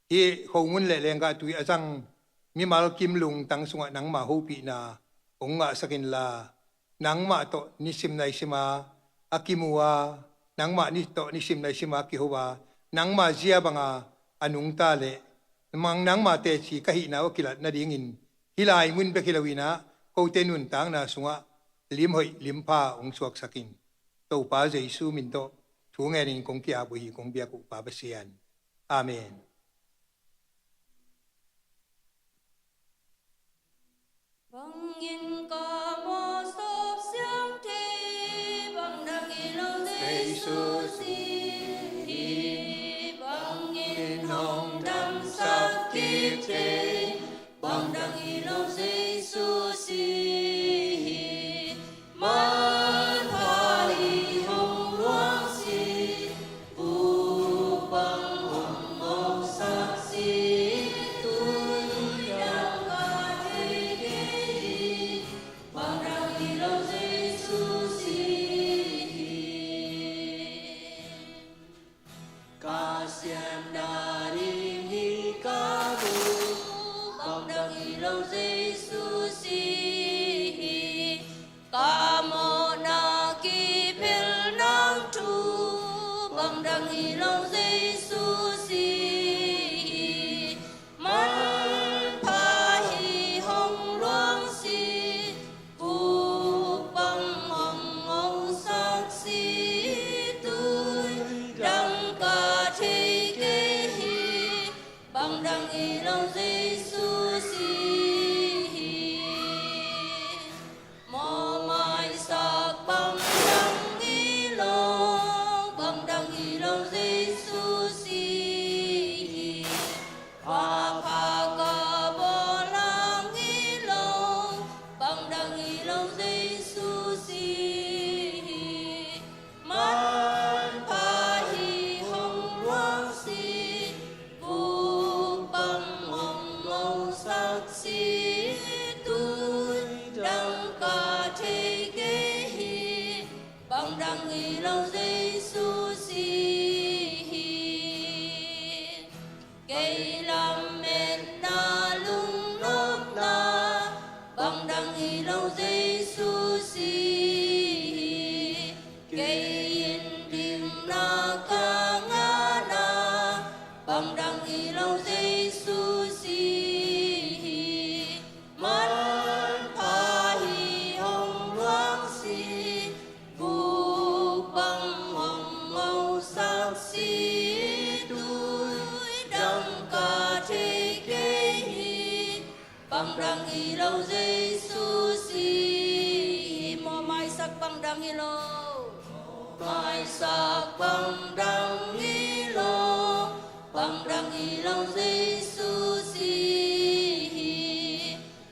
Hih khomun le lenggah tui a zang mimal kim lungtang sungah nangmah hopihna hong ngahsak inla, nangmah tawh nisim naisim a kimu a, nangmah ni tawh nisim naisim a kiho a, nangmah zia banga a nungta leh mang nangmah teci ka hihna uh a kilat nadingin hih lai mun bek hi loin ah kote nuntakna sungah limhoih limpha hong suaksak in. Topa Jesu min tawh thu ngenin kong ki-ap uh hi, kong biak uh Pa Pasian. Amen. In ka mawh sawp siang thei, bang dang hi lo Jesu si hi. Bang in hong damsak kik thei, bang dang hi lo Jesu si hi. Manpha hi hong luang si, buk bang hong mawhsak si, tui dang ka thei kei hi, bang dang hi lo Jesu si hi. Ka siamna ding hi ka buk, bang dang hi lo Jesu si hi. Ka mawhna kiphel nang thu, bang dang hi lo Jesu si hi. Manpha hi hong luang si, buk bang hong mawhsak si, tui dang ka thei kei hi, bang dang hi lo Jesu si hi. Mawhmaisak bang dang hi lo, bang dang hi lo Jesu si hi. Pha pha ka bawl hang hi lo, bang dang hi lo Jesu si hi. Manpha hi hong luang si, buk bang hong mawhsak si, tui dang ka thei kei hi, bang dang hi lo Jesu si hi. Kei lametna lungnopna, bang dang hi lo Jesu si hi. Kei in dikna ka ngahna, bang dang hi lo Jesu si hi. Manpha hi hong luang si, buk bang hong mawhsak si, tui dang ka thei kei hi, bang dang hi lo Jesu si hi. Mawhmaisak bang dang hi lo, mawhmaisak bang dang hi lo, bang dang hi lo Jesu si hi.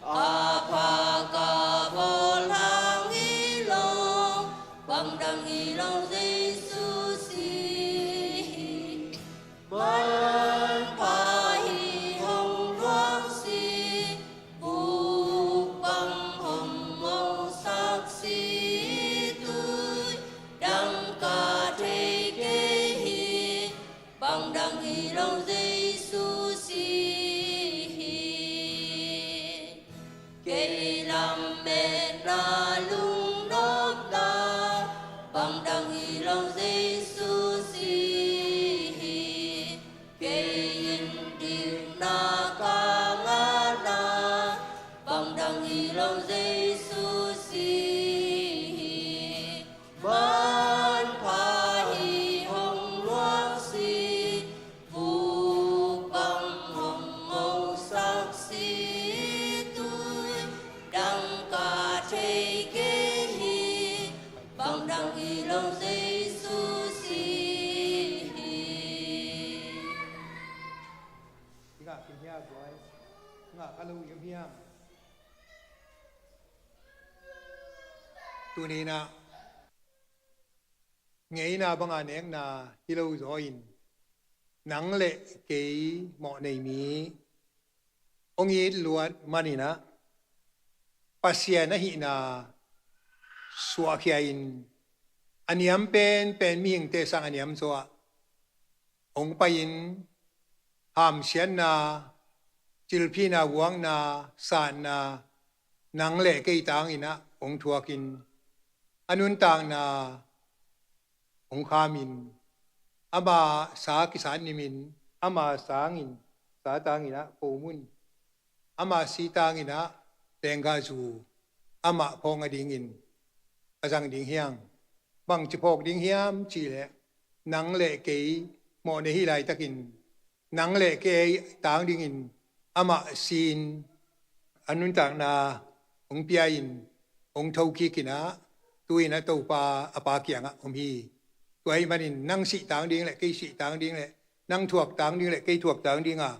A pha ka bawl hang hi lo, bang dang hi lo Jesu si hi. Manpha hi hong luang si, buk bang hong mawhsak si, tui dang ka thei kei hi, bang dang hi lo Jesu si hi. Kei lametna lungnopna, bang dang hi lo Jesu si hi. Kei in dikna ka ngahna, bang dang hi lo Jesu si hi. Manpha hi hong luang si, buk bang hong mawhsak si, tui dang ka thei kei hi, bang dang hi lo Jesu si hi. Ngah khin hia, guai? Ngah ka lo hiam hiam? Tuni-in ah ngeina banga nekna hi lo zaw in, nang le kei mawhnei mi hong it luat manin ah, Pasian ahihna suahkhia in, a niam penpen mihingte sang a niam zaw ah hong pai-in, hamsiatna, cilphihna, vuakna, satna, nang le kei tangin ah hong thuakin, a nuntakna hong khamin, ama sa kisat nimin, ama sangin sa tangin ah komun, ama si tangin ah lenggahzu, amah phawk nadingin a zang ding hiam? Bangci phawk ding hiam cih leh, nang le kei mawhnei hih laitakin, nang le kei tang dingin amah si-in, a nuntakna hong pia in, hong thokik in ah, tu-in ah Topa a Pa kiangah om hi. Tua ahih manin nang sih tang ding le kei sih tang ding le nang thuak tang ding le kei thuak tang ding a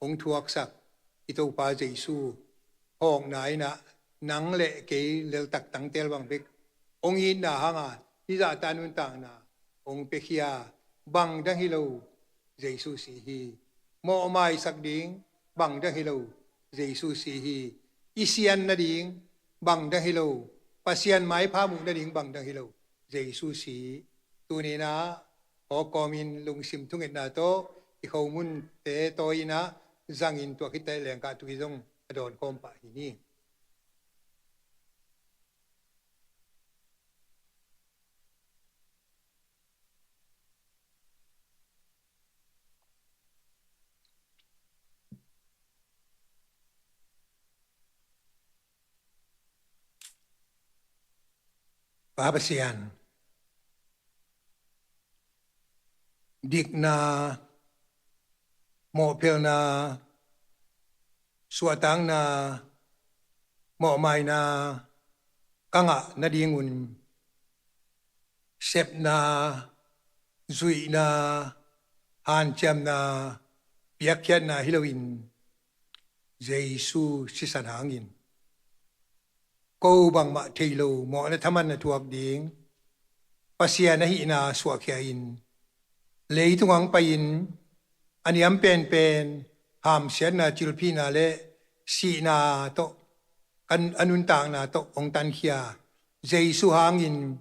hong thuaksak i Topa Jesu hawkna in ah nang le kei leltak tangtel bang bek hong itna hanga hih zahta nuntakna hong piakhia, bang dang hi lo Jesu si hi. Mawhmaisak ding bang dang hi lo Jesu si hi. I sian nading bang dang hi lo, Pasian maipha muh nading bang dang hi lo Jesu si. Tuni-in ah aw kawmin lungsim thungetna tawh i khomunte tawi-in ah zangin tua khit teh lengkah tui zong a dawn khawm pah hi ni. Pa Pasian, dikna, mawhphelna, suahtakna, mawhmaina ka ngah nadingun sepna, zuihna, hanciamna, piakkhiatna hi loin Jesu sisan hangin ko bangmah thei lo mawhna thaman na thuak ding Pasian ahihna suahkhia in, leitung hong pai-in a niam penpen hamsiatna, cilphihna le sihna tawh, a nuntakna tawh hong tankhia Jesu hangin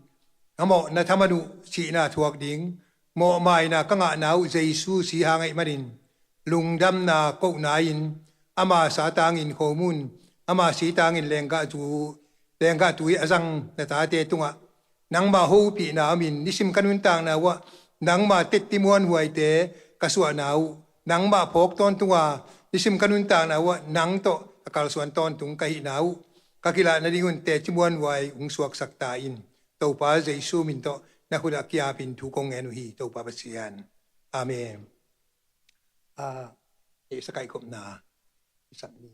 a mawhna thaman uh sihna thuak ding mawhmaina ka ngahna uh Jesu si hang ahih manin lungdamna kohna in ama sa tangin khomun, ama si tangin lenggah tu, lenggah tui a zang na tate tungah nangmah hopihna omin nisim ka nuntakna uhah nangmah tetti muanhuaite ka suahna uh, nangmah phawk tawntunga nisim ka nuntakna uhah nang tawh a kalsuan tawntung ka hihna uh ka kilah nadingun teci muanhuai hong suaksak ta in. Topa Jesu min tawh na khutah kiapin thu kong ngen uh hi, Topa Pasian. Amen. A, e, sa kaikhopna i sak ni.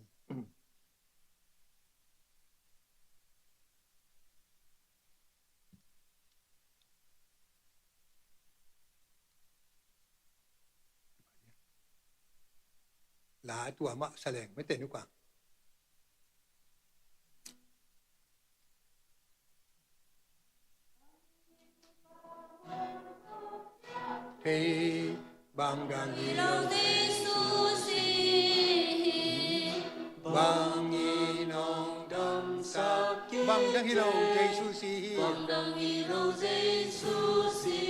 La tua mah saleng mete nukang. Hei, bang dang hi lo Jesu si hi. Bang in hong damsak hi. Bang dang hi lo Jesu si hi. Bang dang hi lo Jesu si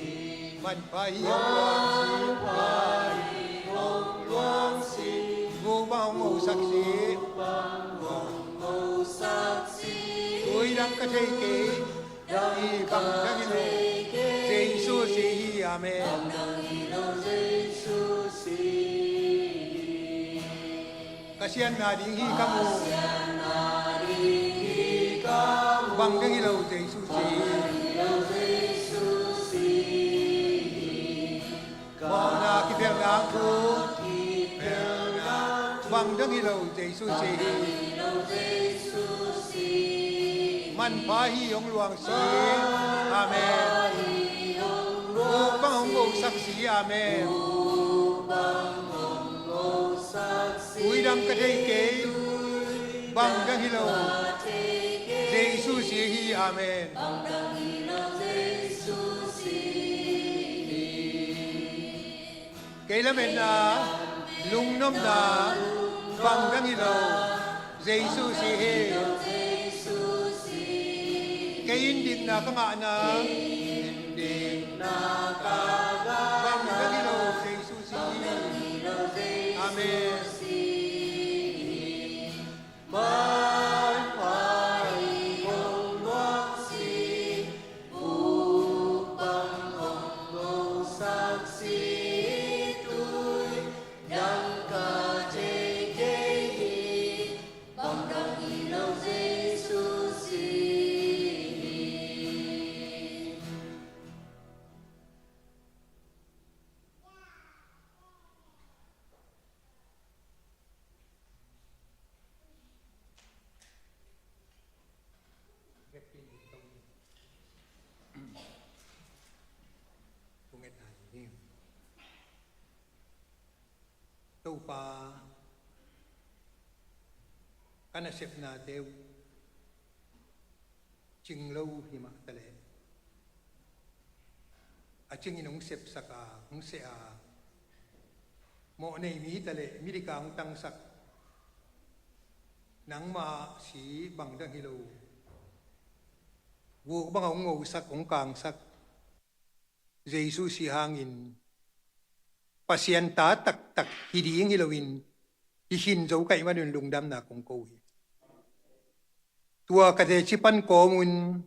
hi. Manpha hi hong luang si. Manpha hi hong luang si. Guk bang hong hosak si. Guk bang hong hosak si. Tui dang ka thei kei. Dang hi bang dang hi lo Jesu si hi. Amen. Bang dang hi lo Jesu si hi. Ka sianna ding hi ka mu. Bang dang hi lo Jesu si hi. Mawhna kiphelh dang thu. Bang dang hi lo Jesu si hi. Manpha hi hong luang si. Amen. Guk bang hong hosak si. Amen. Tui dang ka thei kei. Bang dang hi lo Jesu si hi. Amen. Kei lametna, lungnopna, bang dang hi lo Jesu si hi. Kei in dikna ka ngahna, bang dang hi lo Jesu si hi. Amen. Topa, ka nasepnate uh cing lo hi mah taleh, a cingin hong sepsak a, hong seh a, mawh nei mi taleh midik a hong tangsak, nangmah si bang dang hi lo, vuk bang a hong ngosak, hong kangsak Jesu si hangin Pasian ta taktak hi ding hi loin, hi khin zo ka hih manun lungdamna kong ko hi. Tua ka teci pan kawmun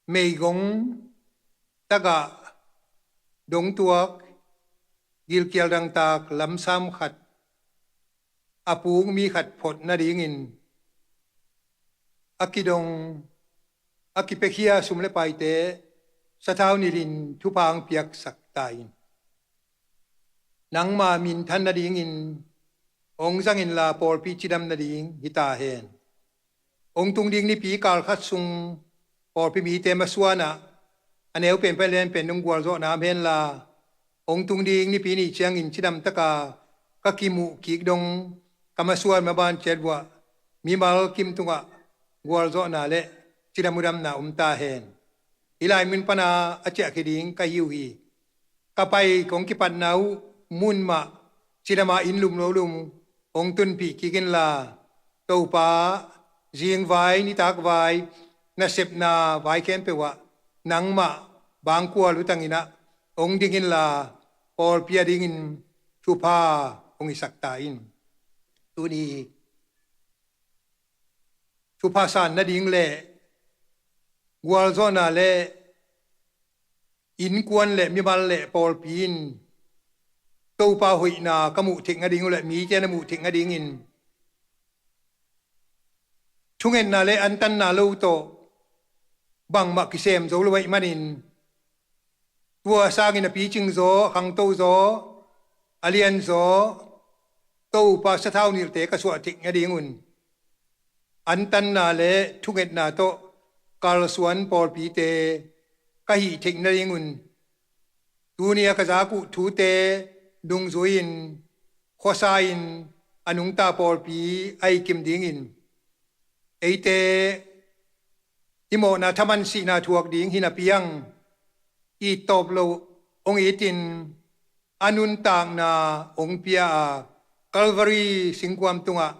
meigong tagah dongtuak gilkial dangtak lamsam khat a puk mi khat phot nadingin a kidong, a kipiakhia sum le paite sathau nilhin thupha hong piaksak ta in, nangma minthan nadingin hong zang inla pawlpi cidam nading hi ta hen. Hong tung ding nipi kal khat sung pawlpi mite masuanah a neu penpen lianpen dong gualzawhna om henla, hong tung ding nipi nih ciangin cidam taka ka kimuh kik dong ka masuan maban ciat vuah mimal kim tungah gualzawhna le cidam udamna om ta hen. Hih lai mun pana a ciahkhia ding ka hi uh hi. Ka pai kong kipatna uh mun mah cidama inn lumlolum hong tunpih kik inla, Topa, zingvai nitakvai nasepna vai khempeuh ah nangmah bangkua lutang inah hong ding inla, pawlpi a dingin thupha hong hisak ta in. Tuni thupha san nading le gualzawhna le innkuan le mimal le pawlpi in Topa hoihna ka muh theih nading uh le mite na muh theih nadingin thungetna le antanna lo tawh bangmah kisem zo lo ahih manin, tua sangin a picing zaw, a khangto zaw, a lian zaw Topa sathau nilhte ka suah theih nadingun antanna le thungetna tawh kalsuan pawlpite ka hih theih nadingun, tuni a ka zak uh thute dungzui-in khuasa-in a nungta pawlpi a hi kim dingin, eite i mawhna thaman sihna thuak ding hi napi-in i tawp loh hong itin a nuntakna hong pia a, Calvary singkuam tungah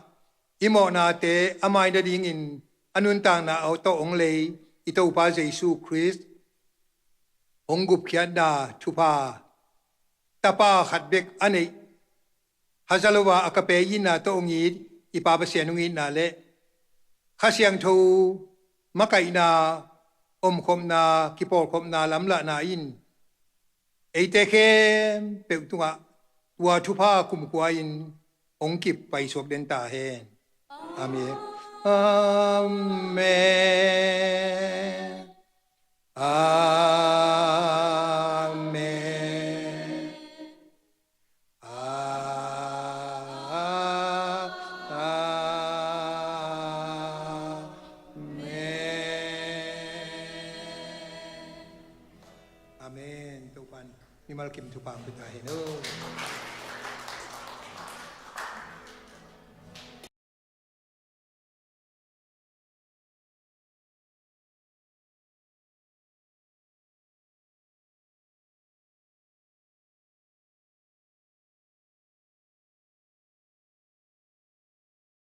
i mawhnate a mai nadingin a nuntakna a tawh hong lei i Topa Jesu Khrist hong gupkhiatna thupha, tapa khat bek a neih, haza lo a a ka pe itna tawh hong it i Pa Pasian hong itna le Kha Siangtho makaihna, omkhopna, kipawlkhopna lamlahna in eite khempeuh tungah tua thupha kumkhua-in hong kip paisuak den ta hen. Amen. Amen. Amen. Amen. Amen. Topan mimal kim thupha hong pia ta hen aw.